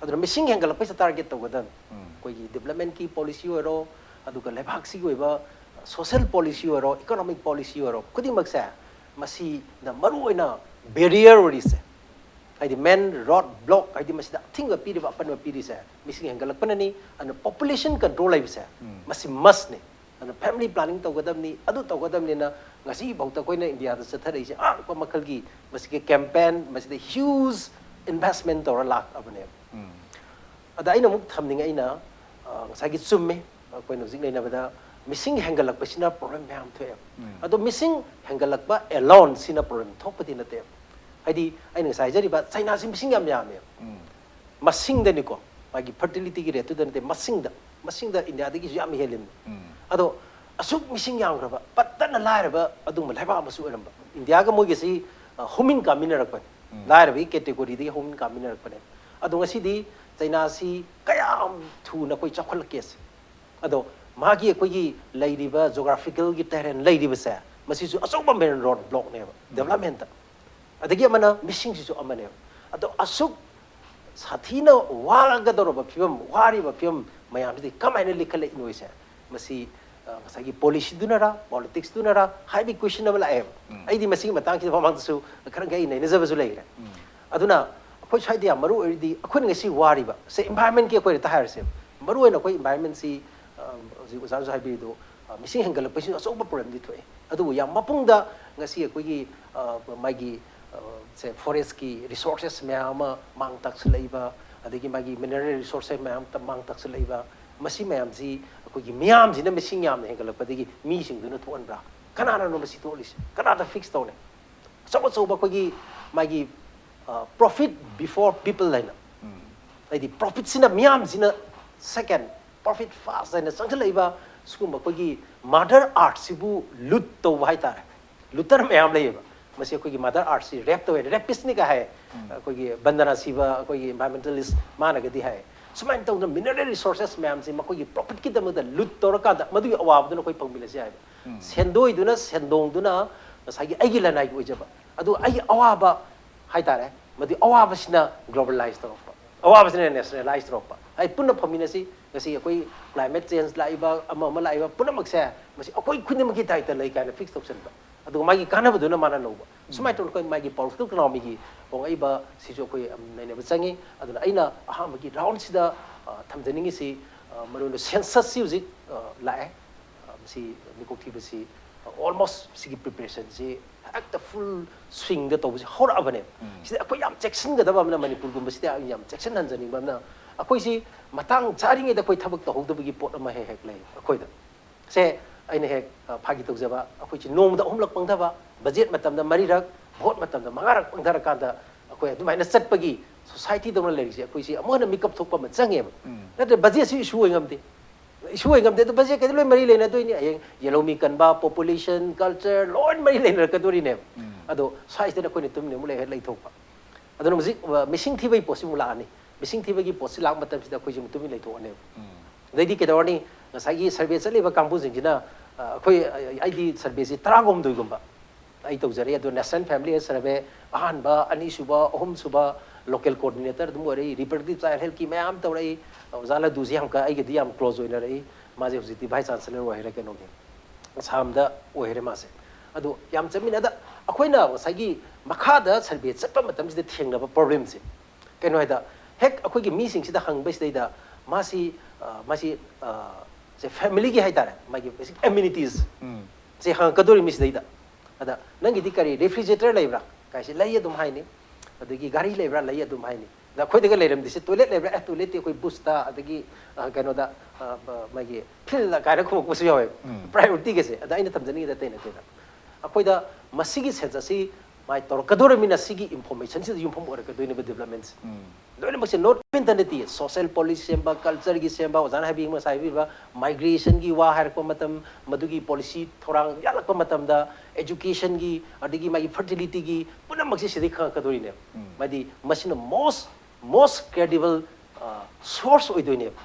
ꯑꯗꯨꯅ ꯃꯤꯁꯤꯡ ꯍꯦꯟꯒꯠꯂꯛꯄꯁꯦ ꯇꯥꯔꯒꯦꯠ ꯇꯧꯒꯗꯕꯅꯤ꯫ ꯎꯝ. ꯑꯩꯈꯣꯏꯒꯤ ꯗꯤꯕꯂꯞꯃꯦꯟꯀꯤ ꯄꯣꯂꯤꯁꯤ ꯑꯣꯏꯔꯣ, ꯑꯗꯨꯒ ꯂꯩꯕꯥꯛꯁꯤꯒꯤ ꯑꯣꯏꯕ ꯁꯣꯁꯤꯌꯦꯜ ꯄꯣꯂꯤꯁꯤ ꯑꯣꯏꯔꯣ, ꯏꯀꯣꯅꯣꯃꯤꯛ ꯄꯣꯂꯤꯁꯤ ꯑꯣꯏꯔꯣ, ꯈꯨꯗꯤꯡꯃꯛꯁꯦ ꯃꯁꯤꯗ ꯃꯔꯨꯑꯣꯏꯅ ꯕꯦꯔꯤꯌꯔ ꯑꯣꯏꯔꯤꯁꯦ, ꯍꯥꯏꯗꯤ ꯃꯦꯟ ꯔꯣꯗ ꯕ꯭ꯂꯣꯛ, ꯍꯥꯏꯗꯤ ꯃꯁꯤꯗ ꯑꯊꯤꯡꯕ ꯄꯤꯔꯤꯕ, ꯑꯄꯟꯕ ꯄꯤꯔꯤꯁꯦ ꯃꯤꯁꯤꯡ ꯍꯦꯟꯒꯠꯂꯛꯄꯅꯅꯤ꯫ ꯑꯗꯨꯅ ꯄꯣꯄꯨꯂꯦꯁꯟ ꯀꯟꯇ꯭ꯔꯣꯜ ꯍꯥꯏꯕꯁꯦ ꯎꯝ. ꯃꯁꯤ ꯃꯁꯅꯤ꯫ ꯑꯗꯨꯅ ꯐꯦꯃꯤꯂꯤ ꯄ꯭ꯂꯥꯅꯤꯡ ꯇꯧꯒꯗꯕꯅꯤ, ꯑꯗꯨ ꯇꯧꯒꯗꯕꯅꯤꯅ ꯉꯁꯤꯐꯥꯎꯗ ꯑꯩꯈꯣꯏꯅ ꯏꯟꯗꯤꯌꯥꯗ ꯆꯠꯊꯔꯛꯏꯁꯦ ꯑꯉꯛꯄ ꯃꯈꯜꯒꯤ ꯃꯁꯤꯒꯤ ꯀꯦꯝꯄꯦꯟ, ꯃꯁꯤꯗ ꯍ꯭ꯌꯨꯖ ꯏꯟꯚꯦꯁꯃꯦꯟ ꯇꯧꯔ ꯂꯥꯛꯑꯕꯅꯦꯕ꯫ ꯎꯝ. ꯑꯗ ꯑꯩꯅ ꯑꯃꯨꯛ ꯊꯝꯅꯤꯡꯉꯦ, ꯑꯩꯅ, ꯑ, ꯉꯁꯥꯏꯒꯤ ꯆꯨꯝꯃꯦ, ꯑꯩꯈꯣꯏꯅ ꯍꯧꯖꯤꯛ ꯅꯩꯅꯕꯗ ꯃꯤꯁꯤꯡ ꯍꯦꯟꯒꯠꯂꯛꯄꯁꯤꯅ ꯄ꯭ꯔꯣꯕ꯭ꯂꯦꯝ ꯃꯌꯥꯝ ꯊꯣꯛꯑꯦꯕ꯫ ꯎꯝ. ꯑꯗꯣ ꯃꯤꯁꯤꯡ ꯍꯦꯟꯒꯠꯂꯛꯄ ꯑꯦꯂꯣꯟꯁꯤꯅ ꯄ꯭ꯔꯣꯕ꯭ꯂꯦꯝ ꯊꯣꯛꯄꯗꯤ ꯅꯠꯇꯦꯕ꯫ ꯍꯥꯏꯗꯤ ꯑꯩꯅ ꯉꯁꯥꯏ ꯍꯥꯏꯖꯔꯤꯕ ꯆꯩꯅꯥꯁꯤ ꯃꯤꯁꯤꯡ ꯌꯥꯝ ꯌꯥꯝꯃꯦꯕ꯫ ꯎꯝ. ꯃꯁꯤꯡꯗꯅꯤꯀꯣ, ꯃꯥꯒꯤ ꯐꯔꯇꯤꯂꯤꯇꯤꯒꯤ ꯔꯦꯠꯇꯨꯗ ꯅꯠꯇꯦ, ꯃꯁꯤꯡꯗ, ꯃꯁꯤꯡꯗ ꯏꯟꯗꯤꯌꯥꯗꯒꯤꯁꯨ ꯌꯥꯝ ꯍꯦꯜꯂꯤꯕꯅꯤ꯫ ꯎꯝ. ꯑꯗꯣ ꯑꯁꯨꯛ ꯃꯤꯁꯤꯡ ꯌꯥꯝꯈ꯭ꯔꯕ, ꯄꯠꯇꯅ ꯂꯥꯏꯔꯕ ꯑꯗꯨꯒꯨꯝꯕ ꯂꯩꯕꯥꯛ ꯑꯃꯁꯨ ꯑꯣꯏꯔꯝꯕ꯫ ꯏꯟꯗꯤꯌꯥꯒ ꯃꯣꯏꯒꯁꯤ, ꯑ, ꯍꯧꯃꯤꯟ ꯀꯥꯃꯤꯟꯅꯔꯛꯄꯅꯤ꯫ ꯎꯝ. ꯂꯥꯏꯔꯕꯒꯤ ꯀꯦꯇꯦꯒꯣꯔꯤꯗꯒꯤ ꯍꯧꯃꯤꯟ ꯀꯥꯃꯤꯟꯅꯔꯛꯄꯅꯦ꯫ ꯑꯗꯣ ꯉꯁꯤꯗꯤ ꯆꯩꯅꯥꯁꯤ ꯀꯌꯥꯝ ꯊꯨꯅ ꯑꯩꯈꯣꯏ ꯆꯥꯎꯈꯠꯂꯛꯀꯦꯁꯦ꯫ ꯑꯗꯣ ꯃꯥꯒꯤ ꯑꯩꯈꯣꯏꯒꯤ ꯂꯩꯔꯤꯕ ꯖꯣꯒ꯭ꯔꯥꯐꯤꯀꯦꯜꯒꯤ ꯇꯦꯔꯦꯟ ꯂꯩꯔꯤꯕꯁꯦ, ꯃꯁꯤꯁꯨ ꯑꯆꯧꯕ ꯃꯦꯟ ꯔꯣꯗ ꯕ꯭ꯂꯣꯛꯅꯦꯕ ꯗꯦꯕꯂꯞꯃꯦꯟꯇ꯫ ꯑꯗꯒꯤ ꯑꯃꯅ ꯃꯤꯁꯤꯡꯁꯤꯁꯨ ꯑꯃꯅꯦꯕ꯫ ꯑꯗꯣ ꯑꯁꯨꯛ ꯁꯥꯊꯤꯅ ꯋꯥꯒꯗꯧꯔꯕ ꯐꯤꯕꯝ, ꯋꯥꯔꯤꯕ ꯐꯤꯕꯝ ꯃꯌꯥꯝꯁꯤꯗꯤ ꯀꯃꯥꯏꯅ ꯂꯤꯈꯠꯂꯛꯏꯅꯣꯁꯦ, ꯃꯁꯤ, ꯑ, ꯉꯁꯥꯏꯒꯤ ꯄꯣꯂꯤꯁꯤꯗꯨꯅꯔꯥ, ꯄꯣꯂꯤꯇꯤꯛꯁꯇꯨꯅꯔꯥ ꯍꯥꯏꯕꯒꯤ ꯀꯣꯏꯁꯟ ꯑꯃ ꯂꯥꯛꯑꯦꯕ꯫ ꯎꯝ. ꯑꯩꯗꯤ ꯃꯁꯤꯒꯤ ꯃꯇꯥꯡꯁꯤꯗ ꯃꯃꯥꯡꯗꯁꯨ ꯈꯔ ꯈꯔ ꯑꯩ ꯅꯩꯅꯖꯕꯁꯨ ꯂꯩꯈ꯭ꯔꯦ꯫ ꯎꯝ. ꯑꯗꯨꯅ ꯑꯩꯈꯣꯏ ꯁ꯭ꯋꯥꯏꯗ ꯌꯥꯝ ꯃꯔꯨ ꯑꯣꯏꯔꯤꯗꯤ ꯑꯩꯈꯣꯏꯅ ꯉꯁꯤ ꯋꯥꯔꯤꯕ, ꯁꯦ, ꯏꯟꯚꯥꯏꯔꯟꯃꯦꯟꯀꯤ ꯑꯩꯈꯣꯏ ꯍꯦꯛꯇ ꯍꯥꯏꯔꯁꯦꯕ꯫ ꯃꯔꯨ ꯑꯣꯏꯅ ꯑꯩꯈꯣꯏ ꯏꯟꯚꯥꯏꯔꯟꯃꯦꯟꯁꯤ, ꯑ, ꯍꯧꯖꯤꯛ ꯑꯣꯖꯥꯅꯁꯨ ꯍꯥꯏꯕꯤꯔꯤꯗꯣ, ꯑ, ꯃꯤꯁꯤꯡ ꯍꯦꯟꯒꯠꯂꯛꯄꯁꯤꯅ ꯑꯆꯧꯕ ꯄ꯭ꯔꯣꯕ꯭ꯂꯦꯝꯗꯤ ꯊꯣꯛꯑꯦ꯫ ꯑꯗꯨꯕꯨ ꯌꯥꯝ ꯃꯄꯨꯡꯗ ꯉꯁꯤ ꯑꯩꯈꯣꯏꯒꯤ, ꯑ, ꯃꯥꯒꯤ, ꯑ, ꯁꯦ, ꯐꯣꯔꯦꯁꯀꯤ ꯔꯤꯁꯣꯔꯁꯦꯁ ꯃꯌꯥꯝ ꯑꯃ ꯃꯥꯡ ꯇꯥꯛꯁꯤꯜꯂꯛꯏꯕ, ꯑꯗꯒꯤ ꯃꯥꯒꯤ ꯃꯤꯅꯔꯦꯜ ꯔꯤꯁꯣꯔꯁꯦꯁ ꯃꯌꯥꯝ ꯑꯃ ꯃꯥꯡ ꯇꯥꯛꯁꯤꯜꯂꯛꯏꯕ, ꯃꯁꯤ ꯃꯌꯥꯝꯁꯤ ꯑꯩꯈꯣꯏꯒꯤ ꯃꯤꯌꯥꯝꯁꯤꯅ ꯃꯤꯁꯤꯡ ꯌꯥꯝꯅ ꯍꯦꯟꯒꯠꯂꯛꯄꯗꯒꯤ ꯃꯤꯁꯤꯡꯗꯨꯅ ꯊꯣꯛꯍꯟꯕ꯭ꯔꯥ? ꯀꯅꯥꯅꯅꯣ ꯃꯁꯤ ꯊꯣꯛꯍꯜꯂꯤꯁꯦ? ꯀꯅꯥꯗ ꯐꯤꯛꯁ ꯇꯧꯔꯦ? ꯑꯆꯧ ꯑꯆꯧꯕ ꯑꯩꯈꯣꯏꯒꯤ ꯃꯥꯒꯤ profit before people ꯍꯥꯏꯅ, ꯍꯥꯏꯗꯤ profitꯁꯤꯅ, ꯃꯤꯌꯥꯝꯁꯤꯅ second, profit first ꯍꯥꯏꯅ ꯆꯪꯁꯤꯜꯂꯛꯏꯕ ꯁꯤꯒꯨꯝꯕ ꯑꯩꯈꯣꯏꯒꯤ mother earthꯁꯤꯕꯨ loot ꯇꯧꯕ ꯍꯥꯏꯇꯥꯔꯦ꯫ Looter ꯃꯌꯥꯝ ꯂꯩꯌꯦꯕ꯫ ꯃꯁꯤ ꯑꯩꯈꯣꯏꯒꯤ mother earthꯁꯤ rape ꯇꯧꯋꯦ, rapistꯅꯤꯒ ꯍꯥꯏ꯫ ꯑꯩꯈꯣꯏꯒꯤ ꯕꯟꯗꯅꯥ ꯁꯤꯕ ꯑꯩꯈꯣꯏꯒꯤ environmentalist ꯃꯥꯅꯒꯗꯤ ꯍꯥꯏ꯫ ꯁꯨꯃꯥꯏꯅ ꯇꯧꯗꯅ mineral resources ꯃꯌꯥꯝꯁꯤ ꯃꯈꯣꯏꯒꯤ profitꯀꯤꯗꯃꯛꯇ loot ꯇꯧꯔꯀꯥꯟꯗ ꯃꯗꯨꯒꯤ ꯑꯋꯥꯕꯗꯨꯅ ꯑꯩꯈꯣꯏ ꯐꯪꯃꯤꯟꯅꯁꯤ ꯍꯥꯏꯕ꯫ ꯁꯦꯟꯗꯣꯏꯗꯨꯅ, ꯁꯦꯟꯗꯣꯡꯗꯨꯅ ꯉꯁꯥꯏꯒꯤ ꯑꯩꯒꯤ ꯂꯅꯥꯏꯒꯤ ꯑꯣꯏꯖꯕ꯫ ꯑꯗꯨ ꯑꯩꯒꯤ ꯑꯋꯥꯕ ꯍꯥꯏꯇꯥꯔꯦ, ꯃꯗꯨ ꯑꯋꯥꯕꯁꯤꯅ globalize ꯇꯧꯔꯛꯄ, ꯑꯋꯥꯕꯁꯤꯅ nationalize ꯇꯧꯔꯛꯄ꯫ ꯑꯩ ꯄꯨꯟꯅ ꯐꯝꯃꯤꯟꯅꯁꯤ, ꯉꯁꯤ ꯑꯩꯈꯣꯏ climate change ꯂꯥꯛꯏꯕ, ꯑꯃ ꯑꯃ ꯂꯥꯛꯏꯕ ꯄꯨꯝꯅꯃꯛꯁꯦ ꯃꯁꯤ ꯑꯩꯈꯣꯏ ꯈꯨꯗꯤꯡꯃꯛꯀꯤ ꯗꯥꯏꯇ ꯂꯩ ꯀꯥꯏꯅ fix ꯇꯧꯁꯟꯕ꯫ ꯑꯗꯨꯒ ꯃꯥꯒꯤ ꯀꯥꯟꯅꯕꯗꯨꯅ ꯃꯥꯅ ꯂꯧꯕ꯫ ꯁꯨꯃꯥꯏꯅ ꯇꯧꯅ ꯑꯩꯈꯣꯏ ꯃꯥꯒꯤ political economyꯒꯤ ꯍꯣꯡꯉꯛꯏꯕ ꯁꯤꯁꯨ ꯑꯩꯈꯣꯏ ꯌꯥꯝ ꯅꯩꯅꯕ ꯆꯪꯉꯤ꯫ ꯑꯗꯨꯅ ꯑꯩꯅ ꯑꯍꯥꯟꯕꯒꯤ roundꯁꯤꯗ, ꯑ, ꯊꯝꯖꯅꯤꯡꯉꯤꯁꯤ, ꯑ, ꯃꯔꯨꯑꯣꯏꯅ censusꯁꯤ ꯍꯧꯖꯤꯛ, ꯑ, ꯂꯥꯛꯑꯦ꯫ ꯑ, ꯃꯁꯤ ꯃꯤꯀꯣꯛ ꯊꯤꯕꯁꯤ, ꯑ, almost ꯁꯤꯒꯤ preparationꯁꯤ ꯍꯦꯛꯇ full swingꯗ ꯇꯧꯕꯁꯤ ꯍꯧꯔꯛꯑꯕꯅꯦꯕ꯫ ꯁꯤꯗ ꯑꯩꯈꯣꯏ ꯌꯥꯝ ꯆꯦꯛꯁꯤꯟꯒꯗꯕ ꯑꯃꯅ, ꯃꯅꯤꯄꯨꯔꯒꯨꯝꯕꯁꯤꯗ ꯑꯩ ꯌꯥꯝ ꯆꯦꯛꯁꯤꯟꯍꯟꯖꯅꯤꯡꯕ ꯑꯃꯅ, ꯑꯩꯈꯣꯏꯁꯤ ꯃꯇꯥꯡ ꯆꯥꯔꯤꯉꯩꯗ ꯑꯩꯈꯣꯏ ꯊꯕꯛ ꯇꯧꯍꯧꯗꯕꯒꯤ ꯄꯣꯠ ꯑꯃ ꯍꯦꯛ ꯍꯦꯛ ꯂꯩ ꯑꯩꯈꯣꯏꯗ꯫ ꯁꯦ ꯑꯩꯅ ꯍꯦꯛ, ꯑ, ꯐꯥꯒꯤ ꯇꯧꯖꯕ, ꯑꯩꯈꯣꯏꯁꯤ ꯅꯣꯡꯃꯗ ꯑꯍꯨꯝꯂꯛ ꯄꯪꯊꯕ, budget ꯃꯇꯝꯗ ꯃꯔꯤꯔꯛ, vote ꯃꯇꯝꯗ ꯃꯉꯥꯔꯛ ꯄꯪꯊꯔꯀꯥꯟꯗ ꯑꯩꯈꯣꯏ ꯑꯗꯨꯃꯥꯏꯅ ꯆꯠꯄꯒꯤ societyꯗꯧꯅ ꯂꯩꯔꯤꯁꯦ ꯑꯩꯈꯣꯏꯁꯤ ꯑꯃꯨꯛ ꯍꯟꯅ ꯃꯤꯀꯞ ꯊꯣꯛꯄ ꯑꯃ ꯆꯪꯉꯦꯕ꯫ ꯅꯠꯇ꯭ꯔ budgetꯁꯨ issue ꯑꯣꯏ ꯉꯝꯗꯦ꯫ Issue ꯑꯣꯏ ꯉꯝꯗꯦ꯫ ꯑꯗꯨ budget ꯀꯩꯗ ꯂꯣꯏ ꯃꯔꯤ ꯂꯩꯅꯗꯣꯏꯅꯤ꯫ ꯍꯌꯦꯡ ꯌꯦꯜꯍꯧꯃꯤ ꯀꯟꯕ, population, culture ꯂꯣꯏ ꯃꯔꯤ ꯂꯩꯅꯔꯛꯀꯗꯣꯔꯤꯅꯦꯕ꯫ ꯑꯗꯣ ꯁ꯭ꯋꯥꯏꯁꯤꯗꯅ ꯑꯩꯈꯣꯏꯅ ꯇꯨꯃꯤꯟꯅ ꯑꯃꯨꯛ ꯂꯩ-, ꯂꯩꯊꯣꯛꯄ꯫ ꯑꯗꯨꯅ ꯍꯧꯖꯤꯛ, ꯑ, ꯃꯤꯁꯤꯡ ꯊꯤꯕꯒꯤ ꯄꯣꯠꯁꯤ ꯑꯃꯨꯛ ꯂꯥꯛꯑꯅꯤ꯫ ꯃꯤꯁꯤꯡ ꯊꯤꯕꯒꯤ ꯄꯣꯠꯁꯤ ꯂꯥꯛꯄ ꯃꯇꯝꯁꯤꯗ ꯑꯩꯈꯣꯏꯁꯦ ꯑꯃꯨꯛ ꯇꯨꯃꯤꯟ ꯂꯩꯊꯣꯛꯑꯅꯦꯕ꯫ ꯑꯗꯩꯗꯤ ꯀꯩꯗꯧꯔꯅꯤ? ꯉꯁꯥꯏꯒꯤ survey ꯆꯠꯂꯤꯕ ꯀꯥꯡꯕꯨꯁꯤꯡꯁꯤꯅ, ꯑ, ꯑꯩꯈꯣꯏ, ꯑ, ꯑꯩꯗꯤ surveyꯁꯤ ꯇꯔꯥꯒ ꯍꯨꯝꯗꯣꯏꯒꯨꯝꯕ ꯑꯩ ꯇꯧꯖꯔꯛꯏ꯫ ꯑꯗꯣ National Family Health Survey ꯑꯍꯥꯟꯕ, ꯑꯅꯤꯁꯨꯕ, ꯑꯍꯨꯝꯁꯨꯕ, local coordinator ꯑꯗꯨꯝ ꯑꯣꯏꯔꯛꯏ, reproductive child healthꯀꯤ ꯃꯌꯥꯝ ꯇꯧꯔꯛꯏ꯫ ꯑꯣꯖꯥ ꯂꯗꯨꯁꯤ ꯌꯥꯝ ꯀ-, ꯑꯩꯒꯗꯤ ꯌꯥꯝ close ꯑꯣꯏꯅꯔꯛꯏ꯫ ꯃꯥꯁꯦ ꯍꯧꯖꯤꯛꯇꯤ vice chancellor ꯑꯣꯏꯈ꯭ꯔꯦ ꯀꯩꯅꯣꯒꯤ, ꯑꯁꯥꯝꯗ ꯑꯣꯏꯈ꯭ꯔꯦ ꯃꯥꯁꯦ꯫ ꯑꯗꯣ ꯌꯥꯝ ꯆꯠꯃꯤꯟꯅꯗ ꯑꯩꯈꯣꯏꯅ ꯉꯁꯥꯏꯒꯤ ꯃꯈꯥꯗ survey ꯆꯠꯄ ꯃꯇꯝꯁꯤꯗ ꯊꯦꯡꯅꯕ problemꯁꯦ ꯀꯩꯅꯣ ꯍꯥꯏꯗ, ꯍꯦꯛ ꯑꯩꯈꯣꯏꯒꯤ ꯃꯤꯁꯤꯡꯁꯤꯗ ꯍꯪꯕꯁꯤꯗꯩꯗ ꯃꯥꯁꯤ, ꯑ, ꯃꯥꯁꯤ, ꯑ, ꯁꯦ familyꯒꯤ ꯍꯥꯏꯇꯥꯔꯦ, ꯃꯥꯒꯤ basic amenities ꯁꯦ ꯍꯪꯉꯛꯀꯗꯧꯔꯤ ꯃꯤꯁꯤꯗꯩꯗ꯫ ꯑꯗ "ꯅꯪꯒꯤꯗꯤ ꯀꯔꯤ refrigerator ꯂꯩꯕ꯭ꯔꯥ?" ꯀꯥꯏꯁꯦ "ꯂꯩ" ꯑꯗꯨꯝ ꯍꯥꯏꯅꯤ꯫ ꯑꯗꯒꯤ "ꯒꯥꯔꯤ ꯂꯩꯕ꯭ꯔꯥ?" "ꯂꯩ" ꯑꯗꯨꯝ ꯍꯥꯏꯅꯤ꯫ ꯑꯗ ꯑꯩꯈꯣꯏꯗꯒ ꯂꯩꯔꯝꯗꯣꯏꯁꯦ "toilet ꯂꯩꯕ꯭ꯔꯥ?" "ꯑꯦ, toiletꯇꯤ ꯑꯩꯈꯣꯏ ꯕꯨꯁꯇ, ꯑꯗꯒꯤ, ꯑ, ꯀꯩꯅꯣꯗ, ꯑ, ꯕ-, ꯃꯥꯒꯤ ꯐꯤꯜꯗ" ꯀꯥꯏꯅ ꯈꯨꯝꯃꯛꯄꯁꯨ ꯌꯥꯎꯋꯦꯕ꯫ Priorityꯒꯁꯦ꯫ ꯑꯗ ꯑꯩꯅ ꯊꯝꯖꯅꯤꯡꯉꯤꯗ ꯑꯇꯩ ꯅꯠꯇꯦꯗ꯫ ꯑꯩꯈꯣꯏꯗ ꯃꯁꯤꯒꯤ censusꯁꯤ ꯃꯥꯏ ꯇꯧꯔꯛꯀꯗꯧꯔꯃꯤꯅ ꯁꯤꯒꯤ information ꯁꯤꯗ ꯌꯨꯝꯐꯝ ꯑꯣꯏꯔꯛꯀꯗꯣꯏꯅꯦꯕ development say. ꯂꯣꯏꯅꯃꯛꯁꯦ not mentality, social policy ꯁꯦꯝꯕ, culture ꯒꯤ ꯁꯦꯝꯕ, ꯑꯣꯖꯥꯅ ꯍꯥꯏꯕꯤꯕ, ꯉꯁꯥꯏ ꯍꯥꯏꯕꯤꯕ migration ꯒꯤ ꯋꯥ ꯍꯥꯏꯔꯛꯄ ꯃꯇꯝ, ꯃꯗꯨꯒꯤ policy ꯊꯧꯔꯥꯡ ꯌꯥꯠꯂꯛꯄ ꯃꯇꯝꯗ education ꯒꯤ, ꯑꯗꯒꯤ ꯃꯥꯒꯤ fertility ꯒꯤ ꯄꯨꯝꯅꯃꯛꯁꯦ ꯁꯤꯗꯩ ꯈꯪꯉꯛꯀꯗꯣꯔꯤꯅꯦꯕ꯫ ꯍꯥꯏꯗꯤ ꯃꯁꯤꯅ most most credible source ꯑꯣꯏꯗꯣꯏꯅꯦꯕ꯫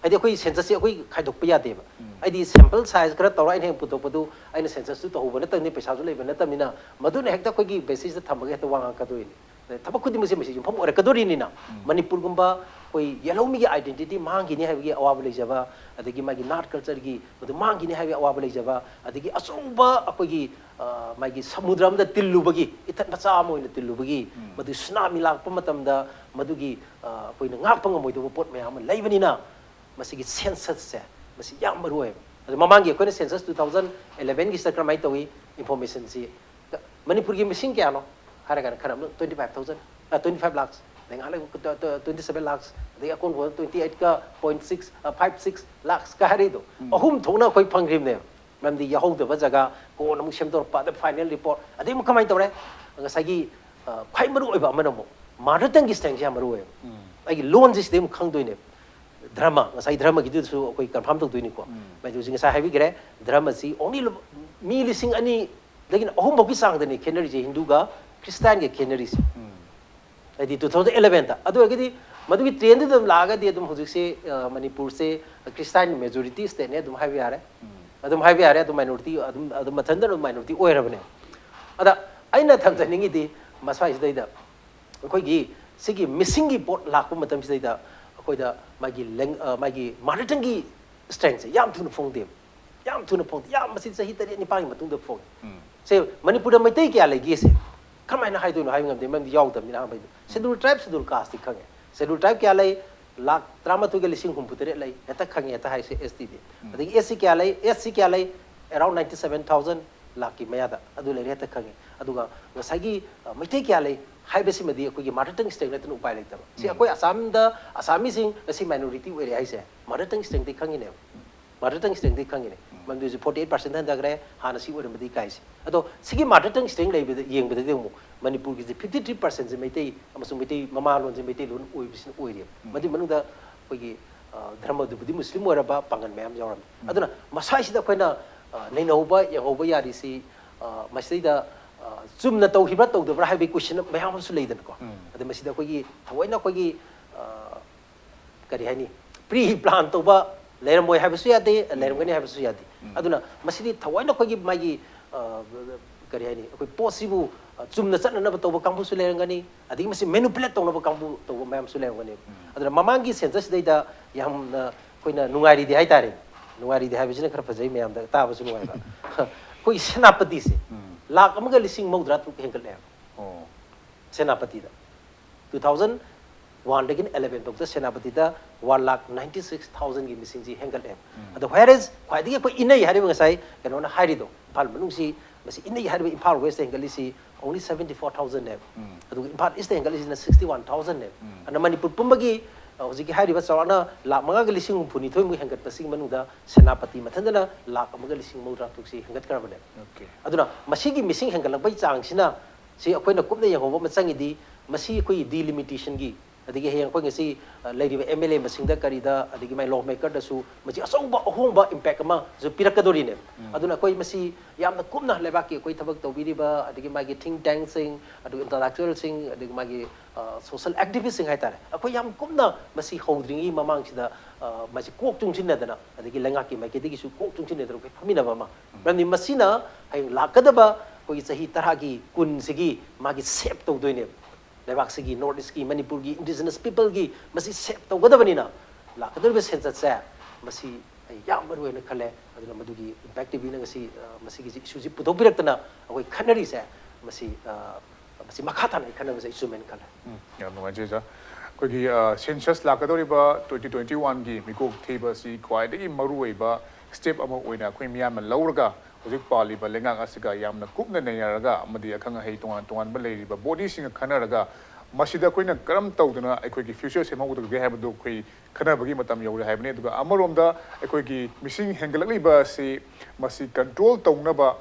ꯍꯥꯏꯗꯤ ꯑꯩꯈꯣꯏ census ꯁꯦ ꯑꯩꯈꯣꯏ ꯈꯥꯏꯗꯣꯛꯄ ꯌꯥꯗꯦꯕ꯫ ꯍꯥꯏꯗꯤ sample size ꯈꯔ ꯇꯧꯔ ꯑꯩꯅ ꯍꯦꯛ ꯄꯨꯊꯣꯛꯄꯗꯨ, ꯑꯩꯅ census ꯇꯨ ꯇꯧꯍꯧꯕ ꯅꯠꯇꯕꯅꯤ, ꯄꯩꯁꯥꯁꯨ ꯂꯩꯕ ꯅꯠꯇꯕꯅꯤꯅ, ꯃꯗꯨꯅ ꯍꯦꯛꯇ ꯑꯩꯈꯣꯏꯒꯤ basis ꯇ ꯊꯝꯃꯒ ꯍꯦꯛꯇ ꯋꯥ ꯉꯥꯡꯉꯛꯀꯗꯣꯏꯅꯤ꯫ ꯑꯗꯩ ꯊꯕꯛ ꯈꯨꯗꯤꯡꯃꯛꯁꯦ ꯃꯁꯤ ꯌꯨꯝꯐꯝ ꯑꯣꯏꯔꯛꯀꯗꯣꯔꯤꯅꯤꯅ꯫ ꯃꯅꯤꯄꯨꯔꯒꯨꯝꯕ ꯑꯩꯈꯣꯏ ꯌꯦꯜꯍꯧꯃꯤꯒꯤ identity ꯃꯥꯡꯈꯤꯅꯤ ꯍꯥꯏꯕꯒꯤ ꯑꯋꯥꯕ ꯂꯩꯖꯕ, ꯑꯗꯒꯤ ꯃꯥꯒꯤ ꯅꯥꯠ culture ꯒꯤ ꯃꯗꯨ ꯃꯥꯡꯈꯤꯅꯤ ꯍꯥꯏꯕꯒꯤ ꯑꯋꯥꯕ ꯂꯩꯖꯕ, ꯑꯗꯒꯤ ꯑꯆꯧꯕ ꯑꯩꯈꯣꯏꯒꯤ, ꯑ, ꯃꯥꯒꯤ ꯁꯃꯨꯗ꯭ꯔ ꯑꯃꯗ ꯇꯤꯜꯂꯨꯕꯒꯤ, ꯏꯊꯠ ꯃꯆꯥ ꯑꯃ ꯑꯣꯏꯅ ꯇꯤꯜꯂꯨꯕꯒꯤ, ꯃꯗꯨ ꯁꯨꯅꯥꯃꯤ ꯂꯥꯛꯄ ꯃꯇꯝꯗ ꯃꯗꯨꯒꯤ, ꯑ, ꯑꯩꯈꯣꯏꯅ ꯉꯥꯛꯄ ꯉꯝꯃꯣꯏꯗꯕ ꯄꯣꯠ ꯃꯌꯥꯝ ꯑꯃ ꯂꯩꯕꯅꯤꯅ, ꯃꯁꯤꯒꯤ census ꯁꯦ ꯃꯁꯤ ꯌꯥꯝ ꯃꯔꯨ ꯑꯣꯏꯌꯦꯕ꯫ ꯑꯗꯣ ꯃꯃꯥꯡꯒꯤ ꯑꯩꯈꯣꯏꯅ census two thousand eleven ꯒꯤꯁꯤꯗ ꯀꯔꯝꯍꯥꯏꯅ ꯇꯧꯏ? Information ꯁꯤ ꯃꯅꯤꯄꯨꯔꯒꯤ ꯃꯤꯁꯤꯡ ꯀꯌꯥꯅꯣ ꯍꯥꯏꯔꯒꯅ ꯈꯔ ꯑꯃꯅ twenty five thousand, ꯑ, twenty five lakhs, ꯑꯗꯩ ꯉꯥꯏꯍꯥꯛ ꯂꯩꯕ, ꯑ, twenty seven lakhs, ꯑꯗꯩ ꯑꯀꯣꯟꯕ twenty eight ꯀ point six, ꯑ, five six lakhs ꯀ ꯍꯥꯏꯔꯛꯏꯗꯣ, ꯑꯍꯨꯝ ꯊꯣꯛꯅ ꯑꯩꯈꯣꯏ ꯐꯪꯈ꯭ꯔꯤꯕꯅꯦꯕ꯫ ꯃꯔꯝꯗꯤ ꯌꯥꯎꯍꯧꯗꯕ ꯖꯒꯥ, ꯀꯣꯟꯅ ꯑꯃꯨꯛ ꯁꯦꯝꯗꯣꯔꯛꯄ, ꯑꯗ final report, ꯑꯗꯩ ꯑꯃꯨꯛ ꯀꯃꯥꯏꯅ ꯇꯧꯔꯦ? ꯉꯁꯥꯏꯒꯤ, ꯑ, ꯈ꯭ꯋꯥꯏ ꯃꯔꯨ ꯑꯣꯏꯕ ꯑꯃꯅ ꯑꯃꯨꯛ mother tongue ꯒꯤ strength ꯁꯦ ꯌꯥꯝ ꯃꯔꯨ ꯑꯣꯏꯌꯦꯕ꯫ ꯑꯩꯒꯤ ꯂꯣꯟꯁꯦ ꯁꯤꯗꯩ ꯑꯃꯨꯛ ꯈꯪꯗꯣꯏꯅꯦꯕ꯫ ꯙꯔꯃ, ꯉꯁꯥꯏ ꯙꯔꯃꯒꯤꯗꯨꯁꯨ ꯑꯩꯈꯣꯏ confirm ꯇꯧꯗꯣꯏꯅꯤꯀꯣ꯫ ꯃꯗꯨ ꯍꯧꯖꯤꯛ ꯉꯁꯥꯏ ꯍꯥꯏꯕꯤꯈ꯭ꯔꯦ, ꯙꯔꯃꯁꯤ only ꯂꯨ-, ꯃꯤ ꯂꯤꯁꯤꯡ ꯑꯅꯤꯗꯒꯤꯅ ꯑꯍꯨꯝ ꯐꯥꯎꯒꯤ ꯆꯥꯡꯗꯅꯤ ꯈꯦꯠꯅꯔꯤꯁꯦ, ꯍꯤꯟꯗꯨꯒ ꯈ꯭ꯔꯤꯁꯇꯥꯟꯒ ꯈꯦꯠꯅꯔꯤꯁꯦ꯫ ꯍꯥꯏꯗꯤ two thousand eleven ꯗ꯫ ꯑꯗꯨ ꯑꯣꯏꯔꯒꯗꯤ ꯃꯗꯨꯒꯤ trend ꯗꯨ ꯑꯗꯨꯝ ꯂꯥꯛꯑꯒꯗꯤ ꯑꯗꯨꯝ ꯍꯧꯖꯤꯛꯁꯦ, ꯑ, ꯃꯅꯤꯄꯨꯔꯁꯦ ꯈ꯭ꯔꯤꯁꯇꯥꯟ majority state ꯅꯦ ꯑꯗꯨꯝ ꯍꯥꯏꯕ ꯌꯥꯔꯦ꯫ ꯑꯗꯨꯝ ꯍꯥꯏꯕ ꯌꯥꯔꯦ, ꯑꯗꯨꯝ minority, ꯑꯗꯨꯝ, ꯑꯗꯨꯝ ꯃꯊꯟꯇ ꯑꯗꯨꯝ minority ꯑꯣꯏꯔꯕꯅꯦ꯫ ꯑꯗ ꯑꯩꯅ ꯊꯝꯖꯅꯤꯡꯉꯤꯗꯤ ꯃꯁ꯭ꯋꯥꯏꯁꯤꯗꯩꯗ ꯑꯩꯈꯣꯏꯒꯤ ꯁꯤꯒꯤ missing ꯒꯤ ꯄꯣꯠ ꯂꯥꯛꯄ ꯃꯇꯝꯁꯤꯗꯩꯗ ꯑꯩꯈꯣꯏꯗ ꯃꯥꯒꯤ ꯂꯦꯡ-, ꯑ, ꯃꯥꯒꯤ mother tongue ꯒꯤ strength ꯁꯦ ꯌꯥꯝ ꯊꯨꯅ ꯐꯣꯡꯗꯦꯕ꯫ ꯌꯥꯝ ꯊꯨꯅ ꯐꯣꯡꯗꯦ꯫ ꯌꯥꯝ ꯃꯁꯤ ꯆꯍꯤ ꯇꯔꯦꯠ ꯅꯤꯄꯥꯟꯒꯤ ꯃꯇꯨꯡꯗ ꯐꯣꯡꯉꯦ꯫ ꯁꯦ, ꯃꯅꯤꯄꯨꯔꯗ ꯃꯩꯇꯩ ꯀꯌꯥ ꯂꯩꯒꯦꯁꯦ ꯀꯃꯥꯏꯅ ꯍꯥꯏꯗꯣꯏꯅꯣ? ꯍꯥꯏꯕ ꯉꯝꯗꯦ, ꯃꯔꯝꯗꯤ ꯌꯥꯎꯗꯕꯅꯤꯅ ꯑꯍꯥꯟꯕꯩꯗꯣ꯫ Schedule tribe, schedule caste T ꯈꯪꯉꯦ꯫ Schedule tribe ꯀꯌꯥ ꯂꯩ? ꯂꯥꯈ ꯇꯔꯥꯃꯥꯊꯣꯏꯒ ꯂꯤꯁꯤꯡ ꯍꯨꯝꯐꯨ ꯇꯔꯦꯠ ꯂꯩ꯫ ꯍꯦꯛꯇ ꯈꯪꯉꯦ, ꯍꯦꯛꯇ ꯍꯥꯏꯁꯦ꯫ S T ꯗꯤ꯫ ꯑꯗꯒꯤ S C ꯀꯌꯥ ꯂꯩ? S C ꯀꯌꯥ ꯂꯩ? Around ninety seven thousand, ꯂꯥꯈꯀꯤ ꯃꯌꯥꯗ ꯑꯗꯨ ꯂꯩꯔꯦ, ꯍꯦꯛꯇ ꯈꯪꯉꯦ꯫ ꯑꯗꯨꯒ ꯉꯁꯥꯏꯒꯤ, ꯑ, ꯃꯩꯇꯩ ꯀꯌꯥ ꯂꯩ ꯍꯥꯏꯕꯁꯤꯃꯗꯤ ꯑꯩꯈꯣꯏꯒꯤ mother tongue strength ꯅꯠꯇꯅ ꯎꯄꯥꯏ ꯂꯩꯇꯕ꯫ ꯁꯤ ꯑꯩꯈꯣꯏ ꯑꯁꯥꯝꯗ ꯑꯁꯥꯃꯤꯁꯤꯡ ꯉꯁꯤ minority ꯑꯣꯏꯔꯦ ꯍꯥꯏꯁꯦ mother tongue strength ꯇꯩ ꯈꯪꯉꯤꯅꯦꯕ꯫ Mother tongue strengthꯗꯤ ꯈꯪꯉꯤꯅꯦ꯫ ꯃꯗꯨꯁꯨ forty eight percent ꯍꯟꯊꯈ꯭ꯔꯦ, ꯍꯥꯟꯅ ꯁꯤ ꯑꯣꯏꯔꯝꯕꯗꯤ ꯀꯥꯏꯁꯦ꯫ ꯑꯗꯣ ꯁꯤꯒꯤ mother tongue strength ꯂꯩꯕꯗ, ꯌꯦꯡꯕꯗꯗꯤ ꯑꯃꯨꯛ ꯃꯅꯤꯄꯨꯔꯒꯤꯁꯦ fifty three percentꯁꯦ ꯃꯩꯇꯩ ꯑꯃꯁꯨꯡ ꯃꯩꯇꯩ ꯃꯃꯥꯂꯣꯟꯁꯦ ꯃꯩꯇꯩꯂꯣꯟ ꯑꯣꯏꯕꯁꯤꯅ ꯑꯣꯏꯔꯦꯕ꯫ ꯃꯗꯨꯒꯤ ꯃꯅꯨꯡꯗ ꯑꯩꯈꯣꯏꯒꯤ, ꯑ, ꯙꯔꯃꯗꯨꯕꯨꯗꯤ ꯃꯨꯁꯂꯤꯝ ꯑꯣꯏꯔꯕ ꯄꯥꯡꯒꯜ ꯃꯌꯥꯝ ꯌꯥꯎꯔꯝꯃꯤ꯫ ꯑꯗꯨꯅ ꯃꯁꯥꯏꯁꯤꯗ ꯑꯩꯈꯣꯏꯅ, ꯑ, ꯅꯩꯅꯍꯧꯕ, ꯌꯦꯡꯍꯧꯕ ꯌꯥꯔꯤꯁꯤ, ꯑ, ꯃꯁꯤꯗꯩꯗ, ꯑ, ꯆꯨꯝꯅ ꯇꯧꯈꯤꯕ꯭ꯔꯥ ꯇꯧꯗꯕ꯭ꯔꯥ ꯍꯥꯏꯕꯒꯤ question ꯃꯌꯥꯝ ꯑꯃꯁꯨ ꯂꯩꯗꯅꯀꯣ꯫ ꯑꯗ ꯃꯁꯤꯗ ꯑꯩꯈꯣꯏꯒꯤ ꯊꯑꯣꯏꯅ ꯑꯩꯈꯣꯏꯒꯤ, ꯑ, ꯀꯔꯤ ꯍꯥꯏꯅꯤ, pre plan ꯇꯧꯕ ꯂꯩꯔꯝꯃꯣꯏ ꯍꯥꯏꯕꯁꯨ ꯌꯥꯗꯦ, ꯂꯩꯔꯝꯒꯅꯤ ꯍꯥꯏꯕꯁꯨ ꯌꯥꯗꯦ꯫ ꯑꯗꯨꯅ ꯃꯁꯤꯗꯤ ꯊꯑꯣꯏꯅ ꯑꯩꯈꯣꯏꯒꯤ ꯃꯥꯒꯤ, ꯑ, ꯀꯔꯤ ꯍꯥꯏꯅꯤ, ꯑꯩꯈꯣꯏ ꯄꯣꯠꯁꯤꯕꯨ, ꯑ, ꯆꯨꯝꯅ ꯆꯠꯅꯅꯕ ꯇꯧꯕ ꯀꯥꯡꯕꯨꯁꯨ ꯂꯩꯔꯝꯒꯅꯤ, ꯑꯗꯒꯤ ꯃꯁꯤ manipulate ꯇꯧꯅꯕ ꯀꯥꯡꯕꯨ ꯇꯧꯕ ꯃꯌꯥꯝꯁꯨ ꯂꯩꯔꯝꯒꯅꯤ꯫ ꯑꯗꯨꯅ ꯃꯃꯥꯡꯒꯤ censusꯁꯤꯗꯩꯗ ꯌꯥꯝꯅ ꯑꯩꯈꯣꯏꯅ ꯅꯨꯡꯉꯥꯏꯔꯤꯗꯤ ꯍꯥꯏꯇꯥꯔꯦ, ꯅꯨꯡꯉꯥꯏꯔꯤꯗꯤ ꯍꯥꯏꯕꯁꯤꯅ ꯈꯔ ꯐꯖꯩ, ꯃꯌꯥꯝꯗ ꯇꯥꯕꯁꯨ ꯅꯨꯡꯉꯥꯏꯕ꯫ ꯑꯩꯈꯣꯏꯒꯤ ꯁꯦꯅꯥꯄꯇꯤꯁꯦ ꯂꯥꯛ ꯑꯃꯒ ꯂꯤꯁꯤꯡ ꯃꯧꯗ꯭ꯔꯥ ꯇꯔꯨꯛ ꯍꯦꯟꯒꯠꯂꯦ꯫ ꯁꯦꯅꯥꯄꯇꯤꯗ two thousand one ꯗꯒꯤꯅ eleven ꯐꯥꯎꯗ ꯁꯦꯅꯥꯄꯇꯤꯗ one lakh ninety six thousandꯒꯤ ꯃꯤꯁꯤꯡꯁꯤ ꯍꯦꯟꯒꯠꯂꯦ꯫ ꯑꯗꯣ whereas ꯈ꯭ꯋꯥꯏꯗꯒꯤ ꯑꯩꯈꯣꯏ ꯏꯅꯩ ꯍꯥꯏꯔꯤꯕ ꯉꯁꯥꯏ ꯀꯩꯅꯣꯅ ꯍꯥꯏꯔꯤꯗꯣ, ꯏꯝꯐꯥꯜ ꯃꯅꯨꯡꯁꯤ ꯃꯁꯤ ꯏꯅꯩ ꯍꯥꯏꯔꯤꯕ ꯏꯝꯐꯥꯜ Westꯇ ꯍꯦꯟꯒꯠꯂꯤꯁꯤ only seventy four thousandꯅꯦꯕ꯫ ꯑꯗꯨꯒ ꯏꯝꯐꯥꯜ Eastꯇ ꯍꯦꯟꯒꯠꯂꯤꯁꯤꯅ sixty one thousandꯅꯦꯕ꯫ ꯑꯗꯨꯅ ꯃꯅꯤꯄꯨꯔ ꯄꯨꯝꯕꯒꯤ, ꯑ, ꯍꯧꯖꯤꯛꯀꯤ ꯍꯥꯏꯔꯤꯕ ꯆꯥꯎꯔꯥꯛꯅ ꯂꯥꯛ ꯃꯉꯥꯒ ꯂꯤꯁꯤꯡ ꯍꯨꯝꯐꯨ ꯅꯤꯊꯣꯏꯃꯨꯛ ꯍꯦꯟꯒꯠꯄꯁꯤꯒꯤ ꯃꯅꯨꯡꯗ ꯁꯦꯅꯥꯄꯇꯤ ꯃꯊꯟꯇꯅ ꯂꯥꯛ ꯑꯃꯒ ꯂꯤꯁꯤꯡ ꯃꯧꯗ꯭ꯔꯥ ꯇꯔꯨꯛꯁꯤ ꯍꯦꯟꯒꯠꯈ꯭ꯔꯕꯅꯦꯕ꯫ ꯑꯗꯨꯅ ꯃꯁꯤꯒꯤ ꯃꯤꯁꯤꯡ ꯍꯦꯟꯒꯠꯂꯛꯄꯒꯤ ꯆꯥꯡꯁꯤꯅ ꯁꯤ ꯑꯩꯈꯣꯏꯅ ꯀꯨꯞꯅ ꯌꯦꯡꯍꯧꯕ ꯑꯃ ꯆꯪꯉꯤꯗꯤ, ꯃꯁꯤ ꯑꯩꯈꯣꯏꯒꯤ delimitationꯒꯤ, ꯑꯗꯒꯤ ꯍꯌꯦꯡ ꯑꯩꯈꯣꯏ ꯉꯁꯤ, ꯑ, ꯂꯩꯔꯤꯕ MLA ꯃꯁꯤꯡꯗ ꯀꯔꯤꯗ, ꯑꯗꯒꯤ ꯃꯥꯏ lawmakerꯗꯁꯨ ꯃꯁꯤ ꯑꯆꯧꯕ ꯑꯍꯣꯡꯕ impact ꯑꯃꯁꯨ ꯄꯤꯔꯛꯀꯗꯣꯔꯤꯅꯦꯕ꯫ ꯑꯗꯨꯅ ꯑꯩꯈꯣꯏ ꯃꯁꯤ ꯌꯥꯝꯅ ꯀꯨꯞꯅ ꯂꯩꯕꯥꯛꯀꯤ ꯑꯩꯈꯣꯏ ꯊꯕꯛ ꯇꯧꯕꯤꯔꯤꯕ, ꯑꯗꯒꯤ ꯃꯥꯒꯤ think tankꯁꯤꯡ, ꯑꯗꯒꯤ intellectualꯁꯤꯡ, ꯑꯗꯒꯤ ꯃꯥꯒꯤ, ꯑ, social activistꯁꯤꯡ ꯍꯥꯏꯇꯥꯔꯦ, ꯑꯩꯈꯣꯏ ꯌꯥꯝ ꯀꯨꯞꯅ ꯃꯁꯤ ꯍꯧꯗ꯭ꯔꯤꯉꯩ ꯃꯃꯥꯡꯁꯤꯗ, ꯑ, ꯃꯁꯤ ꯀꯣꯛ ꯆꯨꯡꯁꯤꯟꯅꯗꯅ, ꯑꯗꯒꯤ ꯂꯩꯉꯥꯛꯀꯤ ꯃꯥꯏꯀꯩꯗꯒꯤꯁꯨ ꯀꯣꯛ ꯆꯨꯡꯁꯤꯟꯅꯗꯅ ꯑꯩꯈꯣꯏ ꯐꯝꯃꯤꯟꯅꯕ ꯑꯃ꯫ ꯃꯔꯝꯗꯤ ꯃꯁꯤꯅ ꯍꯌꯦꯡ ꯂꯥꯛꯀꯗꯕ ꯑꯩꯈꯣꯏꯒꯤ ꯆꯍꯤ ꯇꯔꯥꯒꯤ, ꯀꯨꯟꯁꯤꯒꯤ ꯃꯥꯒꯤ shape ꯇꯧꯗꯣꯏꯅꯦꯕ꯫ ꯂꯩꯕꯥꯛꯁꯤꯒꯤ, North Eastꯀꯤ, ꯃꯅꯤꯄꯨꯔꯒꯤ indigenous peopleꯒꯤ ꯃꯁꯤ shape ꯇꯧꯒꯗꯕꯅꯤꯅ ꯂꯥꯛꯀꯗꯧꯔꯤꯕ censusꯁꯦ ꯃꯁꯤ ꯑꯩ ꯌꯥꯝ ꯃꯔꯨ ꯑꯣꯏꯅ ꯈꯜꯂꯦ꯫ ꯑꯗꯨꯅ ꯃꯗꯨꯒꯤ Impact TVꯅ ꯉꯁꯤ, ꯑ, ꯃꯁꯤꯒꯤꯁꯤ issueꯁꯤ ꯄꯨꯊꯣꯛꯄꯤꯔꯛꯇꯅ ꯑꯩꯈꯣꯏ ꯈꯟꯅꯔꯤꯁꯦ ꯃꯁꯤ, ꯑ, ꯃꯁꯤ ꯃꯈꯥ ꯇꯥꯅ ꯑꯩ ꯈꯟꯅꯕꯁꯦ ꯑꯩ ꯆꯨꯝꯃꯦꯅ ꯈꯜꯂꯦ꯫ ꯎꯝ, ꯌꯥꯝ ꯅꯨꯡꯉꯥꯏꯖꯩ, ꯁꯥꯔ꯫ ꯑꯩꯈꯣꯏꯒꯤ, ꯑ, census ꯂꯥꯛꯀꯗꯧꯔꯤꯕ twenty twenty oneꯒꯤ ꯃꯤꯀꯣꯛ ꯊꯤꯕ ꯑꯁꯤ ꯈ꯭ꯋꯥꯏꯗꯒꯤ ꯃꯔꯨꯑꯣꯏꯕ step ꯑꯃ ꯑꯣꯏꯅ ꯑꯩꯈꯣꯏ ꯃꯤꯌꯥꯝꯅ ꯂꯧꯔꯒ ꯍꯧꯖꯤꯛ ꯄꯥꯜꯂꯤꯕ ꯂꯩꯉꯥꯛ ꯑꯁꯤꯒ ꯌꯥꯝꯅ ꯀꯨꯞꯅ ꯅꯩꯅꯔꯒ ꯑꯃꯗꯤ ꯑꯈꯪ ꯑꯍꯩ ꯇꯣꯉꯥꯟ ꯇꯣꯉꯥꯟꯕ ꯂꯩꯔꯤꯕ bodyꯁꯤꯡꯒ ꯈꯟꯅꯔꯒ ꯃꯁꯤꯗ ꯑꯩꯈꯣꯏꯅ ꯀꯔꯝ ꯇꯧꯗꯅ ꯑꯩꯈꯣꯏꯒꯤ ꯐ꯭ꯌꯨꯆꯔ ꯁꯦꯝꯍꯧꯒꯗꯒꯦ ꯍꯥꯏꯕꯗꯨ ꯑꯩꯈꯣꯏ ꯈꯟꯅꯕꯒꯤ ꯃꯇꯝ ꯌꯧꯔꯦ ꯍꯥꯏꯕꯅꯤ꯫ ꯑꯗꯨꯒ ꯑꯃꯔꯣꯝꯗ ꯑꯩꯈꯣꯏꯒꯤ ꯃꯤꯁꯤꯡ ꯍꯦꯟꯒꯠꯂꯛꯂꯤꯕ ꯑꯁꯤ ꯃꯁꯤ ꯀꯟꯇ꯭ꯔꯣꯜ ꯇꯧꯅꯕ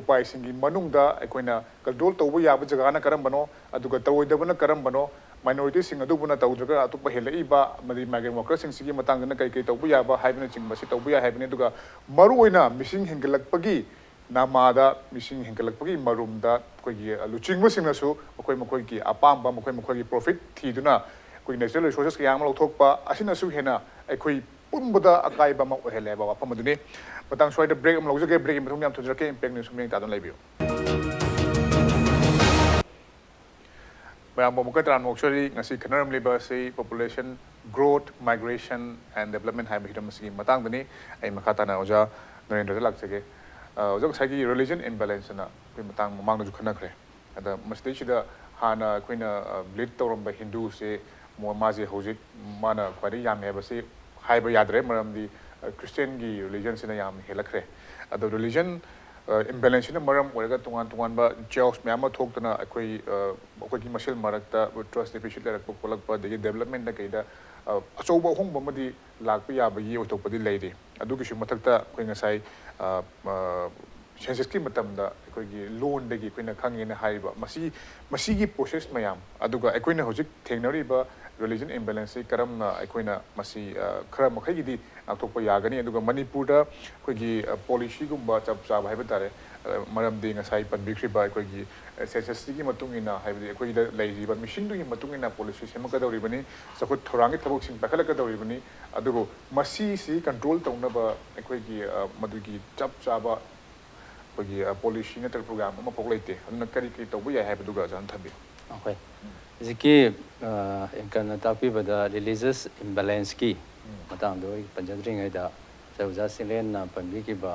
ꯎꯄꯥꯏꯁꯤꯡꯒꯤ ꯃꯅꯨꯡꯗ ꯑꯩꯈꯣꯏꯅ ꯀꯟꯇ꯭ꯔꯣꯜ ꯇꯧꯕ ꯌꯥꯕ ꯖꯒꯥꯅ ꯀꯔꯝꯕꯅꯣ, ꯑꯗꯨꯒ ꯇꯧꯔꯣꯏꯗꯕꯅ ꯀꯔꯝꯕꯅꯣ, ꯃꯥꯏꯅꯣꯔꯤꯇꯤꯁꯤꯡ ꯑꯗꯨꯕꯨꯅ ꯇꯧꯗ꯭ꯔꯒ ꯑꯇꯣꯞꯄ ꯍꯦꯜꯂꯛꯏꯕ ꯑꯃꯗꯤ ꯃꯥꯏꯒ꯭ꯔꯦꯟ ꯋꯥꯔꯀꯔꯁꯤꯡꯁꯤꯒꯤ ꯃꯇꯥꯡꯗꯅ ꯀꯔꯤ ꯀꯔꯤ ꯇꯧꯕ ꯌꯥꯕ ꯍꯥꯏꯕꯅꯆꯤꯡꯕꯁꯤ ꯇꯧꯕ ꯌꯥꯏ ꯍꯥꯏꯕꯅꯤ꯫ ꯑꯗꯨꯒ ꯃꯔꯨꯑꯣꯏꯅ ꯃꯤꯁꯤꯡ ꯍꯦꯟꯒꯠꯂꯛꯄꯒꯤ ꯅꯃꯥꯗ ꯃꯤꯁꯤꯡ ꯍꯦꯟꯒꯠꯂꯛꯄꯒꯤ ꯃꯔꯨꯝꯗ ꯑꯩꯈꯣꯏꯒꯤ ꯂꯨꯆꯤꯡꯕꯁꯤꯡꯅꯁꯨ ꯃꯈꯣꯏ ꯃꯈꯣꯏꯒꯤ ꯑꯄꯥꯝꯕ, ꯃꯈꯣꯏ ꯃꯈꯣꯏꯒꯤ ꯄ꯭ꯔꯣꯐꯤꯠ ꯊꯤꯗꯨꯅ ꯑꯩꯈꯣꯏ ꯅꯦꯆꯔꯦꯜ ꯔꯤꯁꯣꯔꯁꯦꯁ ꯀꯌꯥ ꯑꯃ ꯂꯧꯊꯣꯛꯄ ꯑꯁꯤꯅꯁꯨ ꯍꯦꯟꯅ ꯑꯩꯈꯣꯏ ꯄꯨꯝꯕꯗ ꯑꯀꯥꯏꯕ ꯑꯃ ꯑꯣꯏꯍꯜꯂꯦ ꯍꯥꯏꯕ ꯋꯥꯐꯝ ꯑꯗꯨꯅꯤ꯫ ꯃꯇꯥꯡ ꯁ꯭ꯋꯥꯏꯗ ꯕ꯭ꯔꯦꯛ ꯑꯃ ꯂꯧꯖꯒꯦ꯫ ꯕ꯭ꯔꯦꯛꯀꯤ ꯃꯇꯨꯡꯗ ꯌꯥꯝ ꯊꯨꯖꯔꯛꯀꯦ, ꯏꯝꯄꯦꯛ ꯅ꯭ꯌꯨꯁ ꯃꯤꯠꯌꯦꯡ ꯇꯥꯗꯨꯅ ꯂꯩꯕꯤꯌꯨ꯫ ꯃꯌꯥꯝꯕꯨ ꯑꯃꯨꯛꯀ ꯇꯔꯥꯝꯅ ꯑꯣꯛꯆꯔꯤ꯫ ꯉꯁꯤ ꯈꯟꯅꯔꯝꯂꯤꯕ ꯑꯁꯤ Population Growth, Migration and Development ꯍꯥꯏꯕ ꯍꯤꯔꯝ ꯑꯁꯤꯒꯤ ꯃꯇꯥꯡꯗꯅꯤ꯫ ꯑꯩ ꯃꯈꯥ ꯇꯥꯅ ꯑꯣꯖꯥ ꯅꯔꯦꯟꯗ꯭ꯔꯗ ꯂꯥꯛꯆꯒꯦ꯫ ꯑ, ꯑꯣꯖꯥ, ꯉꯁꯥꯏꯒꯤ ꯔꯤꯂꯤꯖꯟ ꯏꯝꯕꯦꯂꯦꯟꯁ ꯑꯅ ꯑꯩꯈꯣꯏ ꯃꯇꯥꯡ ꯃꯃꯥꯡꯗꯁꯨ ꯈꯟꯅꯈ꯭ꯔꯦ꯫ ꯑꯗ ꯃꯁꯤꯗꯩꯁꯤꯗ ꯍꯥꯟꯅ ꯑꯩꯈꯣꯏꯅ, ꯑ, ꯕ꯭ꯂꯤꯠ ꯇꯧꯔꯝꯕ ꯍꯤꯟꯗꯨꯁꯦ ꯃꯣ-, ꯃꯥꯁꯦ ꯍꯧꯖꯤꯛ ꯃꯥꯅ ꯈ꯭ꯋꯥꯏꯗꯒꯤ ꯌꯥꯝꯃꯦ ꯍꯥꯏꯕꯁꯤ ꯍꯥꯏꯕ ꯌꯥꯗ꯭ꯔꯦ, ꯃꯔꯝꯗꯤ, ꯑ, ꯈ꯭ꯔꯤꯁꯇꯤꯌꯟꯒꯤ ꯔꯤꯂꯤꯖꯟꯁꯤꯅ ꯌꯥꯝ ꯍꯦꯜꯂꯛꯈ꯭ꯔꯦ꯫ ꯑꯗꯣ ꯔꯤꯂꯤꯖꯟ, ꯑ, ꯏꯝꯕꯦꯂꯦꯟꯁꯁꯤꯅ ꯃꯔꯝ ꯑꯣꯏꯔꯒ ꯇꯣꯉꯥꯟ ꯇꯣꯉꯥꯟꯕ ꯆꯤꯌꯣꯁ ꯃꯌꯥꯝ ꯑꯃ ꯊꯣꯛꯇꯅ ꯑꯩꯈꯣꯏ, ꯑ, ꯑꯩꯈꯣꯏꯒꯤ ꯃꯁꯦꯜ ꯃꯔꯛꯇ ꯇ꯭ꯔꯁ ꯗꯤꯐꯤꯁꯤꯠ ꯂꯩꯔꯛꯄ ꯈꯣꯠꯂꯛꯄ, ꯑꯗꯒꯤ ꯗꯦꯕꯂꯞꯃꯦꯟꯗ ꯀꯩꯗ, ꯑ, ꯑꯆꯧꯕ ꯑꯍꯣꯡꯕ ꯑꯃꯗꯤ ꯂꯥꯛꯄ ꯌꯥꯕꯒꯤ ꯑꯣꯏꯊꯣꯛꯄꯗꯤ ꯂꯩꯔꯤ꯫ ꯑꯗꯨꯒꯤꯁꯨ ꯃꯊꯛꯇ ꯑꯩꯈꯣꯏ ꯉꯁꯥꯏ, ꯑ, ꯑ, ꯁꯦꯟꯁꯁꯀꯤ ꯃꯇꯝꯗ ꯑꯩꯈꯣꯏꯒꯤ ꯂꯣꯟꯗꯒꯤ ꯑꯩꯈꯣꯏꯅ ꯈꯪꯉꯦꯅ ꯍꯥꯏꯔꯤꯕ ꯃꯁꯤ, ꯃꯁꯤꯒꯤ ꯄ꯭ꯔꯣꯁꯦꯁ ꯃꯌꯥꯝ, ꯑꯗꯨꯒ ꯑꯩꯈꯣꯏꯅ ꯍꯧꯖꯤꯛ ꯊꯦꯡꯅꯔꯤꯕ ꯔꯤꯂꯤꯖꯟ ꯏꯝꯕꯦꯂꯦꯟꯁꯁꯤ ꯀꯔꯝꯅ ꯑꯩꯈꯣꯏꯅ ꯃꯁꯤ, ꯑ, ꯈꯔ ꯃꯈꯩꯒꯤꯗꯤ ꯉꯥꯛꯊꯣꯛꯄ ꯌꯥꯒꯅꯤ꯫ ꯑꯗꯨꯒ ꯃꯅꯤꯄꯨꯔꯗ ꯑꯩꯈꯣꯏꯒꯤ, ꯑ, ꯄꯣꯂꯤꯁꯤꯒꯨꯝꯕ ꯆꯞ ꯆꯥꯕ ꯍꯥꯏꯕ ꯇꯥꯔꯦ, ꯑ, ꯃꯔꯝꯗꯤ ꯉꯁꯥꯏ ꯄꯟꯕꯤꯈ꯭ꯔꯤꯕ ꯑꯩꯈꯣꯏꯒꯤ, ꯑ, ꯁꯦꯟꯁꯁꯁꯤꯒꯤ ꯃꯇꯨꯡ ꯏꯟꯅ, ꯍꯥꯏꯕꯗꯤ ꯑꯩꯈꯣꯏꯒꯤꯗ ꯂꯩꯔꯤꯕ ꯃꯤꯁꯤꯡꯗꯨꯒꯤ ꯃꯇꯨꯡ ꯏꯟꯅ ꯄꯣꯂꯤꯁꯤ ꯁꯦꯝꯃꯛꯀꯗꯧꯔꯤꯕꯅꯤ, ꯆꯥꯎꯈꯠ ꯊꯧꯔꯥꯡꯒꯤ ꯊꯕꯛꯁꯤꯡ ꯄꯥꯏꯈꯠꯂꯛꯀꯗꯧꯔꯤꯕꯅꯤ꯫ ꯑꯗꯨꯕꯨ ꯃꯁꯤꯁꯤ ꯀꯟꯇ꯭ꯔꯣꯜ ꯇꯧꯅꯕ ꯑꯩꯈꯣꯏꯒꯤ, ꯑ, ꯃꯗꯨꯒꯤ ꯆꯞ ꯆꯥꯕ ꯑꯩꯈꯣꯏꯒꯤ, ꯑ, ꯄꯣꯂꯤꯁꯤ ꯅꯠꯇ꯭ꯔꯒ ꯄ꯭ꯔꯣꯒ꯭ꯔꯥꯝ ꯑꯃꯐꯥꯎ ꯂꯩꯇꯦ꯫ ꯑꯗꯨꯅ ꯀꯔꯤ ꯀꯔꯤ ꯇꯧꯕ ꯌꯥꯏ ꯍꯥꯏꯕꯗꯨꯒ ꯑꯣꯖꯥꯅ ꯊꯝꯕꯤꯌꯨ꯫ ꯑꯩꯈꯣꯏ ꯍꯧꯖꯤꯛꯀꯤ, ꯑ, ꯑꯦꯡꯀꯔꯅ ꯇꯥꯛꯄꯤꯕꯗ ꯔꯤꯂꯤꯖꯁ ꯏꯝꯕꯦꯂꯦꯟꯁꯀꯤ ꯎꯝ꯫ ꯃꯇꯥꯡꯗ ꯑꯩ ꯄꯟꯖꯗ꯭ꯔꯤꯉꯩꯗ ꯉꯁꯥꯏ ꯑꯣꯖꯥ ꯆꯤꯡꯂꯦꯟꯅ ꯄꯟꯕꯤꯈꯤꯕ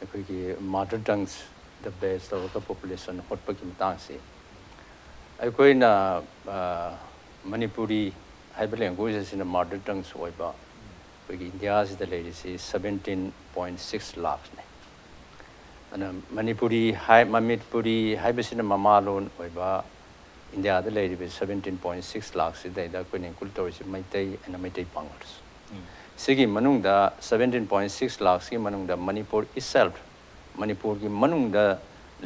ꯑꯩꯈꯣꯏꯒꯤ ꯃꯥꯗꯔ ꯇꯪꯁꯗ ꯕꯦꯁ ꯇꯧꯔꯒ ꯄꯣꯄꯨꯂꯦꯁꯟ ꯍꯣꯠꯄꯒꯤ ꯃꯇꯥꯡꯁꯤ ꯑꯩꯈꯣꯏꯅ, ꯑ, ꯃꯅꯤꯄꯨꯔꯤ ꯍꯥꯏꯕ ꯂꯦꯡꯒ꯭ꯋꯦꯖ ꯑꯁꯤꯅ ꯃꯥꯗꯔ ꯇꯪꯁ ꯑꯣꯏꯕ ꯑꯩꯈꯣꯏꯒꯤ ꯏꯟꯗꯤꯌꯥꯁꯤꯗ ꯂꯩꯔꯤꯁꯤ seventeen point six ꯂꯥꯈꯅꯤ꯫ ꯑꯗꯨꯅ ꯃꯅꯤꯄꯨꯔꯤ ꯍꯥꯏ-, ꯃꯅꯤꯄꯨꯔꯤ ꯍꯥꯏꯕꯁꯤꯅ ꯃꯃꯥꯂꯣꯟ ꯑꯣꯏꯕ ꯏꯟꯗꯤꯌꯥꯗ ꯂꯩꯔꯤꯕ seventeen point six ꯂꯥꯛꯁꯤꯗꯩꯗ ꯑꯩꯈꯣꯏꯅ include ꯇꯧꯔꯤꯁꯤ ꯃꯩꯇꯩ ꯑꯩꯅ ꯃꯩꯇꯩ ꯄꯥꯡꯒꯜꯁ꯫ ꯁꯤꯒꯤ ꯃꯅꯨꯡꯗ seventeen point six ꯂꯥꯛꯁꯀꯤ ꯃꯅꯨꯡꯗ ꯃꯅꯤꯄꯨꯔ itself, ꯃꯅꯤꯄꯨꯔꯒꯤ ꯃꯅꯨꯡꯗ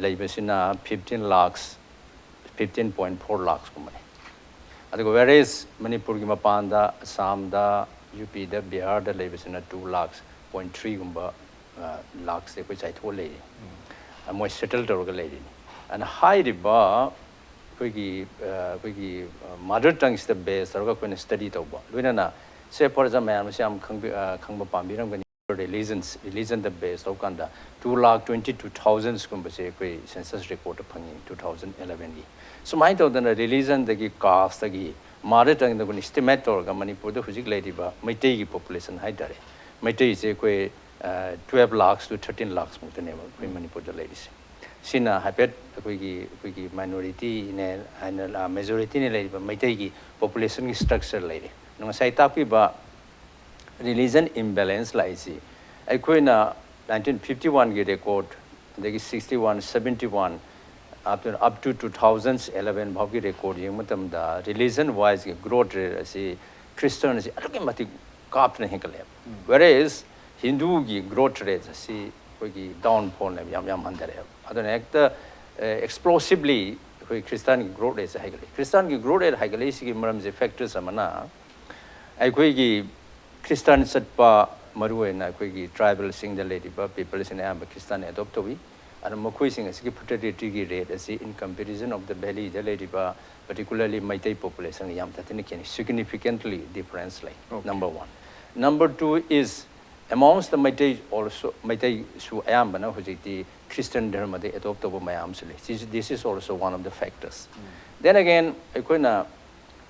ꯂꯩꯕꯁꯤꯅ fifteen lakhs, fifteen point four lakhs ꯀꯨꯝꯕꯅꯤ꯫ ꯑꯗꯨꯒ whereas ꯃꯅꯤꯄꯨꯔꯒꯤ ꯃꯄꯥꯟꯗ ꯑꯁꯥꯝꯗ, ꯌꯨ ꯄꯤꯗ, ꯕꯤꯍꯥꯔꯗ ꯂꯩꯕꯁꯤꯅ two lakhs point three ꯒꯨꯝꯕ ꯂꯥꯛꯁꯦ ꯑꯩꯈꯣꯏ ꯆꯥꯏꯊꯣꯛꯑ ꯂꯩꯔꯤ꯫ ꯃꯣꯏ ꯁꯦꯇꯜ ꯇꯧꯔꯒ ꯂꯩꯔꯤꯅꯤ꯫ ꯑꯗꯨꯅ ꯍꯥꯏꯔꯤꯕ ꯑꯩꯈꯣꯏꯒꯤ ꯑꯩꯈꯣꯏꯒꯤ ꯃꯥꯗꯔ ꯇꯪꯁꯤꯗ ꯕꯦꯁ ꯇꯧꯔꯒ ꯑꯩꯈꯣꯏꯅ ꯁ꯭ꯇꯗꯤ ꯇꯧꯕ, ꯂꯣꯏꯅꯅ ꯁꯦ ꯐꯣꯔ ꯑꯦꯛꯖꯥꯝꯄꯜ ꯃꯌꯥꯝ ꯑꯁꯤ ꯌꯥꯝ ꯈꯪꯕ ꯈꯪꯕ ꯄꯥꯝꯕꯤꯔꯝꯒꯅꯤ꯫ ꯔꯤꯂꯤꯖꯟꯁ ꯔꯤꯂꯤꯖꯟꯗ ꯕꯦꯁ ꯇꯧꯀꯥꯟꯗ two lakh twenty two thousands ꯀꯨꯝꯕꯁꯦ ꯑꯩꯈꯣꯏ ꯁꯦꯟꯁꯁ ꯔꯦꯀꯣꯔꯠꯇ ꯐꯪꯉꯤ two thousand elevenꯒꯤ꯫ ꯁꯨꯃꯥꯏꯅ ꯇꯧꯗꯅ ꯔꯤꯂꯤꯖꯟꯗꯒꯤ ꯀꯥꯁꯇꯒꯤ ꯃꯥꯗꯔ ꯇꯪꯗ ꯑꯩꯈꯣꯏꯅ ꯏꯁꯇꯤꯃꯦꯠ ꯇꯧꯔꯒ ꯃꯅꯤꯄꯨꯔꯗ ꯍꯧꯖꯤꯛ ꯂꯩꯔꯤꯕ ꯃꯩꯇꯩꯒꯤ ꯄꯣꯄꯨꯂꯦꯁꯟ ꯍꯥꯏꯇꯥꯔꯦ, ꯃꯩꯇꯩꯁꯦ ꯑꯩꯈꯣꯏ twelve lakhs to thirteen lakhs ꯃꯨꯛꯇꯅꯦꯕ ꯑꯩꯈꯣꯏ ꯃꯅꯤꯄꯨꯔꯗ ꯂꯩꯔꯤꯁꯦ꯫ ꯁꯤꯅ ꯍꯥꯏꯐꯦꯠ ꯑꯩꯈꯣꯏꯒꯤ ꯑꯩꯈꯣꯏꯒꯤ ꯃꯥꯏꯅꯣꯔꯤꯇꯤꯅꯦ ꯍꯥꯏꯅ ꯃꯦꯖꯣꯔꯤꯇꯤꯅ ꯂꯩꯔꯤꯕ ꯃꯩꯇꯩꯒꯤ ꯄꯣꯄꯨꯂꯦꯁꯟꯒꯤ ꯁ꯭ꯇ꯭ꯔꯛꯆꯔ ꯂꯩꯔꯦ꯫ ꯑꯗꯣ ꯉꯁꯥꯏ ꯇꯥꯛꯄꯤꯕ ꯔꯤꯂꯤꯖꯟ ꯏꯝꯕꯦꯂꯦꯟꯁ ꯂꯥꯛꯏꯁꯤ ꯑꯩꯈꯣꯏꯅ nineteen fifty oneꯒꯤ ꯔꯦꯀꯣꯔꯠ, ꯑꯗꯒꯤ sixty one, seventy one, up to, up to two thousand eleven ꯐꯥꯎꯒꯤ ꯔꯦꯀꯣꯔꯠ ꯌꯦꯡꯕ ꯃꯇꯝꯗ ꯔꯤꯂꯤꯖꯟ ꯋꯥꯏꯁꯀꯤ ꯒ꯭ꯔꯣꯠ ꯔꯦꯠ ꯑꯁꯤ ꯈ꯭ꯔꯤꯁꯇꯟ ꯑꯁꯤ ꯑꯗꯨꯛꯀꯤ ꯃꯇꯤꯛ ꯀꯥꯞꯇꯅ ꯍꯦꯟꯒꯠꯂꯛꯑꯦꯕ꯫ Whereas ꯍꯤꯟꯗꯨꯒꯤ ꯒ꯭ꯔꯣꯠ ꯔꯦꯠ ꯑꯁꯤ ꯑꯩꯈꯣꯏꯒꯤ ꯗꯥꯎꯟꯐꯣꯜꯅꯦꯕ, ꯌꯥꯝ ꯌꯥꯝ ꯍꯟꯊꯔꯛꯑꯦꯕ꯫ ꯑꯗꯨꯅ ꯍꯦꯛꯇ ꯑꯦꯛꯁꯄ꯭ꯂꯣꯁꯤꯚꯂꯤ ꯑꯩꯈꯣꯏ ꯈ꯭ꯔꯤꯁꯇꯥꯟꯒꯤ ꯒ꯭ꯔꯣꯠ ꯔꯦꯠꯁꯦ ꯍꯥꯏꯒꯠꯂꯛꯏ꯫ ꯈ꯭ꯔꯤꯁꯇꯥꯟꯒꯤ ꯒ꯭ꯔꯣꯠ ꯔꯦꯠ ꯍꯥꯏꯒꯠꯂꯛꯏꯁꯤꯒꯤ ꯃꯔꯝꯁꯦ, ꯐꯦꯛꯇꯔꯁ ꯑꯃꯅ ꯑꯩꯈꯣꯏꯒꯤ ꯈ꯭ꯔꯤꯁꯇꯥꯟ ꯆꯠꯄ, ꯃꯔꯨꯑꯣꯏꯅ ꯑꯩꯈꯣꯏꯒꯤ ꯇ꯭ꯔꯥꯏꯕꯦꯜꯁꯤꯡꯗ ꯂꯩꯔꯤꯕ ꯄꯤꯄꯜꯁꯤꯅ ꯑꯌꯥꯝꯕ ꯈ꯭ꯔꯤꯁꯇꯥꯟ ꯑꯦꯗꯣꯞ ꯇꯧꯏ꯫ ꯑꯗꯨꯅ ꯃꯈꯣꯏꯁꯤꯡ ꯑꯁꯤꯒꯤ ꯐꯔꯇꯤꯂꯤꯇꯤꯒꯤ ꯔꯦꯠ ꯑꯁꯤ in comparison of the valleyꯗ ꯂꯩꯔꯤꯕ particularly ꯃꯩꯇꯩ ꯄꯣꯄꯨꯂꯦꯁꯟꯒ ꯌꯥꯝ ꯇꯥꯊꯤꯅ ꯈꯦꯠꯅꯩ, significantly difference ꯂꯩ꯫ Number one. Number two is amongst the Meitei also, ꯃꯩꯇꯩꯁꯨ ꯑꯌꯥꯝꯕꯅ ꯍꯧꯖꯤꯛꯇꯤ ꯈ꯭ꯔꯤꯁꯇꯟ ꯙꯔꯃꯗ ꯑꯦꯗꯣꯞ ꯇꯧꯕ ꯃꯌꯥꯝ ꯑꯃꯁꯨ ꯂꯩ꯫ This, this is also one of the factors. Then again, ꯑꯩꯈꯣꯏꯅ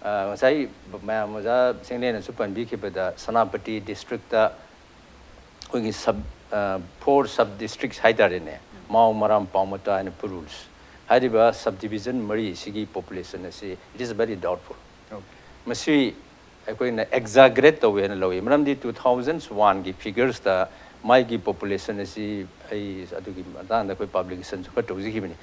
ꯉꯁꯥꯏ ꯃꯌꯥꯝ ꯑꯣꯖꯥ ꯁꯦꯡꯂꯦꯟꯅꯁꯨ ꯄꯟꯕꯤꯈꯤꯕꯗ ꯁꯦꯅꯥꯄꯇꯤ ꯗꯤꯁꯇ꯭ꯔꯤꯛꯇ ꯑꯩꯈꯣꯏꯒꯤ ꯁꯕ ꯐꯣꯔ ꯁꯕ ꯗꯤꯁꯇ꯭ꯔꯤꯛꯁ ꯍꯥꯏꯇꯥꯔꯦꯅꯦ, ꯃꯥꯎ, ꯃꯔꯥꯝ, ꯄꯥꯎꯃꯇꯥ and ꯄꯨꯔꯨꯜꯁ ꯍꯥꯏꯔꯤꯕ ꯁꯕ ꯗꯤꯕꯤꯖꯟ ꯃꯔꯤ ꯑꯁꯤꯒꯤ ꯄꯣꯄꯨꯂꯦꯁꯟ ꯑꯁꯤ, it is very doubtful. ꯃꯁꯤ ꯑꯩꯈꯣꯏꯅ ꯑꯦꯛꯖꯥꯒꯔꯦꯠ ꯇꯧꯋꯦ ꯍꯥꯏꯅ ꯂꯧꯏ꯫ ꯃꯔꯝꯗꯤ two thousand oneꯒꯤ ꯐꯤꯒꯔꯁꯇ ꯃꯥꯒꯤ ꯄꯣꯄꯨꯂꯦꯁꯟ ꯑꯁꯤ, ꯑꯩ ꯑꯗꯨꯒꯤ ꯃꯇꯥꯡꯗ ꯑꯩꯈꯣꯏ ꯄꯕ꯭ꯂꯤꯀꯦꯁꯟꯁꯨ ꯈꯔ ꯇꯧꯖꯈꯤꯕꯅꯤ꯫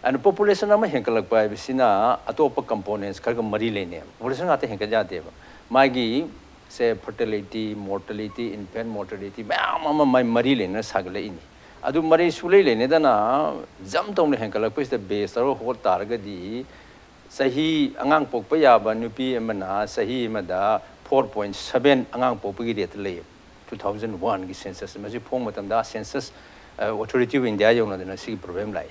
ꯑꯗꯨꯅ population ꯑꯃ ꯍꯦꯟꯒꯠꯂꯛꯄ ꯍꯥꯏꯕꯁꯤꯅ ꯑꯇꯣꯞꯄ components ꯈꯔꯒ ꯃꯔꯤ ꯂꯩꯅꯩꯕ꯫ Population ꯉꯥꯛꯇ ꯍꯦꯟꯒꯠ ꯌꯥꯗꯦꯕ꯫ ꯃꯥꯒꯤ ꯁꯦ fertility, mortality, infant mortality ꯃꯌꯥꯝ ꯑꯃ ꯃꯥꯏ ꯃꯔꯤ ꯂꯩꯅꯅ ꯁꯥꯒꯠꯂꯛꯏꯅꯤ꯫ ꯑꯗꯨ ꯃꯔꯤ ꯁꯨꯂꯩ ꯂꯩꯅꯗꯅ jump ꯇꯧꯅ ꯍꯦꯟꯒꯠꯂꯛꯄꯁꯤꯗ base ꯇꯧꯔꯒ ꯍꯣꯠ ꯇꯥꯔꯒꯗꯤ ꯆꯍꯤ ꯑꯉꯥꯡ ꯄꯣꯛꯄ ꯌꯥꯕ ꯅꯨꯄꯤ ꯑꯃꯅ ꯆꯍꯤ ꯑꯃꯗ four point seven ꯑꯉꯥꯡ ꯄꯣꯛꯄꯒꯤ rate ꯂꯩꯌꯦꯕ꯫ Two thousand one ꯒꯤ census ꯃꯁꯤ ꯐꯣꯡ ꯃꯇꯝꯗ census authority of India ꯌꯧꯅꯗꯅ ꯁꯤꯒꯤ problem ꯂꯥꯛꯏ꯫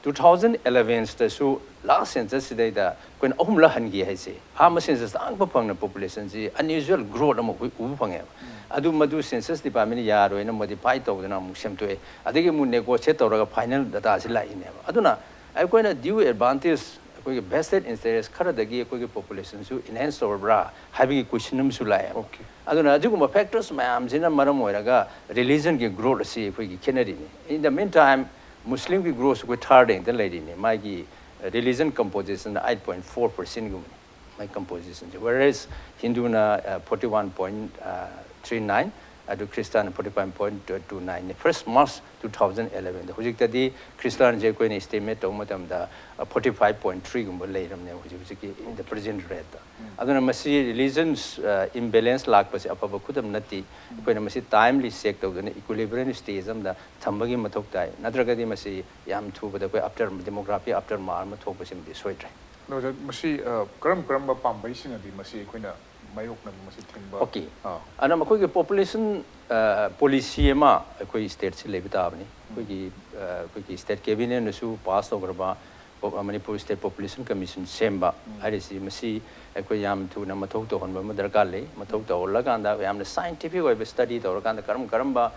Two thousand eleven ꯗꯁꯨ last census ꯁꯤꯗꯩꯗ ꯑꯩꯈꯣꯏꯅ ꯑꯍꯨꯝꯂꯛ ꯍꯟꯈꯤ ꯍꯥꯏꯁꯦ꯫ ꯑꯍꯥꯟꯕ census ꯇ ꯑꯉꯛꯄ ꯐꯪꯅ population ꯁꯤ unusual growth ꯑꯃ ꯑꯩꯈꯣꯏ ꯎꯕ ꯐꯪꯉꯦꯕ꯫ ꯑꯗꯨ ꯃꯗꯨ census department ꯅ ꯌꯥꯔꯣꯏꯅ modify ꯇꯧꯗꯅ ꯑꯃꯨꯛ ꯁꯦꯝꯗꯣꯛꯑꯦ꯫ ꯑꯗꯒꯤ ꯑꯃꯨꯛ negotiate ꯇꯧꯔꯒ final data ꯁꯤ ꯂꯥꯛꯏꯅꯦꯕ꯫ ꯑꯗꯨꯅ ꯑꯩꯈꯣꯏꯅ due advantage, ꯑꯩꯈꯣꯏꯒꯤ vested interest ꯈꯔꯗꯒꯤ ꯑꯩꯈꯣꯏꯒꯤ population ꯁꯨ enhance ꯇꯧꯔꯕ꯭ꯔꯥ ꯍꯥꯏꯕꯒꯤ question ꯑꯃꯁꯨ ꯂꯥꯛꯑꯦꯕ꯫ Okay. ꯑꯗꯨꯅ ꯑꯗꯨꯒꯨꯝꯕ factors ꯃꯌꯥꯝꯁꯤꯅ ꯃꯔꯝ ꯑꯣꯏꯔꯒ religion ꯒꯤ growth ꯑꯁꯤ ꯑꯩꯈꯣꯏꯒꯤ ꯈꯦꯠꯅꯔꯤꯅꯤ꯫ In the meantime, Muslim ꯒꯤ growth ꯑꯩꯈꯣꯏ third rank ꯇ ꯂꯩꯔꯤꯅꯤ꯫ ꯃꯥꯒꯤ religion composition ꯗ eight point four percent ꯒꯨꯝꯕꯅꯤ꯫ ꯃꯥꯒꯤ composition ꯁꯦ꯫ Whereas Hindu ꯅ forty one point three nine, ꯑꯗꯨ Christian ꯅ forty five point two nine ꯅꯤ꯫ First March two thousand eleven ꯗ꯫ ꯍꯧꯖꯤꯛꯇꯗꯤ Christian ꯁꯦ ꯑꯩꯈꯣꯏꯅ estimate ꯇꯧꯕ ꯃꯇꯝꯗ forty five point three ꯒꯨꯝꯕ ꯂꯩꯔꯕꯅꯦꯕ ꯍꯧꯖꯤꯛ ꯍꯧꯖꯤꯛꯀꯤ in the present rate ꯇ꯫ ꯑꯗꯨꯅ ꯃꯁꯤ religions imbalance ꯂꯥꯛꯄꯁꯦ ꯑꯐꯕ ꯈꯨꯗꯝ ꯅꯠꯇꯦ꯫ ꯑꯩꯈꯣꯏꯅ ꯃꯁꯤ timely check ꯇꯧꯗꯨꯅ equilibrium stage ꯑꯃꯗ ꯊꯝꯕꯒꯤ ꯃꯊꯧ ꯇꯥꯏ꯫ ꯅꯠꯇ꯭ꯔꯒꯗꯤ ꯃꯁꯤ ꯌꯥꯝ ꯊꯨꯕꯗ ꯑꯩꯈꯣꯏ after, demography aftermath ꯑꯃ ꯊꯣꯛꯄꯁꯤꯃꯗꯤ ꯁꯣꯏꯗ꯭ꯔꯦ꯫ ꯑꯗꯣ ꯑꯣꯖꯥ, ꯃꯁꯤ ꯀꯔꯝ ꯀꯔꯝꯕ ꯄꯥꯝꯕꯩꯁꯤꯡꯅꯗꯤ ꯃꯁꯤ ꯑꯩꯈꯣꯏꯅ ꯃꯥꯌꯣꯛꯅꯕ, ꯃꯁꯤ ꯊꯤꯡꯕ? Okay. ꯑꯗꯨꯅ ꯃꯈꯣꯏꯒꯤ population policy ꯑꯃ ꯑꯩꯈꯣꯏ state ꯁꯤ ꯂꯩꯕ ꯇꯥꯕꯅꯤ꯫ ꯑꯩꯈꯣꯏꯒꯤ ꯑꯩꯈꯣꯏꯒꯤ state cabinet ꯅꯁꯨ pass ꯇꯧꯈ꯭ꯔꯕ Manipur State Population Commission ꯁꯦꯝꯕ ꯍꯥꯏꯔꯤꯁꯤ, ꯃꯁꯤ ꯑꯩꯈꯣꯏ ꯌꯥꯝ ꯊꯨꯅ ꯃꯊꯧ ꯇꯧꯍꯟꯕ ꯑꯃ ꯗꯔꯀꯥꯔ ꯂꯩ꯫ ꯃꯊꯧ ꯇꯧꯍꯜꯂꯀꯥꯟꯗ ꯌꯥꯝꯅ scientific ꯑꯣꯏꯕ study ꯇꯧꯔꯀꯥꯟꯗ ꯀꯔꯝ ꯀꯔꯝꯕ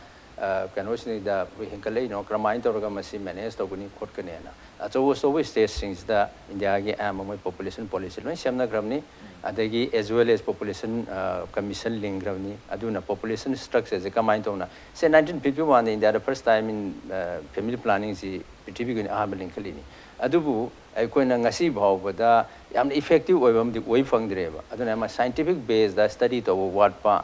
ꯀꯩꯅꯣꯁꯤꯡꯗ ꯑꯩꯈꯣꯏ ꯍꯦꯟꯒꯠꯂꯛꯏꯅꯣ, ꯀꯔꯝꯍꯥꯏꯅ ꯇꯧꯔꯒ ꯃꯁꯤ manage ꯇꯧꯒꯅꯤ ꯈꯣꯠꯀꯅꯤꯅ ꯑꯆꯧ ꯑꯆꯧꯕ state ꯁꯤꯡꯁꯤꯗ India ꯒꯤ ꯑꯌꯥꯝꯕ ꯃꯣꯏ population policy ꯂꯣꯏ ꯁꯦꯝꯅꯈ꯭ꯔꯕꯅꯤ꯫ ꯑꯗꯒꯤ as well as population commission ꯂꯤꯡꯈ꯭ꯔꯕꯅꯤ꯫ ꯑꯗꯨꯅ population structure ꯁꯦ ꯀꯃꯥꯏꯅ ꯇꯧꯅ, ꯁꯦ nineteen fifty one the India the first time in family planning ꯁꯤ ꯄ꯭ꯔꯤꯊꯤꯕꯤꯒꯤ ꯑꯣꯏꯅ ꯑꯍꯥꯟꯕ ꯂꯤꯡꯈꯠꯂꯤꯅꯤ꯫ ꯑꯗꯨꯕꯨ ꯑꯩꯈꯣꯏꯅ ꯉꯁꯤ ꯐꯥꯎꯕꯗ ꯌꯥꯝꯅ effective ꯑꯣꯏꯕ ꯑꯃꯗꯤ ꯑꯣꯏ ꯐꯪꯗ꯭ꯔꯦꯕ꯫ ꯑꯗꯨꯅ ꯌꯥꯝꯅ scientific base ꯗ study ꯇꯧꯕ ꯋꯥꯠꯄ,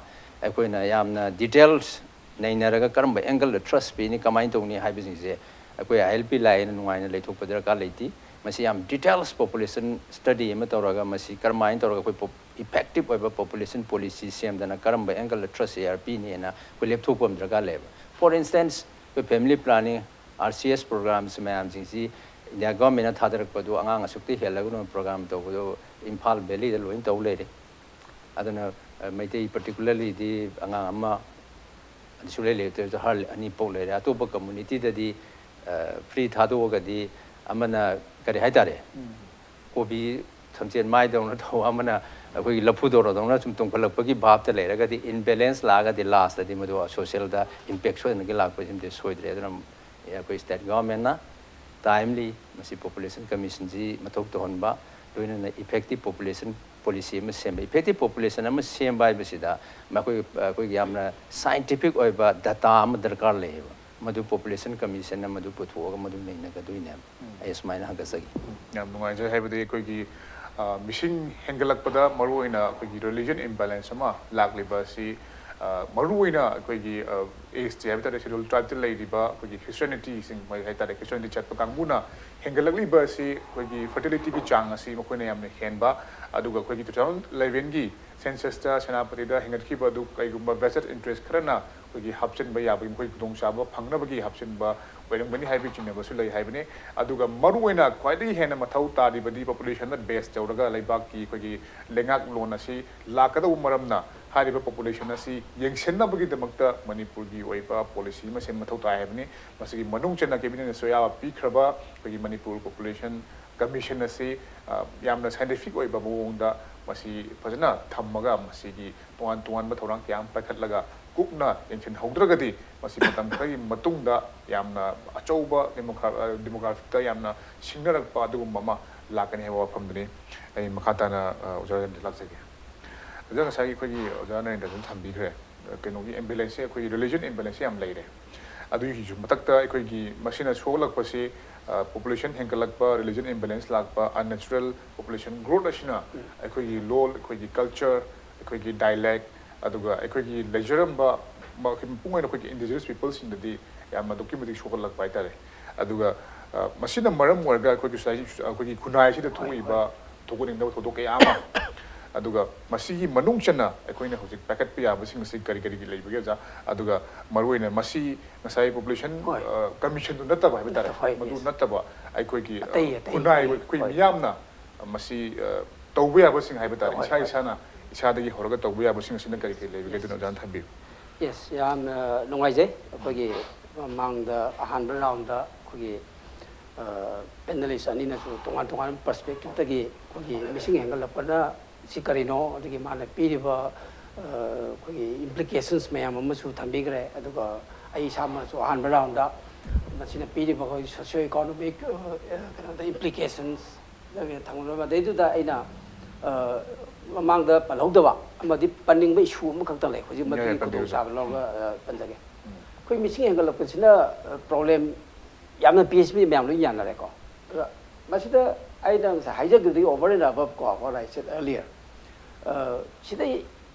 ꯑꯩꯈꯣꯏꯅ ꯌꯥꯝꯅ details ꯅꯩꯅꯔꯒ ꯀꯔꯝꯕ angle ꯗ thrust ꯄꯤꯅꯤ, ꯀꯃꯥꯏꯅ ꯇꯧꯅꯤ ꯍꯥꯏꯕꯁꯤꯡꯁꯦ ꯑꯩꯈꯣꯏ ꯑꯥꯏ ꯑꯦꯜ ꯄꯤ ꯂꯥꯛꯑꯦꯅ ꯅꯨꯡꯉꯥꯏꯅ ꯂꯩꯊꯣꯛꯄ ꯗꯔꯀꯥꯔ ꯂꯩꯇꯦ꯫ ꯃꯁꯤ ꯌꯥꯝ details population study ꯑꯃ ꯇꯧꯔꯒ, ꯃꯁꯤ ꯀꯔꯝꯍꯥꯏꯅ ꯇꯧꯔꯒ ꯑꯩꯈꯣꯏ effective ꯑꯣꯏꯕ population policy ꯁꯦꯝꯗꯅ, ꯀꯔꯝꯕ angle ꯗ thrust ꯁꯦ ꯄꯤꯅꯤꯅ ꯑꯩꯈꯣꯏ ꯂꯦꯞꯊꯣꯛꯄ ꯑꯃ ꯗꯔꯀꯥꯔ ꯂꯩꯌꯦꯕ꯫ For instance, ꯑꯩꯈꯣꯏ family planning, R C S program ꯁꯤ ꯃꯌꯥꯝꯁꯤꯡꯁꯤ ꯏꯟꯗꯤꯌꯥ ꯒꯣꯔꯃꯦꯟꯅ ꯊꯥꯗꯔꯛꯄꯗꯣ, ꯑꯉꯥꯡ ꯑꯁꯨꯛꯇꯤ ꯍꯦꯜꯂꯒꯅ program ꯇꯧꯕꯗꯣ ꯏꯝꯐꯥꯜ ꯚꯦꯂꯤꯗ ꯂꯣꯏꯅ ꯇꯧ ꯂꯩꯔꯦ꯫ ꯑꯗꯨꯅ, ꯑ, ꯃꯩꯇꯩ particularly ꯗꯤ ꯑꯉꯥꯡ ꯑꯃ ꯑꯗꯨ ꯁꯨꯛꯂꯩ ꯂꯩꯇ꯭ꯔꯦ, ꯍꯔ ꯑꯅꯤ ꯄꯣꯛ ꯂꯩꯔꯦ꯫ ꯑꯇꯣꯞꯄ community ꯗꯗꯤ, ꯑ, free ꯊꯥꯗꯣꯛꯑꯒꯗꯤ ꯑꯃꯅ ꯀꯔꯤ ꯍꯥꯏꯇꯥꯔꯦ? ꯀꯣꯕꯤ ꯊꯝꯆꯦꯠ ꯃꯥꯏꯗꯧꯅ ꯇꯧ, ꯑꯃꯅ ꯑꯩꯈꯣꯏꯒꯤ ꯂꯐꯨ ꯗꯣꯔꯣꯗꯧꯅ ꯁꯨꯝ ꯇꯣꯡꯈꯠꯂꯛꯄꯒꯤ ꯚꯥꯞꯇ ꯂꯩꯔꯒꯗꯤ, imbalance ꯂꯥꯛꯑꯒꯗꯤ last ꯇꯗꯤ ꯃꯗꯨ social ꯗ impact ꯁꯣꯏꯗꯅꯒꯤ ꯂꯥꯛꯄꯁꯤꯃꯗꯤ ꯁꯣꯏꯗ꯭ꯔꯦ꯫ ꯑꯗꯨꯅ ꯑꯩꯈꯣꯏ state government ꯅ timely ꯃꯁꯤ population commission ꯁꯤ ꯃꯊꯧ ꯇꯧꯍꯟꯕ, ꯂꯣꯏꯅꯅ effective population policy ꯑꯃ ꯁꯦꯝꯕ꯫ Effective population ꯑꯃ ꯁꯦꯝꯕ ꯍꯥꯏꯕꯁꯤꯗ ꯃꯈꯣꯏ, ꯑꯩꯈꯣꯏꯒꯤ ꯌꯥꯝꯅ scientific ꯑꯣꯏꯕ data ꯑꯃ ꯗꯔꯀꯥꯔ ꯂꯩꯌꯦꯕ꯫ ꯃꯗꯨ population commission ꯅ ꯃꯗꯨ ꯄꯨꯊꯣꯛꯑꯒ ꯃꯗꯨ ꯅꯩꯅꯒꯗꯣꯏꯅꯦꯕ꯫ ꯑꯩ ꯑꯁꯨꯃꯥꯏꯅ ꯍꯪꯒꯠꯆꯒꯦ꯫ ꯌꯥꯝ ꯅꯨꯡꯉꯥꯏꯖꯩ꯫ ꯍꯥꯏꯕꯗꯤ ꯑꯩꯈꯣꯏꯒꯤ, ꯑ, ꯃꯤꯁꯤꯡ ꯍꯦꯟꯒꯠꯂꯛꯄꯗ ꯃꯔꯨꯑꯣꯏꯅ ꯑꯩꯈꯣꯏꯒꯤ religion imbalance ꯑꯃ ꯂꯥꯛꯂꯤꯕ ꯑꯁꯤ, ꯑ, ꯃꯔꯨꯑꯣꯏꯅ ꯑꯩꯈꯣꯏꯒꯤ, ꯑ, S T ꯍꯥꯏꯕ ꯇꯥꯔꯦ, Scheduled Tribe ꯇ ꯂꯩꯔꯤꯕ ꯑꯩꯈꯣꯏꯒꯤ Christianity ꯁꯤꯡ ꯍꯥꯏ ꯇꯥꯔꯦ, Christianity ꯆꯠꯄ ꯀꯥꯡꯕꯨꯅ ꯍꯦꯟꯒꯠꯂꯛꯂꯤꯕ ꯑꯁꯤ ꯑꯩꯈꯣꯏꯒꯤ fertility ꯒꯤ ꯆꯥꯡ ꯑꯁꯤ ꯃꯈꯣꯏꯅ ꯌꯥꯝꯅ ꯍꯦꯟꯕ, ꯑꯗꯨꯒ ꯑꯩꯈꯣꯏꯒꯤ two thousand eleven ꯒꯤ census ꯇ ꯁꯦꯅꯥꯄꯇꯤꯗ ꯍꯦꯟꯒꯠꯈꯤꯕ ꯑꯗꯨ ꯀꯩꯒꯨꯝꯕ vested interest ꯈꯔꯅ ꯑꯩꯈꯣꯏꯒꯤ ꯍꯥꯞꯆꯤꯟꯕ ꯌꯥꯕꯒꯤ, ꯃꯈꯣꯏꯒꯤ ꯈꯨꯗꯣꯡꯆꯥꯕ ꯐꯪꯅꯕꯒꯤ ꯍꯥꯞꯆꯤꯟꯕ ꯑꯣꯏꯔꯝꯒꯅꯤ ꯍꯥꯏꯕꯒꯤ ꯆꯤꯡꯅꯕꯁꯨ ꯂꯩ ꯍꯥꯏꯕꯅꯤ꯫ ꯑꯗꯨꯒ ꯃꯔꯨꯑꯣꯏꯅ ꯈ꯭ꯋꯥꯏꯗꯒꯤ ꯍꯦꯟꯅ ꯃꯊꯧ ꯇꯥꯔꯤꯕꯗꯤ population ꯗ base ꯇꯧꯔꯒ ꯂꯩꯕꯥꯛꯀꯤ ꯑꯩꯈꯣꯏꯒꯤ ꯂꯩꯉꯥꯛꯂꯣꯟ ꯑꯁꯤ ꯂꯥꯛꯀꯗꯧꯕ ꯃꯔꯝꯅ, ꯍꯥꯏꯔꯤꯕ population ꯑꯁꯤ ꯌꯦꯡꯁꯤꯟꯅꯕꯒꯤꯗꯃꯛꯇ ꯃꯅꯤꯄꯨꯔꯒꯤ ꯑꯣꯏꯕ policy ꯑꯃ ꯁꯦꯝꯕ ꯃꯊꯧ ꯇꯥꯏ ꯍꯥꯏꯕꯅꯤ꯫ ꯃꯁꯤꯒꯤ ꯃꯅꯨꯡ ꯆꯟꯅ cabinet ꯅꯁꯨ ꯑꯌꯥꯕ ꯄꯤꯈ꯭ꯔꯕ ꯑꯩꯈꯣꯏꯒꯤ ꯃꯅꯤꯄꯨꯔ population commission ꯑꯁꯤ, ꯑ, ꯌꯥꯝꯅ scientific ꯑꯣꯏꯕ ꯃꯑꯣꯡꯗ ꯃꯁꯤ ꯐꯖꯅ ꯊꯝꯃꯒ, ꯃꯁꯤꯒꯤ ꯇꯣꯉꯥꯟ ꯇꯣꯉꯥꯟꯕ ꯊꯧꯔꯥꯡ ꯀꯌꯥ ꯑꯃ ꯄꯥꯏꯈꯠꯂꯒ ꯀꯨꯞꯅ ꯌꯦꯡꯁꯤꯟꯍꯧꯗ꯭ꯔꯒꯗꯤ, ꯃꯁꯤ ꯃꯇꯝ ꯈꯔꯒꯤ ꯃꯇꯨꯡꯗ ꯌꯥꯝꯅ ꯑꯆꯧꯕ demographic ꯇ ꯌꯥꯝꯅ ꯁꯤꯡꯅꯔꯛꯄ ꯑꯗꯨꯒꯨꯝꯕ ꯑꯃ ꯂꯥꯛꯀꯅꯤ ꯍꯥꯏꯕ ꯋꯥꯐꯝꯗꯨꯅꯤ꯫ ꯑꯩ ꯃꯈꯥ ꯇꯥꯅ, ꯑ, ꯑꯣꯖꯥ ꯔꯟꯖꯤꯠ ꯂꯥꯛꯆꯒꯦ꯫ ꯑꯣꯖꯥ, ꯉꯁꯥꯏꯒꯤ ꯑꯩꯈꯣꯏꯒꯤ ꯑꯣꯖꯥ ꯅꯔꯦꯟꯗ꯭ꯔꯁꯨ ꯊꯝꯕꯤꯈ꯭ꯔꯦ, ꯀꯩꯅꯣꯒꯤ imbalance ꯁꯦ, ꯑꯩꯈꯣꯏꯒꯤ religion imbalance ꯁꯦ ꯌꯥꯝ ꯂꯩꯔꯦ꯫ ꯑꯗꯨꯒꯤꯁꯨ ꯃꯊꯛꯇ ꯑꯩꯈꯣꯏꯒꯤ ꯃꯁꯤꯅ ꯁꯣꯛꯍꯜꯂꯛꯄꯁꯤ, ꯑ, population ꯍꯦꯟꯒꯠꯂꯛꯄ, religion imbalance ꯂꯥꯛꯄ, unnatural population growth ꯑꯁꯤꯅ ꯑꯩꯈꯣꯏꯒꯤ ꯂꯣꯜ, ꯑꯩꯈꯣꯏꯒꯤ culture, ꯑꯩꯈꯣꯏꯒꯤ dialect, ꯑꯗꯨꯒ ꯑꯩꯈꯣꯏꯒꯤ ꯂꯩꯖꯔꯝꯕ ꯃ-, ꯃꯄꯨꯡ ꯑꯣꯏꯅ ꯑꯩꯈꯣꯏꯒꯤ indigenous people ꯁꯤꯡꯗꯗꯤ ꯌꯥꯝꯅ ꯑꯗꯨꯛꯀꯤ ꯃꯇꯤꯛ ꯁꯣꯛꯍꯜꯂꯛꯄ ꯍꯥꯏꯇꯥꯔꯦ꯫ ꯑꯗꯨꯒ ꯑ, ꯃꯁꯤꯅ ꯃꯔꯝ ꯑꯣꯏꯔꯒ ꯑꯩꯈꯣꯏꯒꯤ ꯁꯣꯁꯥꯏꯇꯤ, ꯑꯩꯈꯣꯏꯒꯤ ꯈꯨꯟꯅꯥꯏꯁꯤꯗ ꯊꯣꯛꯂꯤꯕ ꯊꯣꯛꯍꯟꯅꯤꯡꯗꯕ ꯊꯧꯗꯣꯛ ꯀꯌꯥ ꯑꯃ, ꯑꯗꯨꯒ ꯃꯁꯤꯒꯤ ꯃꯅꯨꯡ ꯆꯟꯅ ꯑꯩꯈꯣꯏꯅ ꯍꯧꯖꯤꯛ ꯄꯥꯏꯈꯠꯄ ꯌꯥꯕꯁꯤꯡ ꯑꯁꯤ ꯀꯔꯤ ꯀꯔꯤꯒꯤ ꯂꯩꯕꯒꯦ, ꯑꯣꯖꯥ? ꯑꯗꯨꯒ ꯃꯔꯨꯑꯣꯏꯅ ꯃꯁꯤ ꯉꯁꯥꯏ ꯄꯣꯄꯨꯂꯦꯁꯟ, ꯍꯣꯏ꯫ ꯑ, ꯀꯃꯤꯁꯟꯗꯨ ꯅꯠꯇꯕ ꯍꯥꯏꯕ ꯇꯥꯔꯦ, ꯍꯣꯏ, ꯃꯗꯨ yes꯫ ꯅꯠꯇꯕ ꯑꯩꯈꯣꯏꯒꯤ, ꯑ, ꯑꯇꯩ, ꯑꯇꯩ, ꯈꯨꯟꯅꯥꯏ, ꯑꯇꯩ, ꯑꯩꯈꯣꯏ ꯍꯣꯏ꯫ ꯃꯤꯌꯥꯝꯅ ꯃꯁꯤ, ꯑ, ꯇꯧꯕ ꯌꯥꯕꯁꯤꯡ ꯍꯥꯏꯕ ꯇꯥꯔꯦ, ꯍꯣꯏ, ꯏꯁꯥ ꯍꯣꯏ꯫ ꯏꯁꯥꯅ ꯏꯁꯥꯗꯒꯤ ꯍꯧꯔꯒ ꯇꯧꯕ ꯌꯥꯕꯁꯤꯡ ꯑꯁꯤꯅ ꯀꯔꯤ ꯀꯔꯤ ꯂꯩꯕꯒꯦ? ꯑꯗꯨꯅ ꯑꯣꯖꯥꯅ ꯊꯝꯕꯤꯌꯨ꯫ Yes, ꯌꯥꯝꯅ ꯅꯨꯡꯉꯥꯏꯖꯩ꯫ ꯑꯩꯈꯣꯏꯒꯤ ꯃꯃꯥꯡꯗ ꯑꯍꯥꯟꯕ ꯔꯥꯎꯟꯗ ꯑꯩꯈꯣꯏꯒꯤ, ꯑ, ꯄꯦꯅꯦꯂꯤꯁ ꯑꯅꯤꯅꯁꯨ ꯇꯣꯉꯥꯟ ꯇꯣꯉꯥꯟꯕ ꯄꯔꯁꯄꯦꯛꯇꯤꯞꯇꯒꯤ ꯑꯩꯈꯣꯏꯒꯤ ꯃꯤꯁꯤꯡ ꯍꯦꯟꯒꯠꯂꯛꯄꯅ ꯁꯤ ꯀꯔꯤꯅꯣ, ꯑꯗꯒꯤ ꯃꯥꯅ ꯄꯤꯔꯤꯕ, ꯑ, ꯑꯩꯈꯣꯏꯒꯤ ꯏꯝꯄ꯭ꯂꯤꯀꯦꯁꯟꯁ ꯃꯌꯥꯝ ꯑꯃꯁꯨ ꯊꯝꯕꯤꯈ꯭ꯔꯦ꯫ ꯑꯗꯨꯒ ꯑꯩ ꯏꯁꯥꯃꯛꯁꯨ ꯑꯍꯥꯟꯕ ꯔꯥꯎꯟꯗ ꯃꯁꯤꯅ ꯄꯤꯔꯤꯕ ꯑꯩꯈꯣꯏ ꯁꯣꯁꯤꯌꯣ ꯏꯀꯣꯅꯣꯃꯤꯛ, ꯑ, ꯀꯩꯅꯣꯗ ꯏꯝꯄ꯭ꯂꯤꯀꯦꯁꯟꯁ ꯊꯝꯕꯤꯈ꯭ꯔꯦ꯫ ꯃꯗꯩꯗꯨꯗ ꯑꯩꯅ, ꯑ, ꯃꯃꯥꯡꯗ ꯄꯜꯍꯧꯗꯕ ꯑꯃꯗꯤ ꯄꯟꯅꯤꯡꯕ ꯏꯁꯨ ꯑꯃꯈꯛꯇ ꯂꯩ꯫ ꯍꯧꯖꯤꯛ ꯌꯥꯏ, ꯃꯗꯨꯒꯤ ꯄꯟꯕꯤꯌꯨ, ꯈꯨꯗꯣꯡꯆꯥꯕ ꯁꯔ꯫ ꯂꯧꯔꯒ, ꯑ, ꯄꯟꯖꯒꯦ꯫ ꯎꯝ꯫ ꯑꯩꯈꯣꯏ ꯃꯤꯁꯤꯡ ꯍꯦꯟꯒꯠꯂꯛꯄꯁꯤꯅ, ꯑ, ꯄ꯭ꯔꯣꯕ꯭ꯂꯦꯝ ꯌꯥꯝꯅ ꯄꯤ ꯑꯩꯆ ꯃꯌꯥꯝ ꯂꯣꯏ ꯌꯥꯅꯔꯦꯀꯣ꯫ ꯑꯗ ꯃꯁꯤꯗ ꯑꯩꯅ ꯉꯁꯥꯏ ꯍꯥꯏꯖꯈꯤꯕꯗꯒꯤ over and above ꯀꯣ, what I said earlier, ꯑ, ꯁꯤꯗꯩ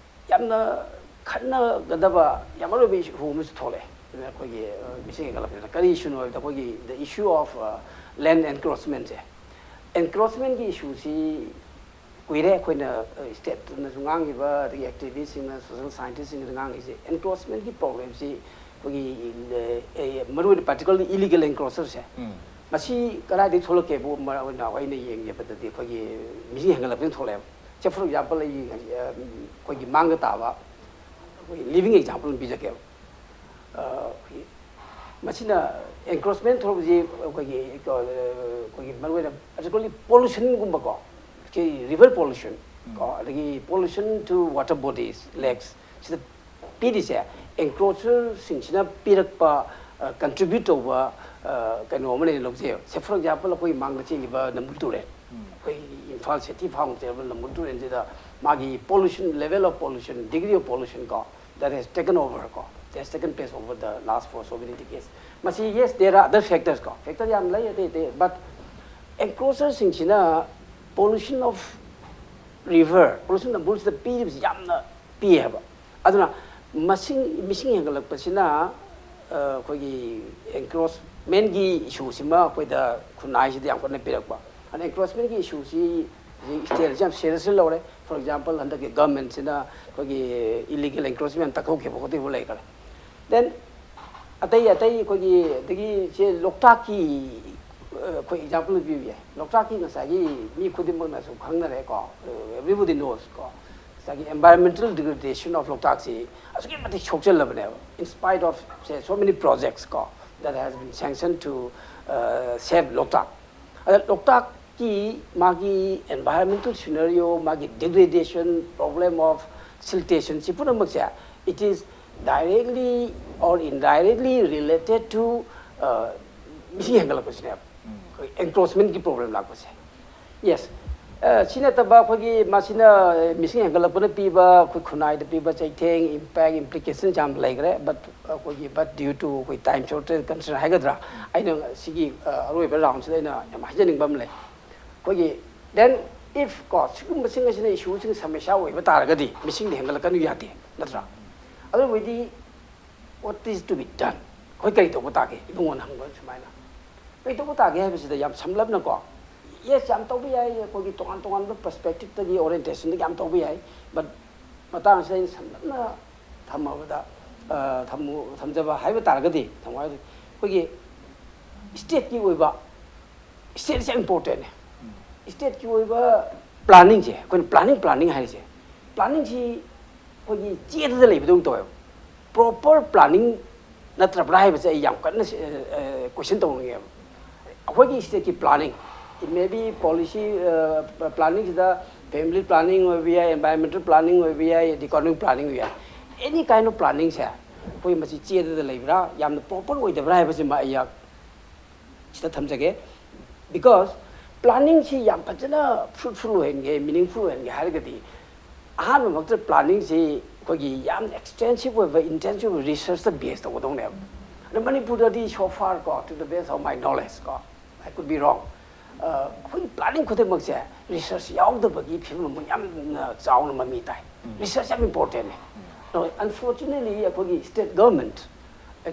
ꯌꯥꯝꯅ ꯈꯟꯅꯒꯗꯕ ꯌꯥꯝ ꯃꯔꯨ ꯑꯣꯏꯕ ꯏꯁꯨ ꯑꯃꯁꯨ ꯊꯣꯛꯂꯛꯑꯦ꯫ ꯑꯗꯨꯅ ꯑꯩꯈꯣꯏꯒꯤ, ꯑ, ꯃꯤꯁꯤꯡ ꯍꯦꯟꯒꯠꯂꯛꯄꯁꯤꯅ ꯀꯔꯤ ꯏꯁꯨꯅꯣ ꯍꯥꯏꯕꯗ, ꯑꯩꯈꯣꯏꯒꯤ the issue of, ꯑ, land encroachmentꯁꯦ꯫ Encroachmentꯀꯤ ꯏꯁꯨꯁꯤ ꯀꯨꯏꯔꯦ ꯑꯩꯈꯣꯏꯅ, ꯑ, ꯁ꯭ꯇꯦꯠꯅꯁꯨ ꯉꯥꯡꯉꯤꯕ, ꯑꯗꯒꯤ ꯑꯦꯛꯇꯤꯚꯤꯁꯁꯤꯡꯅ, ꯁꯣꯁꯤꯌꯦꯜ ꯁꯥꯏꯟꯇꯤꯁꯁꯤꯡꯅꯁꯨ ꯉꯥꯡꯉꯤꯁꯦ꯫ Encroachmentꯀꯤ ꯄ꯭ꯔꯣꯕ꯭ꯂꯦꯝꯁꯤ ꯑꯩꯈꯣꯏꯒꯤ, ꯑ, ꯑ, ꯃꯔꯨꯑꯣꯏꯅ particularly illegal encroacherꯁꯦ꯫ ꯎꯝ꯫ ꯃꯁꯤ ꯀꯗꯥꯏꯗꯒꯤ ꯊꯣꯛꯂꯛꯀꯦꯕꯨ ꯃꯔꯨ ꯑꯣꯏꯅ ꯑꯩꯅ ꯌꯦꯡꯖꯕꯗꯗꯤ ꯑꯩꯈꯣꯏꯒꯤ ꯃꯤꯁꯤꯡ ꯍꯦꯟꯒꯠꯂꯛꯄꯅ ꯊꯣꯛꯂꯛꯑꯦꯕ꯫ Say for example, ꯑꯩ, ꯑ, ꯑꯩꯈꯣꯏꯒꯤ ꯃꯥꯡꯗ ꯇꯥꯕ ꯑꯩꯈꯣꯏ living example ꯑꯃ ꯄꯤꯖꯒꯦꯕ꯫ ꯑ, ꯑꯩꯈꯣꯏꯒꯤ ꯃꯁꯤꯅ encroachment ꯊꯣꯛꯂꯛꯄꯁꯤ ꯑꯩꯈꯣꯏꯒꯤ, ꯑ, ꯑꯩꯈꯣꯏꯒꯤ ꯃꯔꯨꯑꯣꯏꯅ particularly pollutionꯒꯨꯝꯕꯀꯣ, ꯁꯤ river pollution ꯀꯣ, ꯎꯝ꯫ ꯑꯗꯒꯤ pollution to water bodies, lakes, ꯁꯤꯗ ꯄꯤꯔꯤꯁꯦ encroacherꯁꯤꯡꯁꯤꯅ ꯄꯤꯔꯛꯄ, ꯑ, contribute ꯇꯧꯕ, ꯑ, ꯀꯩꯅꯣ ꯑꯃ ꯂꯩꯅ ꯂꯧꯖꯩꯕ꯫ Say for example, ꯑꯩꯈꯣꯏ ꯃꯥꯡꯗ ꯆꯦꯜꯂꯤꯕ ꯅꯝꯕꯨꯜ ꯇꯨꯔꯦꯜ, ꯎꯝ꯫ ꯑꯩꯈꯣꯏ ꯏꯝꯐꯥꯜ city ꯐꯥꯎ ꯆꯦꯜꯂꯤꯕ ꯅꯝꯕꯨꯜ ꯇꯨꯔꯦꯜꯁꯤꯗ ꯃꯥꯒꯤ pollution, level of pollution, degree of pollution ꯀꯣ, that has taken over ꯀꯣ, that has taken place over the last for so many decades꯫ ꯃꯁꯤ, yes, there are other factors ꯀꯣ, factor ꯌꯥꯝ ꯂꯩ ꯑꯇꯩ ꯑꯇꯩ, but encroacherꯁꯤꯡꯁꯤꯅ pollution of river, pollution ꯅꯝꯕꯨꯜꯁꯤꯗ ꯄꯤꯔꯤꯕꯁꯤ ꯌꯥꯝꯅ ꯄꯤ ꯍꯥꯏꯕ꯫ ꯑꯗꯨꯅ ꯃꯁꯤꯡ, ꯃꯤꯁꯤꯡ ꯍꯦꯟꯒꯠꯂꯛꯄꯁꯤꯅ, ꯑ, ꯑꯩꯈꯣꯏꯒꯤ encroach ꯃꯦꯟꯒꯤ ꯏꯁꯨꯁꯤꯃ ꯑꯩꯈꯣꯏꯗ ꯈꯨꯟꯅꯥꯏꯁꯤꯗ ꯌꯥꯝ ꯀꯟꯅ ꯄꯤꯔꯛꯄ꯫ ꯑꯗ ꯑꯦꯟꯀ꯭ꯔꯣꯆꯃꯦꯟꯒꯤ ꯏꯁꯨꯁꯤ ꯍꯧꯖꯤꯛ ꯁ꯭ꯇꯦꯠꯁꯤ ꯌꯥꯝ ꯁꯦꯔꯤꯌꯁꯂꯤ ꯂꯧꯔꯦ꯫ ꯐꯣꯔ ꯑꯦꯛꯖꯥꯝꯄꯜ, ꯍꯟꯗꯛꯀꯤ ꯒꯃꯦꯟꯁꯤꯅ ꯑꯩꯈꯣꯏꯒꯤ ꯏꯂꯤꯒꯦꯜ ꯑꯦꯟꯀ꯭ꯔꯣꯆꯃꯦꯟ ꯇꯛꯍꯧꯈꯤꯕ ꯈꯣꯠꯈꯤꯕ ꯂꯩꯈ꯭ꯔꯦ꯫ ꯗꯦꯟ ꯑꯇꯩ ꯑꯇꯩ ꯑꯩꯈꯣꯏꯒꯤ ꯑꯗꯒꯤ ꯁꯦ ꯂꯣꯛꯇꯥꯛꯀꯤ ꯑꯩꯈꯣꯏ ꯑꯦꯛꯖꯥꯝꯄꯜ ꯄꯤꯕ ꯌꯥꯏ꯫ ꯂꯣꯛꯇꯥꯛꯀꯤ ꯉꯁꯥꯏꯒꯤ ꯃꯤ ꯈꯨꯗꯤꯡꯃꯛꯅꯁꯨ ꯈꯪꯅꯔꯦꯀꯣ, everybody knows ꯀꯣ, ꯉꯁꯥꯏꯒꯤ environmental degradation of ꯂꯣꯛꯇꯥꯛꯁꯤ ꯑꯁꯨꯛꯀꯤ ꯃꯇꯤꯛ ꯁꯣꯛꯆꯜꯂꯕꯅꯦꯕ, in spite of, say, so many projects ꯀꯣ, that has been sanctioned to, uh, save ꯂꯣꯛꯇꯥꯛ꯫ ꯑꯗ ꯂꯣꯛꯇꯥꯛꯀꯤ ꯃꯥꯒꯤ environmental scenario, ꯃꯥꯒꯤ degradation, problem of siltation ꯁꯤ ꯄꯨꯝꯅꯃꯛꯁꯦ, it is directly or indirectly related to, uh, ꯃꯤꯁꯤꯡ ꯍꯦꯟꯒꯠꯂꯛꯄꯁꯤꯅꯦꯕ, ꯑꯩꯈꯣꯏ ꯑꯦꯟꯀ꯭ꯔꯣꯆꯃꯦꯟꯒꯤ ꯄ꯭ꯔꯣꯕ꯭ꯂꯦꯝ ꯂꯥꯛꯄꯁꯦ꯫ ꯌꯦꯁ, ꯁꯤ ꯅꯠꯇꯕ ꯑꯩꯈꯣꯏꯒꯤ ꯃꯁꯤꯅ ꯃꯤꯁꯤꯡ ꯍꯦꯟꯒꯠꯂꯛꯄꯅ ꯄꯤꯕ, ꯑꯩꯈꯣꯏ ꯈꯨꯟꯅꯥꯏꯗ ꯄꯤꯕ ꯆꯩꯊꯦꯡ, ꯏꯝꯄꯦꯛ, ꯏꯝꯄ꯭ꯂꯤꯀꯦꯁꯟꯁ ꯌꯥꯝ ꯂꯩꯈ꯭ꯔꯦ꯫ ꯕꯠ ꯑꯩꯈꯣꯏꯒꯤ, but due to ꯑꯩꯈꯣꯏ ꯇꯥꯏꯝ ꯁꯣꯔꯇꯦꯖ ꯀꯟꯁꯔꯟ ꯍꯥꯏꯒꯗ꯭ꯔꯥ, ꯑꯩꯅ ꯁꯤꯒꯤ ꯑꯔꯣꯏꯕ ꯔꯥꯎꯟꯁꯤꯗ ꯑꯩꯅ ꯌꯥꯝ ꯍꯥꯏꯖꯅꯤꯡꯕ ꯑꯃ ꯂꯩ꯫ ꯑꯩꯈꯣꯏꯒꯤ, ꯗꯦꯟ ꯏꯐ ꯀꯣ, ꯁꯤꯒꯨꯝꯕꯁꯤꯡ ꯑꯁꯤꯅ ꯏꯁꯨꯁꯤꯡ, ꯁꯃꯁ꯭ꯌꯥ ꯑꯣꯏꯕ ꯇꯥꯔꯒꯗꯤ ꯃꯤꯁꯤꯡꯗꯤ ꯍꯦꯟꯒꯠꯂꯛꯀꯅꯨ ꯌꯥꯗꯦ, ꯅꯠꯇ꯭ꯔꯥ? ꯑꯗꯨ ꯑꯣꯏꯔꯗꯤ what is to be done? ꯑꯩꯈꯣꯏ ꯀꯔꯤ ꯇꯧꯕ ꯇꯥꯒꯦ? ꯏꯕꯨꯡꯉꯣꯅ ꯍꯪꯕ ꯁꯨꯃꯥꯏꯅ꯫ ꯀꯔꯤ ꯇꯧꯕ ꯇꯥꯒꯦ ꯍꯥꯏꯕꯁꯤꯗ ꯌꯥꯝ ꯁꯝꯂꯞꯅꯀꯣ, ꯌꯦꯁ, ꯌꯥꯝ ꯇꯧꯕ ꯌꯥꯏ, ꯑꯩꯈꯣꯏꯒꯤ ꯇꯣꯉꯥꯟ ꯇꯣꯉꯥꯟꯕ ꯄꯔꯁꯄꯦꯛꯇꯤꯞꯇꯒꯤ, ꯑꯣꯔꯤꯌꯦꯟꯇꯦꯁꯟꯗꯒꯤ ꯌꯥꯝ ꯇꯧꯕ ꯌꯥꯏ꯫ ꯕꯠ ꯃꯇꯥꯡꯁꯤꯗ ꯑꯩꯅ ꯁꯝꯂꯞꯅ ꯊꯝꯃꯕꯗ, ꯑ, ꯊꯝꯃꯨ-, ꯊꯝꯖꯕ ꯍꯥꯏꯕ ꯇꯥꯔꯒꯗꯤ, ꯊꯝꯃꯨ ꯍꯥꯏꯔꯒꯗꯤ, ꯑꯩꯈꯣꯏꯒꯤ ꯁ꯭ꯇꯦꯠꯀꯤ ꯑꯣꯏꯕ, ꯁ꯭ꯇꯦꯠꯁꯦ ꯌꯥꯝ ꯏꯝꯄꯣꯔꯇꯦꯟꯅꯦ꯫ ꯁ꯭ꯇꯦꯠꯀꯤ ꯑꯣꯏꯕ ꯄ꯭ꯂꯥꯅꯤꯡꯁꯦ, ꯑꯩꯈꯣꯏꯅ ꯄ꯭ꯂꯥꯅꯤꯡ, ꯄ꯭ꯂꯥꯅꯤꯡ ꯍꯥꯏꯔꯤꯁꯦ, ꯄ꯭ꯂꯥꯅꯤꯡꯁꯤ ꯑꯩꯈꯣꯏꯒꯤ ꯆꯦꯗꯗ ꯂꯩꯕꯗꯧꯅ ꯇꯧꯋꯦꯕ꯫ ꯄ꯭ꯔꯣꯄꯔ ꯄ꯭ꯂꯥꯅꯤꯡ ꯅꯠꯇ꯭ꯔꯕ꯭ꯔꯥ ꯍꯥꯏꯕꯁꯦ ꯑꯩ ꯌꯥꯝ ꯀꯟꯅ ꯀꯣꯏꯁꯟ ꯇꯧꯅꯤꯡꯉꯦꯕ꯫ ꯑꯩꯈꯣꯏꯒꯤ ꯁ꯭ꯇꯦꯠꯀꯤ planning, it may be policy, ꯄ꯭ꯂꯥꯅꯤꯡꯁꯤꯗ family planning ꯑꯣꯏꯕ ꯌꯥꯏ, environmental planning ꯑꯣꯏꯕ ꯌꯥꯏ, economic planning ꯑꯣꯏꯕ ꯌꯥꯏ, any kind of planningꯁꯦ ꯑꯩꯈꯣꯏ ꯃꯁꯤ ꯆꯦꯗꯗ ꯂꯩꯕ꯭ꯔꯥ, ꯌꯥꯝꯅ ꯄ꯭ꯔꯣꯄꯔ ꯑꯣꯏꯗꯕ꯭ꯔꯥ ꯍꯥꯏꯕꯁꯤꯃ ꯑꯩ ꯁꯤꯗ ꯊꯝꯖꯒꯦ꯫ ꯕꯤꯀꯣꯁ ꯄ꯭ꯂꯥꯅꯤꯡꯁꯤ ꯌꯥꯝ ꯐꯖꯅ ꯐ꯭ꯔꯨꯠꯐꯨꯜ ꯑꯣꯏꯍꯟꯒꯦ, ꯃꯤꯅꯤꯡꯐꯨꯜ ꯑꯣꯏꯍꯟꯒꯦ ꯍꯥꯏꯔꯒꯗꯤ, ꯑꯍꯥꯟꯕꯃꯛꯇ ꯄ꯭ꯂꯥꯅꯤꯡꯁꯤ ꯑꯩꯈꯣꯏꯒꯤ ꯌꯥꯝ ꯑꯦꯛꯁꯇꯦꯟꯁꯤꯞ ꯑꯣꯏꯕ, ꯏꯟꯇꯦꯟꯁꯤꯞ ꯑꯣꯏꯕ ꯔꯤꯁꯔꯁꯇ ꯕꯦꯁ ꯇꯧꯒꯗꯧꯅꯦꯕ꯫ ꯑꯗꯣ ꯃꯅꯤꯄꯨꯔꯗꯗꯤ, so far ꯀꯣ, to the best of my knowledge ꯀꯣ, I could be wrong, ꯑꯩꯈꯣꯏꯒꯤ ꯄ꯭ꯂꯥꯅꯤꯡ ꯈꯨꯗꯤꯡꯃꯛꯁꯦ ꯔꯤꯁꯔꯁ ꯌꯥꯎꯗꯕꯒꯤ ꯐꯤꯕꯝ ꯑꯃ ꯌꯥꯝꯅ ꯆꯥꯎꯅ ꯃꯃꯤ ꯇꯥꯏ꯫ ꯔꯤꯁꯔꯁ ꯌꯥꯝ ꯏꯝꯄꯣꯔꯇꯦꯟꯅꯦ꯫ ꯑꯗꯣ ꯑꯟꯐꯣꯔꯆꯨꯅꯦꯠꯂꯤ ꯑꯩꯈꯣꯏꯒꯤ state government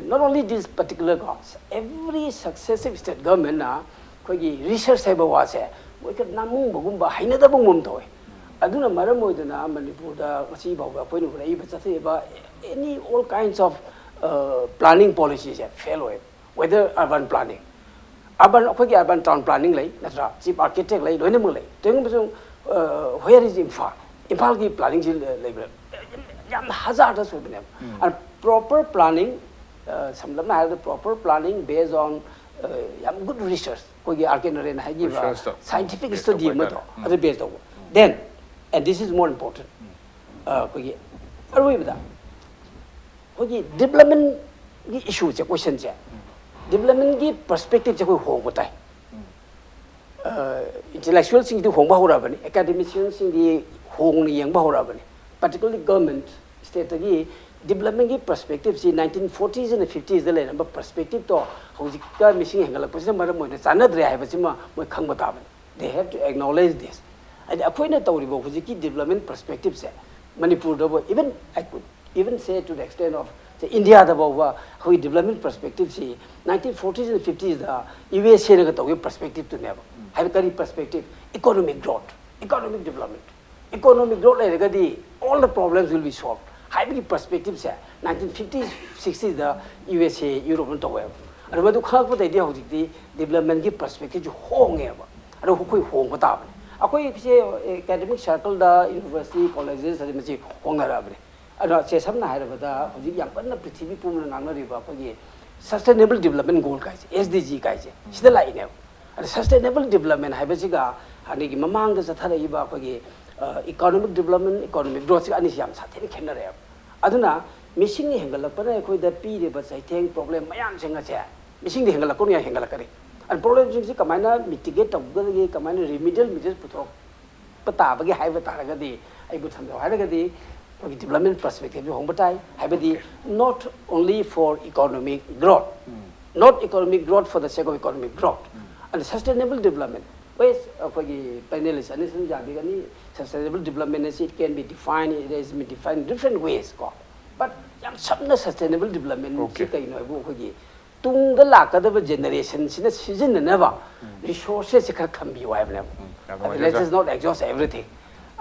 Not only this particular government, every successive state governmentꯅ ꯑꯩꯈꯣꯏꯒꯤ research ꯍꯥꯏꯕ ꯋꯥꯁꯦ ꯃꯣꯏ ꯈꯔ ꯅꯥꯃꯨꯡꯕꯒꯨꯝꯕ ꯍꯩꯅꯗꯕꯒꯨꯝꯕ ꯑꯃ ꯇꯧꯋꯦ꯫ ꯑꯗꯨꯅ ꯃꯔꯝ ꯑꯣꯏꯗꯅ ꯃꯅꯤꯄꯨꯔꯗ ꯉꯁꯤ ꯐꯥꯎꯕ ꯑꯩꯈꯣꯏꯅ ꯎꯔꯛꯏꯕ ꯆꯠꯊꯔꯤꯕ any all kinds of planning policyꯁꯦ fail ꯑꯣꯏ꯫ Whether urban planning, urban, ꯑꯩꯈꯣꯏꯒꯤ urban town planning ꯂꯩ ꯅꯠꯇ꯭ꯔꯥ, chief architect ꯂꯩ, ꯂꯣꯏꯅꯃꯛ ꯂꯩ꯫ ꯇꯧꯕꯁꯨ where is Imphal? ꯏꯝꯐꯥꯜꯒꯤ planningꯁꯤ ꯂꯩꯕ꯭ꯔꯥ? ꯌꯥꯝꯅ hazardous ꯑꯣꯏꯕꯅꯦꯕ꯫ And proper planning, ꯁꯝꯂꯞꯅ ꯍꯥꯏꯔꯕꯗ proper planning based on ꯌꯥꯝ good research, ꯑꯩꯈꯣꯏꯒꯤ R K Naren ꯍꯥꯏꯈꯤꯕ scientific study ꯑꯃꯗꯣ ꯑꯗꯨ base ꯇꯧꯕ꯫ Then, and this is more important, ꯑꯩꯈꯣꯏꯒꯤ ꯑꯔꯣꯏꯕꯗ ꯑꯩꯈꯣꯏꯒꯤ developmentꯀꯤ issueꯁꯦ, questionꯁꯦ, developmentꯀꯤ perspectiveꯁꯦ ꯑꯩꯈꯣꯏ ꯍꯣꯡꯕ ꯇꯥꯏ꯫ Intellectualꯁꯤꯡꯗꯤ ꯍꯣꯡꯕ ꯍꯧꯔꯛꯑꯕꯅꯤ, academicianꯁꯤꯡꯗꯤ ꯍꯣꯡꯅ ꯌꯦꯡꯕ ꯍꯧꯔꯛꯑꯕꯅꯤ꯫ Particularly government, stateꯇꯒꯤ developmentꯀꯤ perspectiveꯁꯤ nineteen forties and fiftiesꯗ ꯂꯩꯔꯝꯕ perspectiveꯇꯣ ꯍꯧꯖꯤꯛꯀ ꯃꯤꯁꯤꯡ ꯍꯦꯟꯒꯠꯂꯛꯄꯁꯤꯅ ꯃꯔꯝ ꯑꯣꯏꯅ ꯆꯥꯟꯅꯗ꯭ꯔꯦ ꯍꯥꯏꯕꯁꯤꯃ ꯃꯣꯏ ꯈꯪꯕ ꯇꯥꯕꯅꯤ꯫ They have to acknowledge this. ꯍꯥꯏꯗꯤ ꯑꯩꯈꯣꯏꯅ ꯇꯧꯔꯤꯕ ꯍꯧꯖꯤꯛꯀꯤ development perspectiveꯁꯦ ꯃꯅꯤꯄꯨꯔꯗꯕꯨ, even I could even say to the extent of, say, Indiaꯗ ꯐꯥꯎꯕ ꯑꯩꯈꯣꯏꯒꯤ development perspectiveꯁꯤ nineteen forties and fiftiesꯗ USAꯅꯒ ꯇꯧꯈꯤꯕ perspectiveꯇꯨꯅꯦꯕ꯫ ꯍꯥꯏꯕꯗꯤ ꯀꯔꯤ perspective? Economic growth, economic development. Economic growth ꯂꯩꯔꯒꯗꯤ all the problems will be solved ꯍꯥꯏꯕꯒꯤ perspectiveꯁꯦ nineteen fifties, sixtiesꯗ USA, Europeꯅ ꯇꯧꯋꯦꯕ꯫ ꯑꯗꯨ ꯃꯗꯨ ꯈꯪꯉꯛꯄꯗꯩꯗꯤ ꯍꯧꯖꯤꯛꯇꯤ developmentꯀꯤ perspectiveꯁꯦ ꯍꯣꯡꯉꯦꯕ꯫ ꯑꯗꯣ ꯑꯩꯈꯣꯏ ꯍꯣꯡꯕ ꯇꯥꯕꯅꯤ꯫ ꯑꯩꯈꯣꯏꯁꯦ academic circleꯗ, university, colleges ꯑꯗꯩ ꯃꯁꯤ ꯍꯣꯡꯅꯔꯛꯑꯕꯅꯤ꯫ ꯑꯗꯣ ꯁꯦ, ꯁꯝꯅ ꯍꯥꯏꯔꯕꯗ ꯍꯧꯖꯤꯛ ꯌꯥꯝ ꯀꯟꯅ ꯄ꯭ꯔꯤꯊꯤꯕꯤ ꯄꯨꯝꯕꯅ ꯉꯥꯡꯅꯔꯤꯕ ꯑꯩꯈꯣꯏꯒꯤ Sustainable Development Goal ꯀꯥꯏꯁꯦ, SDG ꯀꯥꯏꯁꯦ, ꯁꯤꯗ ꯂꯥꯛꯏꯅꯦꯕ꯫ ꯑꯗ sustainable development ꯍꯥꯏꯕꯁꯤꯒ ꯍꯥꯟꯅꯒꯤ ꯃꯃꯥꯡꯗ ꯆꯠꯊꯔꯛꯏꯕ ꯑꯩꯈꯣꯏꯒꯤ economic development, economic growthꯁꯤꯒ ꯑꯅꯤꯁꯤ ꯌꯥꯝ ꯁꯥꯊꯤꯅ ꯈꯦꯠꯅꯔꯛꯑꯦꯕ꯫ ꯑꯗꯨꯅ ꯃꯤꯁꯤꯡ ꯍꯦꯟꯒꯠꯂꯛꯄꯅ ꯑꯩꯈꯣꯏꯗ ꯄꯤꯔꯤꯕ ꯆꯩꯊꯦꯡ, problem ꯃꯌꯥꯝꯁꯤꯡ ꯑꯁꯦ, ꯃꯤꯁꯤꯡꯗꯤ ꯍꯦꯟꯒꯠꯂꯛꯀꯅꯨ ꯌꯥꯏ, ꯍꯦꯟꯒꯠꯂꯛꯀꯅꯤ꯫ ꯑꯗ problemꯁꯤꯡꯁꯤ ꯀꯃꯥꯏꯅ mitigate ꯇꯧꯒꯗꯒꯦ, ꯀꯃꯥꯏꯅ remedial measures ꯄꯨꯊꯣꯔꯛꯄ ꯇꯥꯕꯒꯦ ꯍꯥꯏꯕ ꯇꯥꯔꯒꯗꯤ, ꯑꯩꯕꯨ ꯊꯝꯖꯧ ꯍꯥꯏꯔꯒꯗꯤ ꯑꯩꯈꯣꯏꯒꯤ development perspectiveꯁꯨ ꯍꯣꯡꯕ ꯇꯥꯏ꯫ ꯍꯥꯏꯕꯗꯤ not only for economic growth, not economic growth for the sake of economic growth, and sustainable development. Yes, ꯑꯩꯈꯣꯏꯒꯤ panelist ꯑꯅꯤꯁꯤꯅ ꯌꯥꯕꯤꯒꯅꯤ, sustainable development ꯑꯁꯤ it can be defined, it has been defined in different ways ꯀꯣ꯫ But ꯌꯥꯝ ꯁꯝꯅ sustainable development ꯁꯤ Okay. ꯀꯩꯅꯣ ꯍꯥꯏꯕꯨ ꯑꯩꯈꯣꯏꯒꯤ ꯇꯨꯡꯗ ꯂꯥꯛꯀꯗꯕ generation ꯁꯤꯅ ꯁꯤꯖꯤꯟꯅꯅꯕ resources ꯁꯦ ꯈꯔ ꯊꯝꯕꯤꯌꯨ ꯍꯥꯏꯕꯅꯦꯕ꯫ ꯌꯥꯝ ꯑꯗꯨ ꯅꯨꯡꯉꯥꯏꯖꯔꯦ, let sir. us not exhaust everything.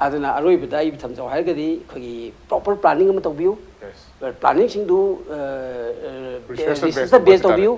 ꯑꯗꯨꯅ ꯑꯔꯣꯏꯕꯗ ꯑꯩ ꯊꯝꯖꯧ ꯍꯥꯏꯔꯒꯗꯤ ꯑꯩꯈꯣꯏꯒꯤ proper planning ꯑꯃ ꯇꯧꯕꯤꯌꯨ꯫ Yes. Planning ꯁꯤꯡꯗꯨ Research based research based ꯇꯧꯕ ꯇꯧꯕꯤꯌꯨ꯫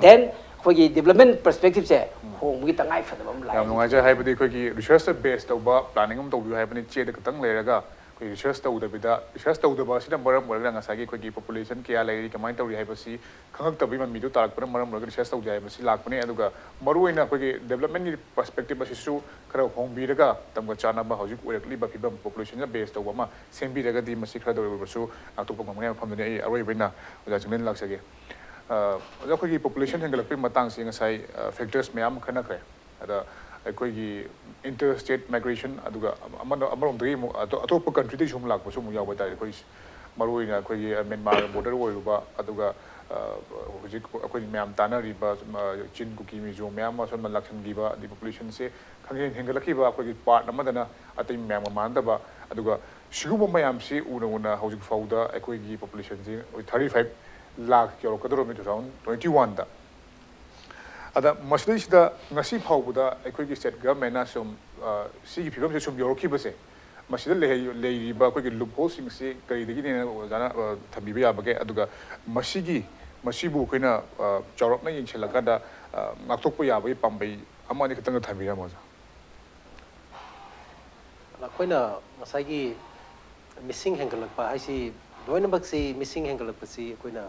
Then ꯑꯩꯈꯣꯏꯒꯤ development perspective ꯁꯦ ꯍꯣꯡꯕꯒꯤ ꯇꯉꯥꯏ ꯐꯗꯕ ꯑꯃ ꯂꯥꯛꯑꯦ꯫ ꯌꯥꯝ ꯅꯨꯡꯉꯥꯏꯖꯩ꯫ ꯍꯥꯏꯕꯗꯤ ꯑꯩꯈꯣꯏꯒꯤ research based ꯇꯧꯕ planning ꯑꯃ ꯇꯧꯕꯤꯌꯨ ꯍꯥꯏꯕꯅꯤ꯫ ꯆꯦꯗ ꯈꯛꯇꯪ ꯂꯩꯔꯒ ꯑꯩꯈꯣꯏ research ꯇꯧꯗꯕꯤꯗ, research ꯇꯧꯗꯕ ꯑꯁꯤꯅ ꯃꯔꯝ ꯑꯣꯏꯔꯒ ꯉꯁꯥꯏꯒꯤ ꯑꯩꯈꯣꯏꯒꯤ population ꯀꯌꯥ ꯂꯩꯔꯤ, ꯀꯃꯥꯏꯅ ꯇꯧꯔꯤ ꯍꯥꯏꯕꯁꯤ ꯈꯪꯉꯛꯇꯕꯒꯤ ꯃꯃꯤꯗꯨ ꯇꯥꯔꯛꯄꯅ ꯃꯔꯝ ꯑꯣꯏꯔꯒ research ꯇꯧꯗꯦ ꯍꯥꯏꯕꯁꯤ ꯂꯥꯛꯄꯅꯤ꯫ ꯑꯗꯨꯒ ꯃꯔꯨꯑꯣꯏꯅ ꯑꯩꯈꯣꯏꯒꯤ development ꯀꯤ perspective ꯑꯁꯤꯁꯨ ꯈꯔ ꯍꯣꯡꯕꯤꯔꯒ ꯃꯇꯝꯒ ꯆꯥꯟꯅꯕ ꯍꯧꯖꯤꯛ ꯑꯣꯏꯔꯛꯂꯤꯕ ꯐꯤꯕꯝ population ꯅ base ꯇꯧꯕ ꯑꯃ ꯁꯦꯝꯕꯤꯔꯒꯗꯤ ꯃꯁꯤ ꯈꯔꯗ ꯑꯣꯏꯔꯕꯁꯨ ꯉꯥꯛꯊꯣꯛꯄ ꯉꯝꯒꯅꯤ ꯍꯥꯏꯕ ꯋꯥꯐꯝꯗꯨꯅꯤ꯫ ꯑꯩ ꯑꯔꯣꯏꯕ ꯑꯣꯏꯅ ꯑꯣꯖꯥ ꯆꯤꯡꯂꯦꯟ ꯂꯥꯛꯆꯒꯦ꯫ ꯑ, ꯑꯣꯖꯥ, ꯑꯩꯈꯣꯏꯒꯤ population ꯍꯦꯟꯒꯠꯂꯛꯄꯒꯤ ꯃꯇꯥꯡꯁꯦ ꯉꯁꯥꯏ, ꯑ, factors ꯃꯌꯥꯝ ꯑꯃ ꯈꯟꯅꯈ꯭ꯔꯦ꯫ ꯑꯗ ꯑꯩꯈꯣꯏꯒꯤ inter state migration, ꯑꯗꯨꯒ ꯑꯃꯅ, ꯑꯃꯔꯣꯝꯗꯒꯤ ꯑꯃꯨꯛ ꯑꯇꯣ-, ꯑꯇꯣꯞꯄ country ꯗꯒꯤꯁꯨ ꯑꯃꯨꯛ ꯂꯥꯛꯄꯁꯨ ꯑꯃꯨꯛ ꯌꯥꯎꯕ ꯍꯥꯏꯇꯥꯔꯦ꯫ ꯑꯩꯈꯣꯏ ꯃꯔꯨꯑꯣꯏꯅ ꯑꯩꯈꯣꯏꯒꯤ ꯃ꯭ꯌꯥꯟꯃꯥꯔ border ꯑꯣꯏꯔꯨꯕ, ꯑꯗꯨꯒ, ꯑ, ꯍꯧꯖꯤꯛ ꯑꯩꯈꯣꯏ ꯃꯌꯥꯝ ꯇꯥꯟꯅꯔꯤꯕ, ꯑ, ꯆꯤꯟ, ꯀꯨꯀꯤ, ꯃꯤꯖꯣ ꯃꯌꯥꯝ ꯑꯃ ꯁꯣꯝꯗ ꯂꯥꯛꯁꯤꯟꯈꯤꯕ, ꯑꯗꯩ population ꯁꯦ ꯈꯪꯍꯦꯟ ꯍꯦꯟꯒꯠꯂꯛꯈꯤꯕ ꯑꯩꯈꯣꯏꯒꯤ part ꯑꯃꯗꯅ ꯑꯇꯩ ꯃꯌꯥꯝꯒ ꯃꯥꯟꯅꯗꯕ꯫ ꯑꯗꯨꯒ ꯁꯤꯒꯨꯝꯕ ꯃꯌꯥꯝꯁꯤ ꯎꯅ ꯎꯅ ꯍꯧꯖꯤꯛ ꯐꯥꯎꯗ ꯑꯩꯈꯣꯏꯒꯤ population ꯁꯤ thirty five lakh ꯌꯧꯔꯛꯀꯗꯧꯔꯕꯅꯤ two thousand twenty one ꯗ꯫ ꯑꯗ ꯃꯁꯤꯗꯩꯁꯤꯗ ꯉꯁꯤ ꯐꯥꯎꯕꯗ ꯑꯩꯈꯣꯏꯒꯤ state government ꯅ ꯁꯨꯝ, ꯑ, ꯁꯤꯒꯤ ꯐꯤꯕꯝꯁꯦ ꯁꯨꯝ ꯌꯧꯔꯛꯈꯤꯕꯁꯦ, ꯃꯁꯤꯗ ꯂꯩꯍꯩ-, ꯂꯩꯔꯤꯕ ꯑꯩꯈꯣꯏꯒꯤ loophole ꯁꯤꯡꯁꯤ ꯀꯔꯤꯗꯒꯤꯅꯦꯅ ꯑꯣꯖꯥꯅ, ꯑ, ꯊꯝꯕꯤꯕ ꯌꯥꯕꯒꯦ? ꯑꯗꯨꯒ ꯃꯁꯤꯒꯤ, ꯃꯁꯤꯕꯨ ꯑꯩꯈꯣꯏꯅ, ꯑ, ꯆꯥꯎꯔꯞꯅ ꯌꯦꯡꯁꯤꯜꯂꯀꯥꯟꯗ, ꯑ, ꯉꯥꯛꯊꯣꯛꯄ ꯌꯥꯕꯒꯤ ꯄꯥꯝꯕꯩ ꯑꯃ ꯑꯅꯤ ꯈꯛꯇꯪꯒ ꯊꯝꯕꯤꯔꯝꯃꯣ, ꯑꯣꯖꯥ꯫ ꯑꯩꯈꯣꯏꯅ ꯉꯁꯥꯏꯒꯤ ꯃꯤꯁꯤꯡ ꯍꯦꯟꯒꯠꯂꯛꯄ ꯍꯥꯏꯁꯤ, ꯂꯣꯏꯅꯃꯛꯁꯤ, ꯃꯤꯁꯤꯡ ꯍꯦꯟꯒꯠꯂꯛꯄꯁꯤ ꯑꯩꯈꯣꯏꯅ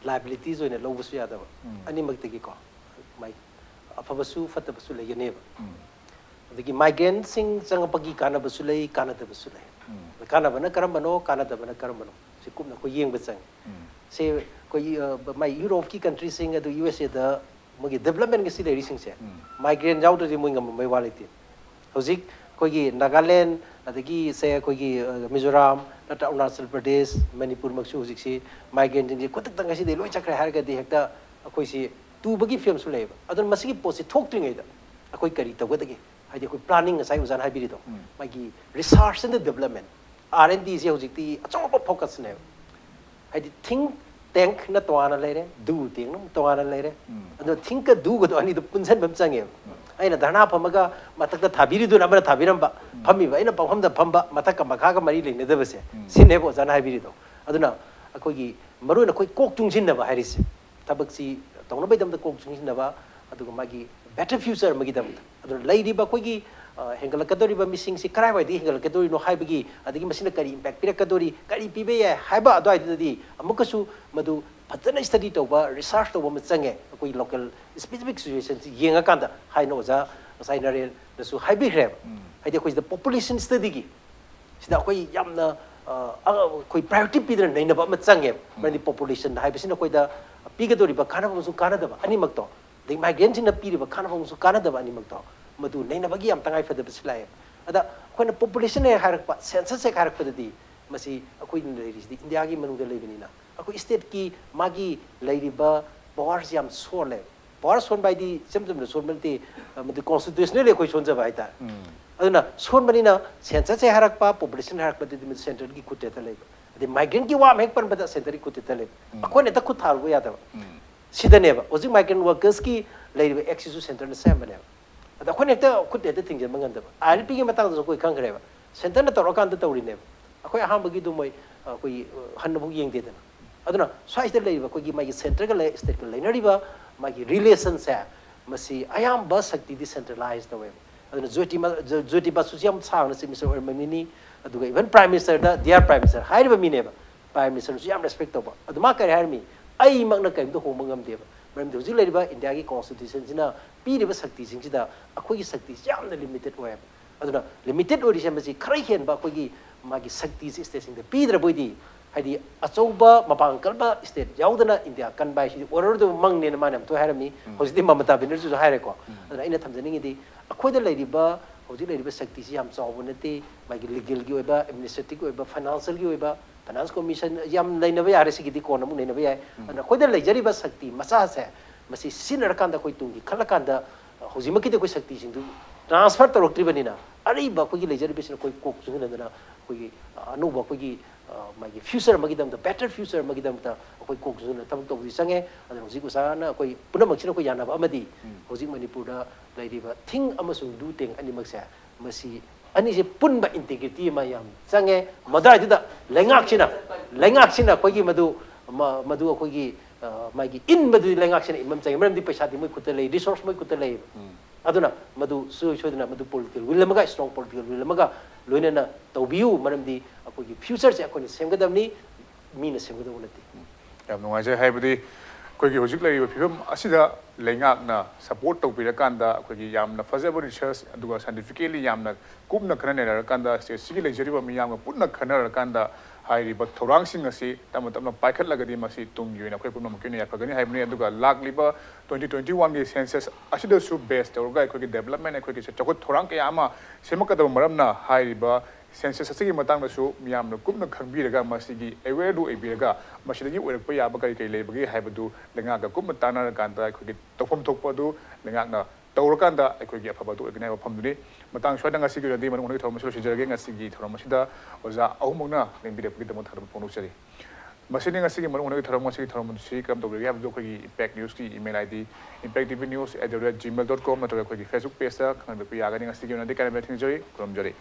liabilities ꯑꯣꯏꯅ ꯂꯧꯕꯁꯨ ꯌꯥꯗꯕ꯫ ꯎꯝ꯫ ꯑꯅꯤꯃꯛꯇꯒꯤꯀꯣ, ꯃꯥꯏ ꯑꯐꯕꯁꯨ ꯐꯠꯇꯕꯁꯨ ꯂꯩꯒꯅꯦꯕ꯫ ꯎꯝ꯫ ꯑꯗꯒꯤ migrant ꯁꯤꯡ ꯆꯪꯉꯛꯄꯒꯤ ꯀꯥꯟꯅꯕꯁꯨ ꯂꯩ, ꯀꯥꯟꯅꯗꯕꯁꯨ ꯂꯩ꯫ ꯎꯝ꯫ ꯀꯥꯟꯅꯕꯅ ꯀꯔꯝꯕꯅꯣ, ꯀꯥꯟꯅꯗꯕꯅ ꯀꯔꯝꯕꯅꯣ, ꯁꯤ ꯀꯨꯞꯅ ꯑꯩꯈꯣꯏ ꯌꯦꯡꯕ ꯆꯪꯉꯤ꯫ ꯎꯝ꯫ ꯁꯤ ꯑꯩꯈꯣꯏ, ꯑ, ꯃꯥꯏ ꯌꯨꯔꯣꯞꯀꯤ country ꯁꯤꯡ, ꯑꯗꯨ ꯌꯨ ꯑꯦꯁ ꯑꯦꯗ ꯃꯣꯏꯒꯤ development ꯁꯤ ꯂꯩꯔꯤꯁꯤꯡꯁꯦ, ꯎꯝ꯫ migrant ꯌꯥꯎꯗ꯭ꯔꯗꯤ ꯃꯣꯏ ꯉꯝꯃꯝꯕꯩ ꯋꯥ ꯂꯩꯇꯦ꯫ ꯍꯧꯖꯤꯛ ꯑꯩꯈꯣꯏꯒꯤ ꯅꯥꯒꯥꯂꯦꯟ, ꯑꯗꯒꯤ ꯁꯦ ꯑꯩꯈꯣꯏꯒꯤ, ꯑ, ꯃꯤꯖꯣꯔꯥꯝ, ꯅꯠꯇ꯭ꯔ ꯑꯔꯨꯅꯥꯆꯜ ꯄ꯭ꯔꯗꯦꯁ, ꯃꯅꯤꯄꯨꯔꯃꯛꯁꯨ ꯍꯧꯖꯤꯛꯁꯤ migrant ꯁꯤꯡꯁꯤ ꯈꯨꯗꯛꯇ ꯉꯁꯤꯗꯩ ꯂꯣꯏ ꯆꯠꯈ꯭ꯔꯦ ꯍꯥꯏꯔꯒꯗꯤ ꯍꯦꯛꯇ ꯑꯩꯈꯣꯏꯁꯤ ꯇꯨꯕꯒꯤ ꯐꯤꯕꯝꯁꯨ ꯂꯩꯌꯦꯕ꯫ ꯑꯗꯨꯅ ꯃꯁꯤꯒꯤ ꯄꯣꯠꯁꯤ ꯊꯣꯛꯇ꯭ꯔꯤꯉꯩꯗ ꯑꯩꯈꯣꯏ ꯀꯔꯤ ꯇꯧꯒꯗꯒꯦ? ꯍꯥꯏꯗꯤ ꯑꯩꯈꯣꯏ planning, ꯉꯁꯥꯏ ꯑꯣꯖꯥꯅ ꯍꯥꯏꯕꯤꯔꯤꯗꯣ, ꯎꯝ꯫ ꯃꯥꯒꯤ research and development, R and D ꯁꯦ ꯍꯧꯖꯤꯛꯇꯤ ꯑꯆꯧꯕ focus ꯅꯦꯕ꯫ ꯍꯥꯏꯗꯤ think tankꯅ ꯇꯣꯉꯥꯟꯅ ꯂꯩꯔꯦ, do tankꯅ ꯇꯣꯉꯥꯟꯅ ꯂꯩꯔꯦ꯫ ꯑꯗꯣ thinkꯀ doꯒꯗꯣ ꯑꯅꯤꯗꯣ ꯄꯨꯟꯁꯤꯟꯕ ꯑꯃ ꯆꯪꯉꯦꯕ꯫ ꯑꯩꯅ ꯙꯔꯅꯥ ꯐꯝꯃꯒ ꯃꯊꯛꯇ ꯊꯥꯕꯤꯔꯤꯗꯨꯅ ꯑꯃꯅ ꯊꯥꯕꯤꯔꯝꯕ, ꯐꯝꯃꯤꯕ ꯑꯩꯅ ꯄꯪꯐꯝꯗ ꯐꯝꯕ, ꯃꯊꯛꯀ ꯃꯈꯥꯒ ꯃꯔꯤ ꯂꯩꯅꯗꯕꯁꯦ, ꯁꯤꯅꯦꯕ ꯑꯣꯖꯥꯅ ꯍꯥꯏꯕꯤꯔꯤꯗꯣ꯫ ꯑꯗꯨꯅ ꯑꯩꯈꯣꯏꯒꯤ ꯃꯔꯨꯑꯣꯏꯅ ꯑꯩꯈꯣꯏ ꯀꯣꯛ ꯆꯨꯡꯁꯤꯟꯅꯕ ꯍꯥꯏꯔꯤꯁꯦ, ꯊꯕꯛꯁꯤ ꯇꯧꯅꯕꯒꯤꯗꯃꯛꯇ ꯀꯣꯛ ꯆꯨꯡꯁꯤꯟꯅꯕ, ꯑꯗꯨꯒ ꯃꯥꯒꯤ better future ꯑꯃꯒꯤꯗꯃꯛꯇ꯫ ꯑꯗꯨꯅ ꯂꯩꯔꯤꯕ ꯑꯩꯈꯣꯏꯒꯤ, ꯑ, ꯍꯦꯟꯒꯠꯂꯛꯀꯗꯧꯔꯤꯕ ꯃꯤꯁꯤꯡꯁꯤ ꯀꯗꯥꯏꯋꯥꯏꯗꯒꯤ ꯍꯦꯟꯒꯠꯂꯛꯀꯗꯧꯔꯤꯅꯣ ꯍꯥꯏꯕꯒꯤ, ꯑꯗꯒꯤ ꯃꯁꯤꯅ ꯀꯔꯤ impact ꯄꯤꯔꯛꯀꯗꯧꯔꯤ, ꯀꯔꯤ ꯄꯤꯕ ꯌꯥꯏ ꯍꯥꯏꯕ ꯑꯗꯨꯋꯥꯏꯗꯨꯗꯗꯤ ꯑꯃꯨꯛꯀꯁꯨ ꯃꯗꯨ ꯐꯖꯅ study ꯇꯧꯕ, research ꯇꯧꯕ ꯑꯃ ꯆꯪꯉꯦ꯫ ꯑꯩꯈꯣꯏꯒꯤ local specific situationꯁꯤ ꯌꯦꯡꯉꯀꯥꯟꯗ, ꯍꯥꯏꯅ ꯑꯣꯖꯥ ꯉꯁꯥꯏ ꯅꯔꯦꯟꯅꯁꯨ ꯍꯥꯏꯕꯤꯈ꯭ꯔꯦꯕ꯫ ꯍꯥꯏꯗꯤ ꯑꯩꯈꯣꯏ ꯁꯤꯗ population studyꯒꯤ ꯁꯤꯗ ꯑꯩꯈꯣꯏ ꯌꯥꯝꯅ, ꯑ, ꯑ, ꯑꯩꯈꯣꯏ priority ꯄꯤꯗꯅ ꯅꯩꯅꯕ ꯑꯃ ꯆꯪꯉꯦꯕ꯫ ꯃꯔꯝꯗꯤ population ꯍꯥꯏꯕꯁꯤꯅ ꯑꯩꯈꯣꯏꯗ ꯄꯤꯒꯗꯧꯔꯤꯕ ꯀꯥꯟꯅꯕ ꯑꯃꯁꯨꯡ ꯀꯥꯟꯅꯗꯕ ꯑꯅꯤꯃꯛꯇꯣ, ꯑꯗꯩ migrantꯁꯤꯡꯅ ꯄꯤꯔꯤꯕ ꯀꯥꯟꯅꯕ ꯑꯃꯁꯨꯡ ꯀꯥꯟꯅꯗꯕ ꯑꯅꯤꯃꯛꯇꯣ, ꯃꯗꯨ ꯅꯩꯅꯕꯒꯤ ꯌꯥꯝ ꯇꯉꯥꯏ ꯐꯗꯕꯁꯤ ꯂꯥꯛꯑꯦ꯫ ꯑꯗ ꯑꯩꯈꯣꯏꯅ population ꯍꯦꯛ ꯍꯥꯏꯔꯛꯄ, census ꯍꯦꯛ ꯍꯥꯏꯔꯛꯄꯗꯗꯤ, ꯃꯁꯤ ꯑꯩꯈꯣꯏꯅ ꯂꯩꯔꯤꯁꯤꯗꯤ ꯏꯟꯗꯤꯌꯥꯒꯤ ꯃꯅꯨꯡꯗ ꯂꯩꯕꯅꯤꯅ, ꯑꯩꯈꯣꯏ stateꯀꯤ ꯃꯥꯒꯤ ꯂꯩꯔꯤꯕ powerꯁꯤ ꯌꯥꯝ ꯁꯣꯜꯂꯦ꯫ Power ꯁꯣꯟꯕ ꯍꯥꯏꯗꯤ ꯏꯆꯝ ꯆꯝꯅ ꯁꯣꯟꯕ ꯅꯠꯇꯦ, ꯃꯗꯨ constitutionally ꯑꯩꯈꯣꯏ ꯁꯣꯟꯖꯕ ꯍꯥꯏꯇꯥꯔꯦ꯫ ꯑꯗꯨꯅ ꯁꯣꯟꯕꯅꯤꯅ census ꯍꯦꯛ ꯍꯥꯏꯔꯛꯄ, population ꯍꯥꯏꯔꯛꯄꯗꯗꯤ ꯃꯗꯨ centreꯒꯤ ꯈꯨꯠꯇ ꯂꯩꯕ꯫ ꯑꯗꯩ migrantꯀꯤ ꯋꯥ ꯑꯃ ꯍꯦꯛ ꯄꯟꯕꯗ centreꯒꯤ ꯈꯨꯠꯇ ꯂꯩꯕ꯫ ꯑꯩꯈꯣꯏꯅ ꯍꯦꯛꯇ ꯈꯨꯠ ꯊꯥꯔꯨꯕ ꯌꯥꯗꯕ꯫ ꯁꯤꯗꯅꯦꯕ ꯍꯧꯖꯤꯛ migrant workersꯀꯤ ꯂꯩꯔꯤꯕ actꯁꯤꯁꯨ centreꯅ ꯁꯦꯝꯕꯅꯦꯕ꯫ ꯑꯗ ꯑꯩꯈꯣꯏꯅ ꯍꯦꯛꯇ ꯈꯨꯠ ꯍꯦꯛꯇ ꯊꯤꯡꯖꯤꯟꯕ ꯉꯝꯗꯕ꯫ ILPꯒꯤ ꯃꯇꯥꯡꯗꯁꯨ ꯑꯩꯈꯣꯏ ꯈꯪꯈ꯭ꯔꯦꯕ, centreꯅ ꯇꯧꯔꯀꯥꯟꯗ ꯇꯧꯔꯤꯅꯦꯕ꯫ ꯑꯩꯈꯣꯏ ꯑꯍꯥꯟꯕꯒꯤꯗꯨ ꯃꯣꯏ, ꯑ, ꯑꯩꯈꯣꯏꯒꯤ, ꯑ, ꯍꯟꯅꯕꯨꯛ ꯌꯦꯡꯗꯦꯗꯅ꯫ ꯑꯗꯨꯅ ꯁ꯭ꯋꯥꯏꯁꯤꯗ ꯂꯩꯔꯤꯕ ꯑꯩꯈꯣꯏꯒꯤ ꯃꯥꯒꯤ centreꯒ ꯂꯩ, stateꯀ ꯂꯩꯅꯔꯤꯕ ꯃꯥꯒꯤ relationꯁꯦ, ꯃꯁꯤ ꯑꯌꯥꯝꯕ ꯁꯛꯇꯤꯗꯤ centralized ꯇꯧꯋꯦꯕ꯫ ꯑꯗꯨꯅ ꯖꯣꯏꯇꯤ ꯃ-, ꯖꯣ-, ꯖꯣꯏꯇꯤ ꯕꯁꯨꯁꯤ ꯌꯥꯝ ꯁꯥꯡꯅ Chief Minister ꯑꯣꯏꯔꯝꯕ ꯃꯤꯅꯤ꯫ ꯑꯗꯨꯒ even Prime Ministerꯗ, "Dear Prime Minister" ꯍꯥꯏꯔꯤꯕ ꯃꯤꯅꯦꯕ꯫ Prime Ministerꯅꯁꯨ ꯌꯥꯝ respect ꯇꯧꯕ꯫ ꯑꯗꯨ ꯃꯥ ꯀꯔꯤ ꯍꯥꯏꯔꯝꯃꯤ? "ꯑꯩꯃꯛꯅ ꯀꯔꯤꯝꯇ ꯍꯣꯡꯕ ꯉꯝꯗꯦꯕ꯫ ꯃꯔꯝꯗꯤ ꯍꯧꯖꯤꯛ ꯂꯩꯔꯤꯕ ꯏꯟꯗꯤꯌꯥꯒꯤ constitutionꯁꯤꯅ ꯄꯤꯔꯤꯕ ꯁꯛꯇꯤꯁꯤꯡꯁꯤꯗ ꯑꯩꯈꯣꯏꯒꯤ ꯁꯛꯇꯤꯁꯤ ꯌꯥꯝꯅ limited ꯑꯣꯏꯌꯦꯕ꯫ ꯑꯗꯨꯅ limited ꯑꯣꯏꯔꯤꯁꯦ ꯃꯁꯤ ꯈꯔ ꯍꯦꯟꯕ ꯑꯩꯈꯣꯏꯒꯤ ꯃꯥꯒꯤ ꯁꯛꯇꯤꯁꯤ stateꯁꯤꯡꯗ ꯄꯤꯗ꯭ꯔꯕ ꯑꯣꯏꯗꯤ, ꯍꯥꯏꯗꯤ ꯑꯆꯧꯕ ꯃꯄꯥꯡꯒꯜ ꯀꯟꯕ state ꯌꯥꯎꯗꯅ ꯏꯟꯗꯤꯌꯥ ꯀꯟꯕ ꯍꯥꯏꯁꯤꯗꯤ ꯑꯣꯏꯔꯔꯣꯏꯗꯕ ꯃꯪꯅꯦꯅ ꯃꯥꯅ ꯌꯥꯝ ꯊꯣꯏ ꯍꯥꯏꯔꯝꯃꯤ꯫ ꯍꯧꯖꯤꯛꯇꯤ ꯃꯃꯇꯥ ꯕꯦꯅꯔꯖꯤꯁꯨ ꯍꯥꯏꯔꯦꯀꯣ꯫ ꯑꯗꯨꯅ ꯑꯩꯅ ꯊꯝꯖꯅꯤꯡꯉꯤꯗꯤ ꯑꯩꯈꯣꯏꯗ ꯂꯩꯔꯤꯕ, ꯍꯧꯖꯤꯛ ꯂꯩꯔꯤꯕ ꯁꯛꯇꯤꯁꯤ ꯌꯥꯝ ꯆꯥꯎꯕ ꯅꯠꯇꯦ꯫ ꯃꯥꯒꯤ legalꯒꯤ ꯑꯣꯏꯕ, administrative ꯑꯣꯏꯕ, financialꯒꯤ ꯑꯣꯏꯕ, finance commission ꯌꯥꯝ ꯅꯩꯅꯕ ꯌꯥꯔꯦ, ꯁꯤꯒꯤꯗꯤ ꯀꯣꯟꯅ ꯑꯃꯨꯛ ꯅꯩꯅꯕ ꯌꯥꯏ꯫ ꯑꯗꯨꯅ ꯑꯩꯈꯣꯏꯗ ꯂꯩꯖꯔꯤꯕ ꯁꯛꯇꯤ ꯃꯆꯥꯁꯦ, ꯃꯁꯤ ꯁꯤꯖꯤꯟꯅꯔꯀꯥꯟꯗ ꯑꯩꯈꯣꯏ ꯇꯨꯡꯒꯤ ꯈꯜꯂꯀꯥꯟꯗ, ꯍꯧꯖꯤꯛꯃꯛꯀꯤꯗꯤ ꯑꯩꯈꯣꯏ ꯁꯛꯇꯤꯁꯤꯡꯗꯨ transfer ꯇꯧꯔꯛꯇ꯭ꯔꯤꯕꯅꯤꯅ, ꯑꯔꯤꯕ ꯑꯩꯈꯣꯏꯒꯤ ꯂꯩꯖꯔꯤꯕꯁꯤꯅ ꯑꯩꯈꯣꯏ ꯀꯣꯛ ꯆꯨꯡꯁꯤꯟꯅꯗꯅ ꯑꯩꯈꯣꯏꯒꯤ ꯑꯅꯧꯕ ꯑꯩꯈꯣꯏꯒꯤ ꯑ, ꯃꯥꯒꯤ future ꯑꯃꯒꯤꯗꯃꯛꯇ, better future ꯑꯃꯒꯤꯗꯃꯛꯇ ꯑꯩꯈꯣꯏ ꯀꯣꯛ ꯆꯨꯅ ꯊꯕꯛ ꯇꯧꯕꯗꯤ ꯆꯪꯉꯦ꯫ ꯑꯗꯨꯅ ꯍꯧꯖꯤꯛ ꯑꯣꯖꯥꯅ ꯑꯩꯈꯣꯏ ꯄꯨꯝꯅꯃꯛꯁꯤꯅ ꯑꯩꯈꯣꯏ ꯌꯥꯅꯕ ꯑꯃꯗꯤ ꯍꯧꯖꯤꯛ ꯃꯅꯤꯄꯨꯔꯗ ꯂꯩꯔꯤꯕ think ꯑꯃꯁꯨꯡ do ꯇꯦꯡ ꯑꯅꯤꯃꯛꯁꯦ, ꯃꯁꯤ ꯑꯅꯤꯁꯦ ꯄꯨꯟꯕ integrity ꯑꯃ ꯌꯥꯝ ꯆꯪꯉꯦ꯫ ꯃꯗꯥꯏꯗꯨꯗ ꯂꯩꯉꯥꯛꯁꯤꯅ, ꯂꯩꯉꯥꯛꯁꯤꯅ ꯑꯩꯈꯣꯏꯒꯤ ꯃꯗꯨ, ꯃ-, ꯃꯗꯨ ꯑꯩꯈꯣꯏꯒꯤ, ꯑ, ꯃꯥꯒꯤ ꯏꯟꯕꯗꯨꯗꯤ ꯂꯩꯉꯥꯛꯁꯤꯅ ꯏꯟꯕ ꯑꯃ ꯆꯪꯉꯦ꯫ ꯃꯔꯝꯗꯤ ꯄꯩꯁꯥꯗꯤ ꯃꯣꯏ ꯈꯨꯠꯇ ꯂꯩ, resource ꯃꯣꯏ ꯈꯨꯠꯇ ꯂꯩ꯫ ꯑꯗꯨꯅ ꯃꯗꯨ ꯁꯨꯡꯁꯣꯏ ꯁꯣꯏꯗꯅ ꯃꯗꯨ political will ꯑꯃꯒ, strong political will ꯑꯃꯒ ꯂꯣꯏꯅꯅ ꯇꯧꯕꯤꯌꯨ꯫ ꯃꯔꯝꯗꯤ ꯑꯩꯈꯣꯏꯒꯤ futureꯁꯦ ꯑꯩꯈꯣꯏꯅ ꯁꯦꯝꯒꯗꯕꯅꯤ, ꯃꯤꯅ ꯁꯦꯝꯒꯗꯕ ꯅꯠꯇꯦ꯫ ꯌꯥꯝ ꯅꯨꯡꯉꯥꯏꯖꯩ꯫ ꯍꯥꯏꯕꯗꯤ ꯑꯩꯈꯣꯏꯒꯤ ꯍꯧꯖꯤꯛ ꯂꯩꯔꯤꯕ ꯐꯤꯕꯝ ꯑꯁꯤꯗ ꯂꯩꯉꯥꯛꯅ support ꯇꯧꯕꯤꯔꯀꯥꯟꯗ ꯑꯩꯈꯣꯏꯒꯤ ꯌꯥꯝꯅ ꯐꯖꯕ research ꯑꯗꯨꯒ scientifically ꯌꯥꯝꯅ ꯀꯨꯞꯅ ꯈꯟꯅ ꯅꯩꯅꯔꯀꯥꯟꯗ state ꯑꯁꯤꯒꯤ ꯂꯩꯖꯔꯤꯕ ꯃꯤꯌꯥꯝꯒ ꯄꯨꯟꯅ ꯈꯟꯅꯔꯀꯥꯟꯗ ꯍꯥꯏꯔꯤꯕ ꯊꯧꯔꯥꯡꯁꯤꯡ ꯑꯁꯤ ꯇꯞꯅ ꯇꯞꯅ ꯄꯥꯏꯈꯠꯂꯒꯗꯤ ꯃꯁꯤ ꯇꯨꯡꯒꯤ ꯑꯣꯏꯅ ꯑꯩꯈꯣꯏ ꯄꯨꯝꯅꯃꯛꯀꯤ ꯑꯣꯏꯅ ꯌꯥꯏꯐꯒꯅꯤ ꯍꯥꯏꯕꯅꯤ꯫ ꯑꯗꯨꯒ ꯂꯥꯛꯂꯤꯕ twenty twenty oneꯒꯤ census ꯑꯁꯤꯗꯁꯨ base ꯇꯧꯔꯒ ꯑꯩꯈꯣꯏꯒꯤ development, ꯑꯩꯈꯣꯏꯒꯤ ꯆꯥꯎꯈꯠ ꯊꯧꯔꯥꯡ ꯀꯌꯥ ꯑꯃ ꯁꯦꯝꯃꯛꯀꯗꯕ ꯃꯔꯝꯅ ꯍꯥꯏꯔꯤꯕ census ꯑꯁꯤꯒꯤ ꯃꯇꯥꯡꯗꯁꯨ ꯃꯤꯌꯥꯝꯅ ꯀꯨꯞꯅ ꯈꯪꯕꯤꯔꯒ ꯃꯁꯤꯒꯤ awareꯗꯨ ꯑꯣꯏꯕꯤꯔꯒ ꯃꯁꯤꯗꯒꯤ ꯑꯣꯏꯔꯛꯄ ꯌꯥꯕ ꯀꯔꯤ ꯀꯔꯤ ꯂꯩꯕꯒꯦ ꯍꯥꯏꯕꯗꯨ ꯂꯩꯉꯥꯛꯀ ꯀꯨꯞꯅ ꯇꯥꯟꯅꯔꯀꯥꯟꯗ ꯑꯩꯈꯣꯏꯒꯤ ꯇꯧꯐꯝ ꯊꯣꯛꯄ ꯑꯗꯨ ꯂꯩꯉꯥꯛꯅ ꯇꯧꯔꯀꯥꯟꯗ ꯑꯩꯈꯣꯏꯒꯤ ꯑꯐꯕ ꯑꯗꯨ ꯑꯣꯏꯒꯅꯤ ꯍꯥꯏꯕ ꯋꯥꯐꯝꯗꯨꯅꯤ꯫ ꯃꯇꯥꯡ ꯁ꯭ꯋꯥꯏꯗ ꯉꯁꯤꯒꯤ ꯑꯣꯏꯅꯗꯤ ꯃꯅꯨꯡ ꯍꯨꯠꯅꯒꯤ ꯊꯧꯔꯝ ꯑꯁꯤ ꯂꯣꯏꯁꯤꯟꯖꯔꯒꯦ꯫ ꯉꯁꯤꯒꯤ ꯊꯧꯔꯝ ꯑꯁꯤꯗ ꯑꯣꯖꯥ ꯑꯍꯨꯝꯃꯛꯅ ꯂꯦꯡꯕꯤꯔꯛꯄꯒꯤꯗꯃꯛ ꯊꯥꯒꯠꯄ ꯐꯣꯡꯗꯣꯛꯆꯔꯤ꯫ ꯃꯁꯤꯅꯤ ꯉꯁꯤꯒꯤ ꯃꯅꯨꯡ ꯍꯨꯠꯅꯒꯤ ꯊꯧꯔꯝ꯫ ꯉꯁꯤꯒꯤ ꯊꯧꯔꯝ ꯑꯁꯤ ꯀꯔꯝ ꯇꯧꯕꯤꯔꯒꯦ ꯍꯥꯏꯕꯗꯨ ꯑꯩꯈꯣꯏꯒꯤ Impact Newsꯀꯤ email ID impacttvnews at the rate gmail dot com ꯅꯠꯇ꯭ꯔꯒ ꯑꯩꯈꯣꯏꯒꯤ Facebook pageꯇ ꯈꯪꯍꯟꯕꯤꯔꯛꯄ ꯌꯥꯒꯅꯤ꯫ ꯉꯁꯤꯒꯤ ꯑꯣꯏꯅꯗꯤ ꯀꯥꯏꯅꯕ ꯊꯤꯡꯖꯔꯤ꯫ ꯈꯨꯔꯨꯝꯖꯔꯤ꯫